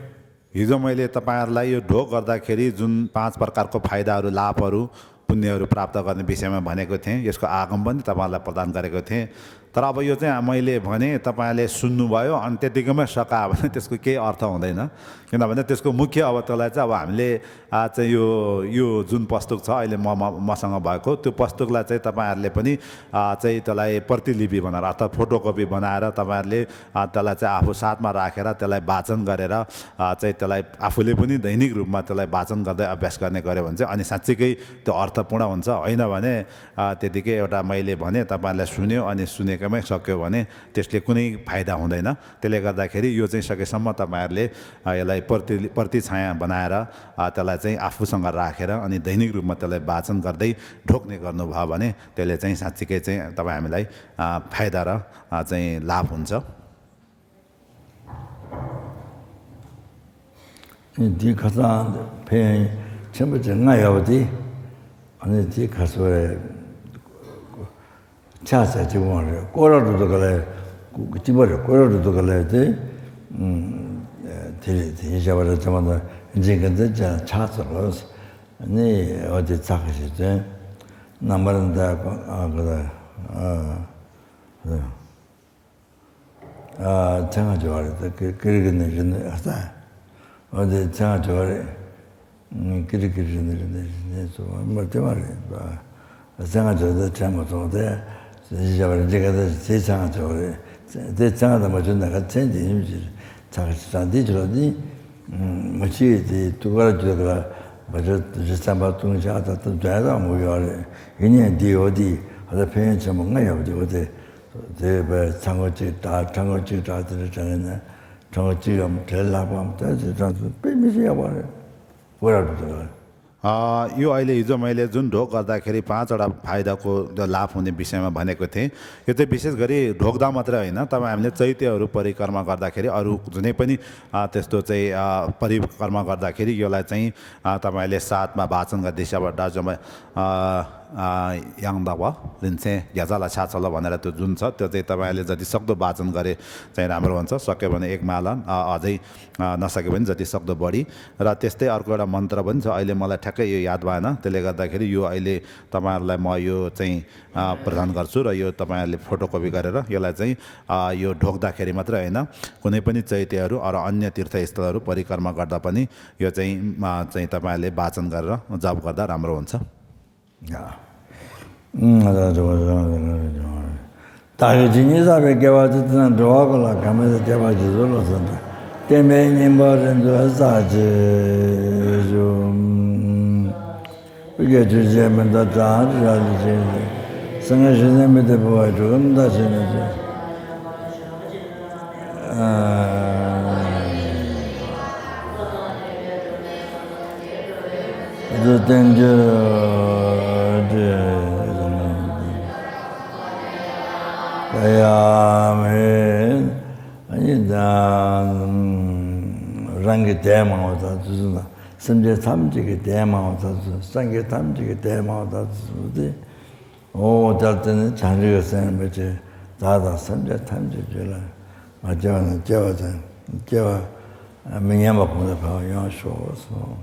हिजो मैले तपाईँहरूलाई यो ढोग गर्दाखेरि जुन पाँच प्रकारको फाइदाहरू, लाभहरू पुण्यहरू प्राप्त गर्ने विषयमा भनेको थिएँ, यसको आगम पनि तपाईँहरूलाई प्रदान गरेको थिएँ। तर अब यो चाहिँ मैले भने, तपाईँले सुन्नुभयो, अनि त्यतिकैमा सकायो भने त्यसको केही अर्थ हुँदैन। किनभने त्यसको मुख्य, अब त्यसलाई चाहिँ अब हामीले, आ, चाहिँ यो, यो जुन पुस्तक छ अहिले म, म, मसँग भएको, त्यो पुस्तकलाई चाहिँ तपाईँहरूले पनि, आ, चाहिँ त्यसलाई प्रतिलिपि बनाएर अर्थात् फोटोकपी बनाएर तपाईँहरूले, आ, त्यसलाई चाहिँ आफू साथमा राखेर त्यसलाई वाचन गरेर, आ, चाहिँ त्यसलाई आफूले पनि दैनिक रूपमा त्यसलाई वाचन गर्दै अभ्यास गर्ने गर्यो भने चाहिँ अनि साँच्चीकै त्यो अर्थपूर्ण हुन्छ। होइन भने, आ, त्यतिकै एउटा मैले भने, तपाईँहरूलाई सुन्यो अनि सुनेकैमै सक्यो भने त्यसले कुनै फाइदा हुँदैन। त्यसले गर्दाखेरि यो चाहिँ सकेसम्म तपाईँहरूले, आ, यसलाई प्रति, प्रति छाया बनाएर, आ, त्यसलाई चाहिँ आफूसँग राखेर अनि दैनिक रूपमा त्यसलाई वाचन गर्दै ढोक्ने गर्नुभयो भने त्यसले चाहिँ साँच्चीकै चाहिँ तपाईँ हामीलाई, आ, फाइदा र, आ, चाहिँ लाभ हुन्छ। འདི་ཁ་སང་ཕན་ཡོན་ཆེན་པོ་ཅིག་ལྔ་ཡོད་པ་དེ། ཨ་ནི་དེ་ག་སོ་རེད། ཆ་ཚ་གཅིག་པོ་རེད། སྐོར་ར་འགྲོ་དུས་ག་ལ་གཅིག་པ་རེད། སྐོར་ར་འགྲོ་དུས་ག་ལ་དེ། དེ་རེད། དེ་བྱས་པ་རེད། ཚང་མ་ད་འཇིག་གི་འདི་ཅག་ཆ་ཚ་ལོ། ནི་འོ་དེ་ཚ་གི་ཞིག་དོན། རྣམ་པར་འདའ་ཨ་ག་ལ་ཨ། ཨ། ཚེ་སྔ་འགྱུར་བ་རེད། ད་ཀི་ཀི་རི་ཀི་ནི་རི་ནི་ཨ་ས། འོ་དེ་ཚེ་སྔ་འགྱུར་བ་རེད། ཀི་རི་ཀི་རི་ནི་རི་ནི་རི་ནི་སོ་མ་དེ་མ་རེད་པ། ཚེ་སྔ་འགྱུར་དེ་དྲན་མ་སོང་སྟེ། ཞེས་བྱ་བ་རེད། འདི་ག་དེ་ཚེ་སྔ་འགྱུར་བ་རེད། དེ་ཚེ་སྔ་དང་མ་བྱུང་ན་ག་ཚེ་འདི་ཡིན་གྱི་ཚ་ག་ཞིག་ཚ་འདི་བྱུང་བ་ནི། མ་ཕྱི་དེ་ཐུགས་ཀར་བརྗོད་ཀ་ལ་བ་ཅོ་རི་ཚན་པ་ལྟུང་བཤགས་ད་ལྟ་འདོན་ཡ་དང་མུ་ཡོད་རེད། ཡིན་ནའི་འདི་ཡོད་དེ་ཨ་ད་ཕན་ཡོན་ཆེན་པོ་ལྔ་ཡོད་པ་དེ་འོ་དེ། དེ་བས་ཚང་མ་གཅིག་གྲགས། ཚང་མ་གཅིག་གྲགས་དེ་འདྲ་དྲན་ན་ཚང་མ་གཅིག་གམ་བྲེལ་ལྷག་པའམ་ད་དེ་ཙང་དུ་དཔེ་མི་སྲིད་ཡག་པ་རེད། ཧོ་ར་འགྲོ་དགོས། ཨ། यो अहिले हिजो मैले जुन ढोग गर्दाखेरि पाँचवटा फाइदाको त्यो लाभ हुने विषयमा भनेको थिएँ। यो चाहिँ विशेष गरी ढोग्दा मात्रै होइन, तपाईँ हामीले चैत्यहरू परिक्रमा गर्दाखेरि अरू जुनै पनि, अ, त्यस्तो चाहिँ, अ, परिक्रमा गर्दाखेरि यसलाई चाहिँ, अ, तपाईँले साथमा वाचन गर्दै सेवा दाजुमा, अ, अ, याङ दव रिन्से ग्याजाला छाछल भनेर त्यो जुन छ, त्यो चाहिँ तपाईँले जति सक्दो वाचन गरे चाहिँ राम्रो हुन्छ। सक्यो भने एक माला, अ, अझै, अ, नसके पनि जति सक्दो बढी। र त्यस्तै अर्को एउटा मन्त्र पनि छ, अहिले मलाई ठ्याक्कै यो याद भएन, त्यसले गर्दाखेरि यो अहिले तपाईँहरूलाई म यो चाहिँ, अ, प्रदान गर्छु र यो तपाईँहरूले फोटोकपी गरेर यसलाई चाहिँ, अ, यो ढोग्दाखेरि मात्रै होइन, कुनै पनि चैत्यहरू र अन्य तीर्थस्थलहरू परिक्रमा गर्दा पनि यो चाहिँ, अ, चाहिँ तपाईँहरूले वाचन गरेर जप गर्दा राम्रो हुन्छ। ད་གི་ཇི་སྙེད་བསགས་པའི་དགེ་བ་ཇི་ལྟར་འགྲོ་བ་ཀུན་ལ་གང་མེད་དུ་སྐྱེ་བར་བགྱིད་དོ་ལོ་ཟེར་ཏེ། བསྟན་པའི་སྙིང་པོ་རིན་ཆེན་གསལ་བྱེད་ཤོག། ཀྱེ་ཆོས་ཀྱི་མི་འདའ་གྲགས་རི་རབ་ཏུ་བྱིན་ཏེ། སེམས་ངན་ཞི་གནས་མི་འདའ་འབུལ་བ་གྲུ་གུམ་མདའ་ཞིག་ནས་བྱིན། དེ་བསྟན་རྒྱུ་དེ་ཡ་མེད། རང་གི་དད་མང་བ་དང་དུས་སུ་དང་སེམས་ཅན་ཐམས་ཅད་ཀྱི་དད་མང་བ་དང་དུས་སུ་སངས་རྒྱས་ཐམས་ཅད་ཀྱི་དད་མང་བ་དང་དུས་སུ་དེ། འོ་ད་དེ་ནི་བྱང་ཆུབ་ཀྱི་སེམས་དཔའ་ཆེ་བདག་དང་སེམས་ཅན་ཐམས་ཅད་རྒྱུད་ལ་མ་སྐྱེ་བ་ན་སྐྱེ་བ་དང་སྐྱེ་བ་མི་ཉམས་པ་གོང་དུ་འཕེལ་བ་ཡོང་ཤོག་གསུངས།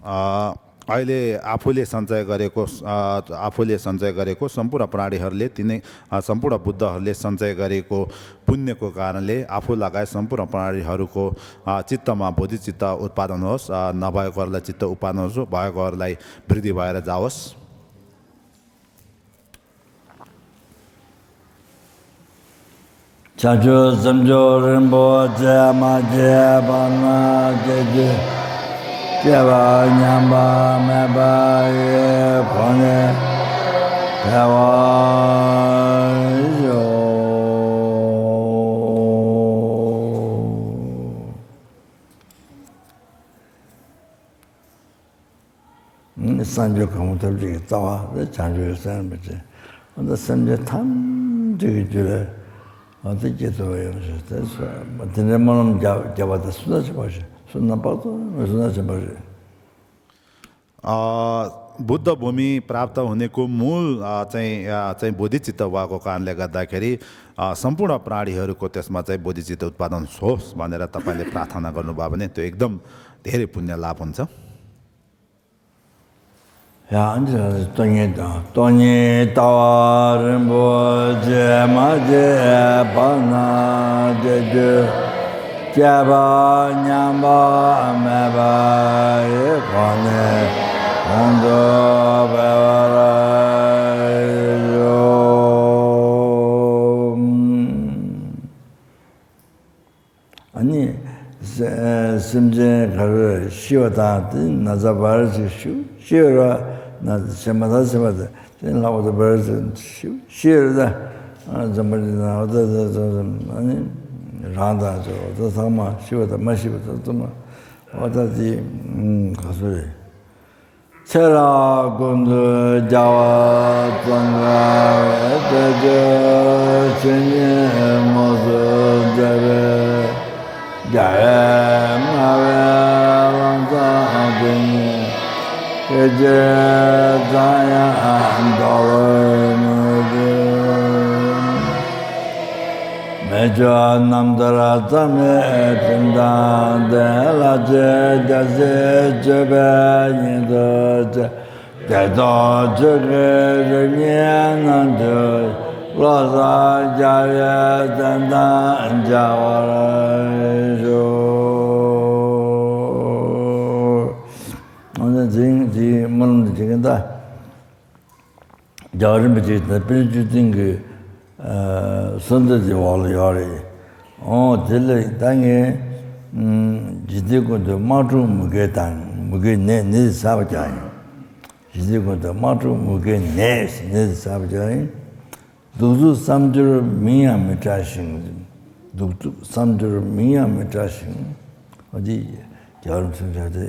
अ, अहिले आफूले सञ्चय गरेको, अ, आफूले सञ्चय गरेको सम्पूर्ण प्राणीहरूले तिनै, अ, सम्पूर्ण बुद्धहरूले सञ्चय गरेको पुण्यको कारणले आफू लगायत सम्पूर्ण प्राणीहरूको, अ, चित्तमा बोधिचित्त उत्पादन होस्, अ, नभएकोहरूलाई चित्त उत्पादन होस्, भएकोहरूलाई वृद्धि भएर जाओस्। བྱང་ཆུབ་སེམས་མཆོག་རིན་པོ་ཆེ་མ་སྐྱེས་པ་ན་སྐྱེ་རྒྱུ། སྐྱེས་པ་ཉམས་པ་མེད་པ་ཡི་གོ་གནས་འཕེལ་བར་ཤོག། སངས་རྒྱས་གང་མོ་ཐབས་ཅིག་གི་རྩ་བ་དེ་བྱང་ཆུབ་ཀྱི་སེམས་དཔའ་ཆེ། འོ་ན་སེམས་ཅན་ཐམས་ཅད་ཀྱི་རྒྱུད་ལ་འོ་དེ་སྐྱེ་ཐུབ་པ་ཡོང་ཞིང་དེ་སོ་དེ་འདྲའི་སྨོན་ལམ་རྒྱབ་རྒྱབ་པ་དང་སུ་ན་ཆེན་པོ་ཞིག་སུ་ན་དཔག་ཏུ་མེད་སུ་ན་ཆེན་པོ་རེད། अ, बुद्ध भूमि प्राप्त हुनेको मूल, अ, चाहिँ, अ, चाहिँ बोधिचित्त भएको कारणले गर्दाखेरि, अ, सम्पूर्ण प्राणीहरूको त्यसमा चाहिँ बोधिचित्त उत्पादन होस् भनेर तपाईँले प्रार्थना गर्नुभयो भने त्यो एकदम धेरै पुण्य लाभ हुन्छ। ཡང་འདི་ལ་སྟོང་ཉིད་དང་སྟོང་ཉིད་ལྟ་བ་རིན་པོ་ཆེ་མ་སྐྱེས་པ་ན་སྐྱེ་རྒྱུ། སྐྱེས་པ་ཉམས་པ་མེད་པ་ཡི་སྒོ་ནས་གོང་དུ་འཕེལ་བར་ཤོག། ཨ་ནི། སེམས་ཅན་ག་རེ་ཤི་བ་དང་དེ་ན་ཚ་བར་ཅིག་ཤི་ཤི་བ་ན་ཚ་ཆེན་པོ་དང་ཆེན་པོ་དེ་ལྷག་པར་དུ་བར་ཅིག་ཤི་ཤི་བ་དང་འཛམ་བུ་གླིང་ན་འོ་ད་ད་ད་ཨ་ནི་རང་དང་ཚོ་འོ་ད་ཚང་མ་ཤི་བ་དང་མ་ཤི་བ་དང་ཚང་མ་འོ་ད་དེ་ག་སུ་རེད། ཚེ་རབས་ཀུན་ཏུ་རྒྱལ་བ་ཙོང་ཁ་པའི་དེ་ཆོས་ཆོས་ཉིད་དངོས་སུ་མཛད་པའི་རྒྱལ་བའི་མངའ་བའི་ལམ་བཟང་དེ་ཉིད་ཀྱི་རྗེས་འབྲང་ཡང་འགྲོ་བའི་མོས་གུས། མི་བསྐྱོད་རྣམ་ཐར་རྩ་བའི་ཁྲིམས་དང་ལྡན། ལྷ་རྗེ་རྒྱལ་སྲས་སྤྱོད་པས་ཉིད་དུ་བཅས། བདེ་ཐོབ་ཆོས་ཀྱི་རིམ་གཉིས་རྣལ་འབྱོར་བློ་བཟང་རྒྱལ་བའི་མཚན་དང་མཇལ་བར་ཤོག། འོ་ན་དེ་རིང་དེའི་སྨོན་ལམ་འདི་བྱེད་མཁན་ད། རྒྱལ་བ་རིན་པོ་ཆེ་དང་པཎ་ཆེན་བཅུ་བདུན་གྱི་གསོལ་འདེབས་ཀྱི་འོག་ལ་ཡོད་རེད། འོ་དེ་ལ་ད་ངས་འཇིག་རྟེན་ཀུན་ཏུ་དམག་འཁྲུག་མུ་གེ་དང་མུ་གེའི་ནད་ནད་ཀྱི་ཚ་བ་རྒྱག་ཡིན། འཇིག་རྟེན་ཀུན་ཏུ་དམག་འཁྲུག་མུ་གེའི་ནད་ནད་ཀྱི་ཚ་བ་རྒྱག་ཡིན། གདུག་རྩུབ་བསམ་སྦྱོར་མིང་ཡང་མི་གྲགས་ཤིང་། གདུག་རྩུབ་བསམ་སྦྱོར་མིང་ཡང་མི་གྲགས་ཤིང་། འོ་དེ་རྒྱལ་བ་རིན་པོ་ཆེ་དེ།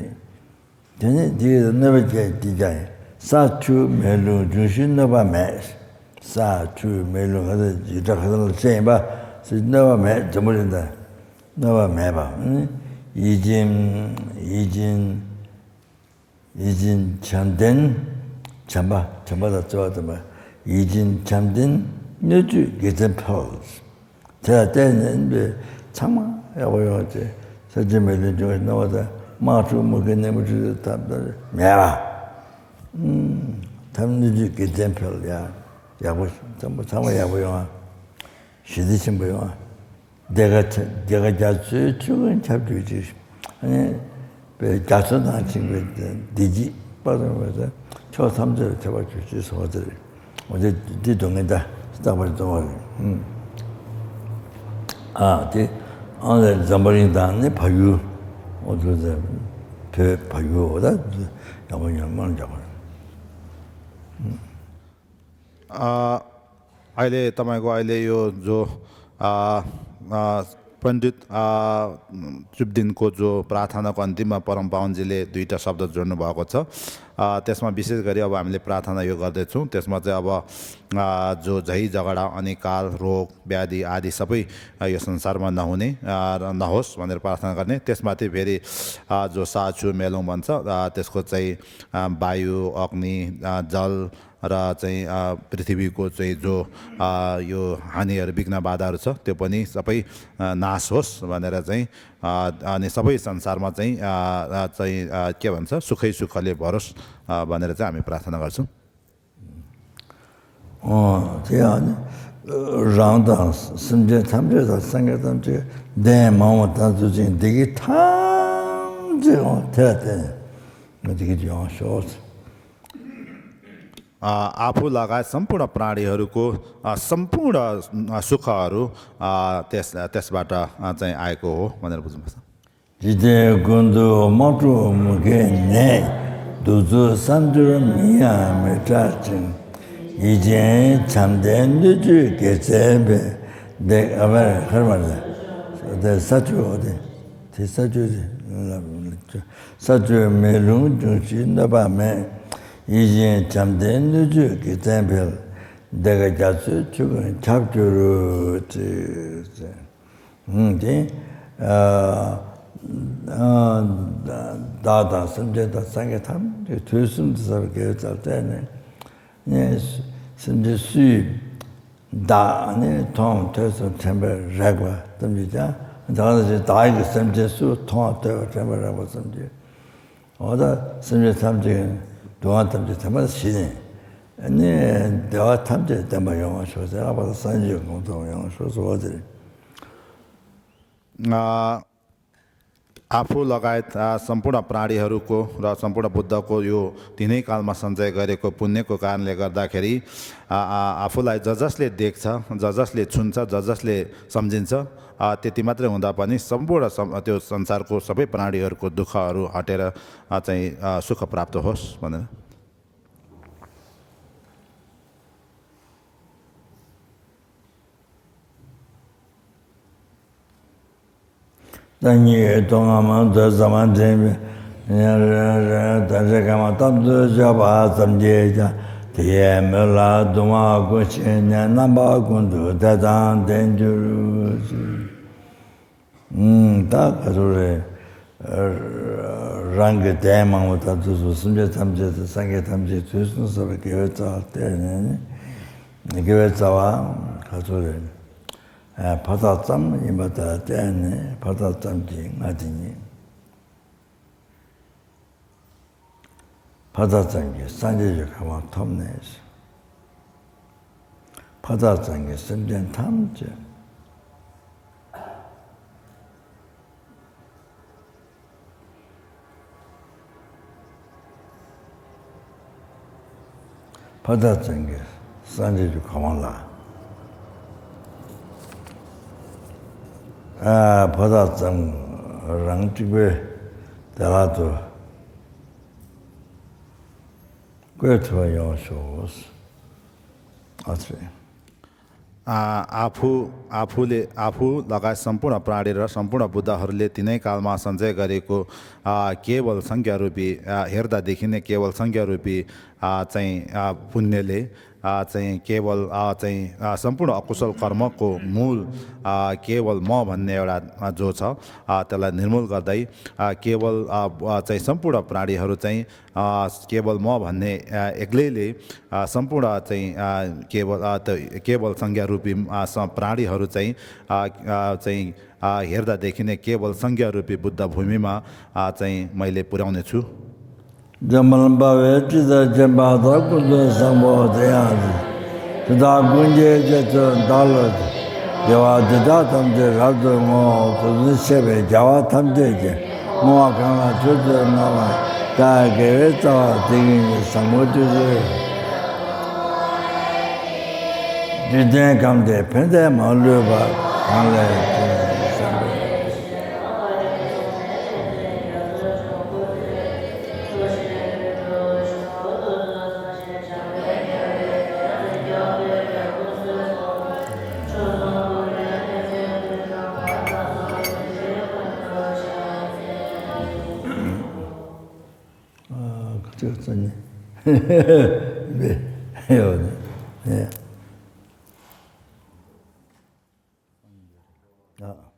དེ་ནས་འདིའི་གནོད་པ་བསྐྱལ་འདི་ཀྱང་ས་ཆུ་མེ་རླུང་འབྱུང་བཞིའི་གནོད་པ་མེད། ས་ཆུ་མེ་རླུང་ག་ཚོད་ཡིག་གྲགས་ག་ཚོད་ལ་བཤད་ཡིན་པ་སྲིད་གནོད་པ་མེད། འཛམ་བུ་གླིང་འདི་གནོད་པ་མེད་པ། ཡིད་ཅན་ཡིད་ཅན་ཡིད་ཅན་བྱམས་ལྡན། བྱམས་པ་བྱམས་པ་དང་བརྩེ་བ་ལྡན་པ། ཡིད་ཅན་བྱམས་ལྡན་སྣོད་བཅུད་དགེ་མཚན་འཕེལ། དེ་ལ་བརྟེན་ནས་འདི་ཚང་མ་ཡག་པོ་ཡོང་བ་བྱས། ས་ཆུ་མེ་རླུང་འབྱུང་བའི་སྣང་བ་དང་དམག་འཁྲུག་མུ་གེ་ནད་མུ་འཁྲུག་ཐབས་དང་མེད་པ། ཐབས་སྣོད་བཅུད་དགེ་མཚན་འཕེལ་ཡ། ཡག་པོ་ཚང་མ་ཚང་མ་ཡག་པོ་ཡོང་བ། ཞི་བདེ་ཆེན་པོ་ཡོང་བ། བདེ་དགའ་བདེ་དགའ་རྒྱ་མཚོའི་ཆུ་ཀུན་ཁྱབ་གྱུར་ཅིག་ཨ་ནི། པའི་རྒྱ་མཚོ་ནང་བྱིང་བའི་བདེ་སྐྱིད་པ་དང་བས་ཕྱོགས་ཐམས་ཅད་ལ་ཁྱབ་པར་གྱུར་ཅིག་གསུངས་པ་དེ་རེད། འོ་དེ་འདི་སྡུག་བསྔལ་ད་རྟག་པར་གཏོང་བ་རེད། ཨ་དེ་ཨང་ལས་འཛམ་བུ་གླིང་དང་ནི་བལ་ཡུལ། འོ་དེ་བོད་བལ་ཡུལ་འོ་ད་ཡག་པོ་ཡོང་མང་རྒྱག་པ་རེད། आ, अहिले तपाईँको अहिले यो जो, आ, आ, पण्डित, आ, चुप्दिनको जो प्रार्थनाको अन्तिममा परम पावनजीले दुईटा शब्द जोड्नु भएको छ। आ, त्यसमा विशेष गरी अब हामीले प्रार्थना यो गर्दैछौँ। त्यसमा चाहिँ अब, आ, जो झै झगडा अनि काल, रोग, व्याधि आदि सबै, आ, यो संसारमा नहुने, आ, र नहोस् भनेर प्रार्थना गर्ने। त्यसमाथि फेरि, आ, जो साछु मेलोङ भन्छ, आ, त्यसको चाहिँ, आ, वायु, अग्नि, आ, जल, र चाहिँ, अ, पृथ्वीको चाहिँ जो, अ, यो हानिहरू, विघ्न बाधाहरू छ, त्यो पनि सबै, अ, नाश होस् भनेर चाहिँ, अ, अनि सबै संसारमा चाहिँ, अ, अ, चाहिँ, अ, के भन्छ, सुखै सुखले भरोस्, अ, भनेर चाहिँ हामी प्रार्थना गर्छौँ। अँ, त्यही हो नि। རང་དང་སེམས་ཅན་ཐམས་ཅད་དང་སངས་རྒྱས་ཐམས་ཅད་ལྡན་མང་བ་དང་ཚུལ་ཅིང་བདེ་སྐྱིད་ཐམས་ཅད་འོང་དེ་ལ་བརྟེན་ནས་བདེ་སྐྱིད་ཡོང་ཤོག། अ, आफू लगायत सम्पूर्ण प्राणीहरूको, अ, सम्पूर्ण, अ, सुखहरू, अ, त्यस, अ, त्यसबाट, अ, चाहिँ आएको हो भनेर बुझ्नुपर्छ। འཇིག་རྟེན་ཀུན་ཏུ་དམག་འཁྲུག་མུ་གེའི་ནད། གདུག་རྩུབ་བསམ་སྦྱོར་མིང་ཡང་མི་གྲགས་ཤིང་། ཡིད་ཅན་བྱམས་ལྡན་སྣོད་བཅུད་དགེ་མཚན་འཕེལ། འདི་ཨ་མར་ཧར་མར་ལ་དེ་ས་ཆུ་འོ་དེ་དེ་ས་ཆུ་དེ་ལ། ས་ཆུ་མེ་རླུང་འབྱུང་བཞིའི་གནོད་པ་མེད། ཡིད་བཞིན་བྱམས་ལྡན་སྣོད་བཅུད་དགེ་མཚན་འཕེལ། བདེ་དགའ་རྒྱ་མཚོའི་ཆུ་ཀུན་ཁྱབ་གྱུར་ཅིག་ཨུམ་དེ། ཨ་ཨ་བདག་དང་སེམས་ཅན་དང་སངས་རྒྱས་ཐམས་ཅད་དུས་གསུམ་དུ་ཟབ་དགེ་བའི་རྩ་བརྟེན་ནས་ནས་སེམས་ཅན་སུའི། བདག་ནི་མཐོང་ཐོས་སུ་དྲན་པས་རེག་པ་ཙམ་གྱིས་ཀྱང་། བདག་ནི་བདག་གི་སེམས་ཅན་སུ་མཐོང་ཐོས་པ་དྲན་པས་རེག་པ་ཙམ་གྱིས། འོ་ད་སེམས་ཅན་ཐམས་ཅད་ སྡུག་བསྔལ་ཐམས་ཅད་དེ་མ་ཞི་ནས་ནི་བདེ་བ་ཐམས་ཅད་བརྟན་པ་ཡོང་བ་ཤོག་ཟེར། ཨ་པ་ལ་སངས་རྒྱས་གོ་འཕང་ཐོབ་ཡོང་བ་ཤོག་ཟེར་བ་དེ་རེད། ཨ། आफू लगायत, अ, सम्पूर्ण प्राणीहरूको र सम्पूर्ण बुद्धको यो तिनै कालमा सञ्चय गरेको पुण्यको कारणले गर्दाखेरि, अ, अ, आफूलाई ज जसले देख्छ, ज जसले छुन्छ, ज जसले सम्झिन्छ, अ, त्यति मात्रै हुँदा पनि सम्पूर्ण सं-, त्यो संसारको सबै प्राणीहरूको दुःखहरू हटेर, अ, चाहिँ, अ, सुख प्राप्त होस् भनेर। སང་ཉིན་ཐོག་ང་མང་དུ་ཟ་མ་འདྲེན་པའི་ཉ་རེ་རེ་ད་རེ་ག་མ་ཏམ་དུ་བཞག་པ་ཙམ་གྱིས་ཀྱང་དེ་ཡས་མོད་ལ་སྡུག་བསྔལ་ཀུན་ཞི་ནས་རྣམ་པ་ཀུན་ཏུ་བདེ་དང་ལྡན་གྱུར་ཅིག་ད་ག་ཚོད་རེད། རང་གི་དོན་མང་པོ་ད་དུས་སུ་སེམས་ཅན་ཐམས་ཅད་དང་སངས་རྒྱས་ཐམས་ཅད་དུས་གསུམ་གསལ་བའི་དགེ་བའི་རྩ་བ་བསྟན་ནས་ནི། དགེ་བའི་རྩ་བ་ག་ཚོད་རེད། ཕར་ཐག་ཙམ་ཡིན་པ་དང་བསྟན་ནས་ཕར་ཐག་ཙམ་གྱིས་ང་དེ་ཉིད། ཕར་ཐག་ཙམ་གྱིས་སངས་རྒྱས་ཀྱི་གོ་འཕང་ཐོབ་ནས། ཕར་ཐག་ཙམ་གྱིས་སེམས་ཅན་ཐམས་ཅད། ཕར་ཐག་ཙམ་གྱིས་སངས་རྒྱས་ཀྱི་གོ་འཕང་ལ། ཨ། ཕར་ཐག་ཙམ་རང་གཅིག་པོའི་བདེ་བླག་ཏུ་བཀོད་ཐུབ་པ་ཡོང་ཤོག་ཨ་ཙི། आ, आफू, आफूले, आफू लगायत सम्पूर्ण प्राणी र सम्पूर्ण बुद्धहरूले तिनै कालमा सञ्चय गरेको, आ, केवल संज्ञा रूपी, आ, हेर्दादेखि नै केवल संज्ञा रूपी, आ, चाहिँ, आ, पुण्यले, आ, चाहिँ केवल, आ, चाहिँ, आ, सम्पूर्ण अकुशल कर्मको मूल, आ, केवल म भन्ने एउटा, आ, जो छ, आ, त्यसलाई निर्मूल गर्दै, आ, केवल, आ, आ, चाहिँ सम्पूर्ण प्राणीहरू चाहिँ, अ, केवल म भन्ने, अ, एक्लैले, अ, सम्पूर्ण चाहिँ, अ, केवल, अ, त-, केवल संज्ञा रूपी, अ, स-, प्राणीहरू चाहिँ, अ, अ, चाहिँ, अ, हेर्दादेखि नै केवल संज्ञा रूपी बुद्ध भूमिमा, अ, चाहिँ मैले पुर्‍याउने छु। जमल भवे चित्त जेम्बा द कुदो संभो दया। དེ་དག་ཀུན་གྱི་རྗེས་སུ་བདག་སློབ་ཅིང་། དགེ་བ་འདི་དག་ཐམས་ཅད་རབ་ཏུ་བསྔོ། དེ་བཞིན་གཤེགས་པའི་རྒྱལ་བ་ཐམས་ཅད་ཀྱིས། བསྔོ་བ་གང་ལ་མཆོག་ཏུ་བསྔགས་པ། ད་དགེ་བའི་རྩ་བ་དེ་ཉིད་ཀྱི་བཟང་པོ་དེ་ཚོས། འཇིག་རྟེན་ཁམས་འདིར་ཕན་བདེ་མ་ལུས་པ། གང་ལས་ཀྱང་བཟང་པོ། ཨ། ཁ་ཅིག་རྩ་ནས་ཡོད་ནས། ཨ།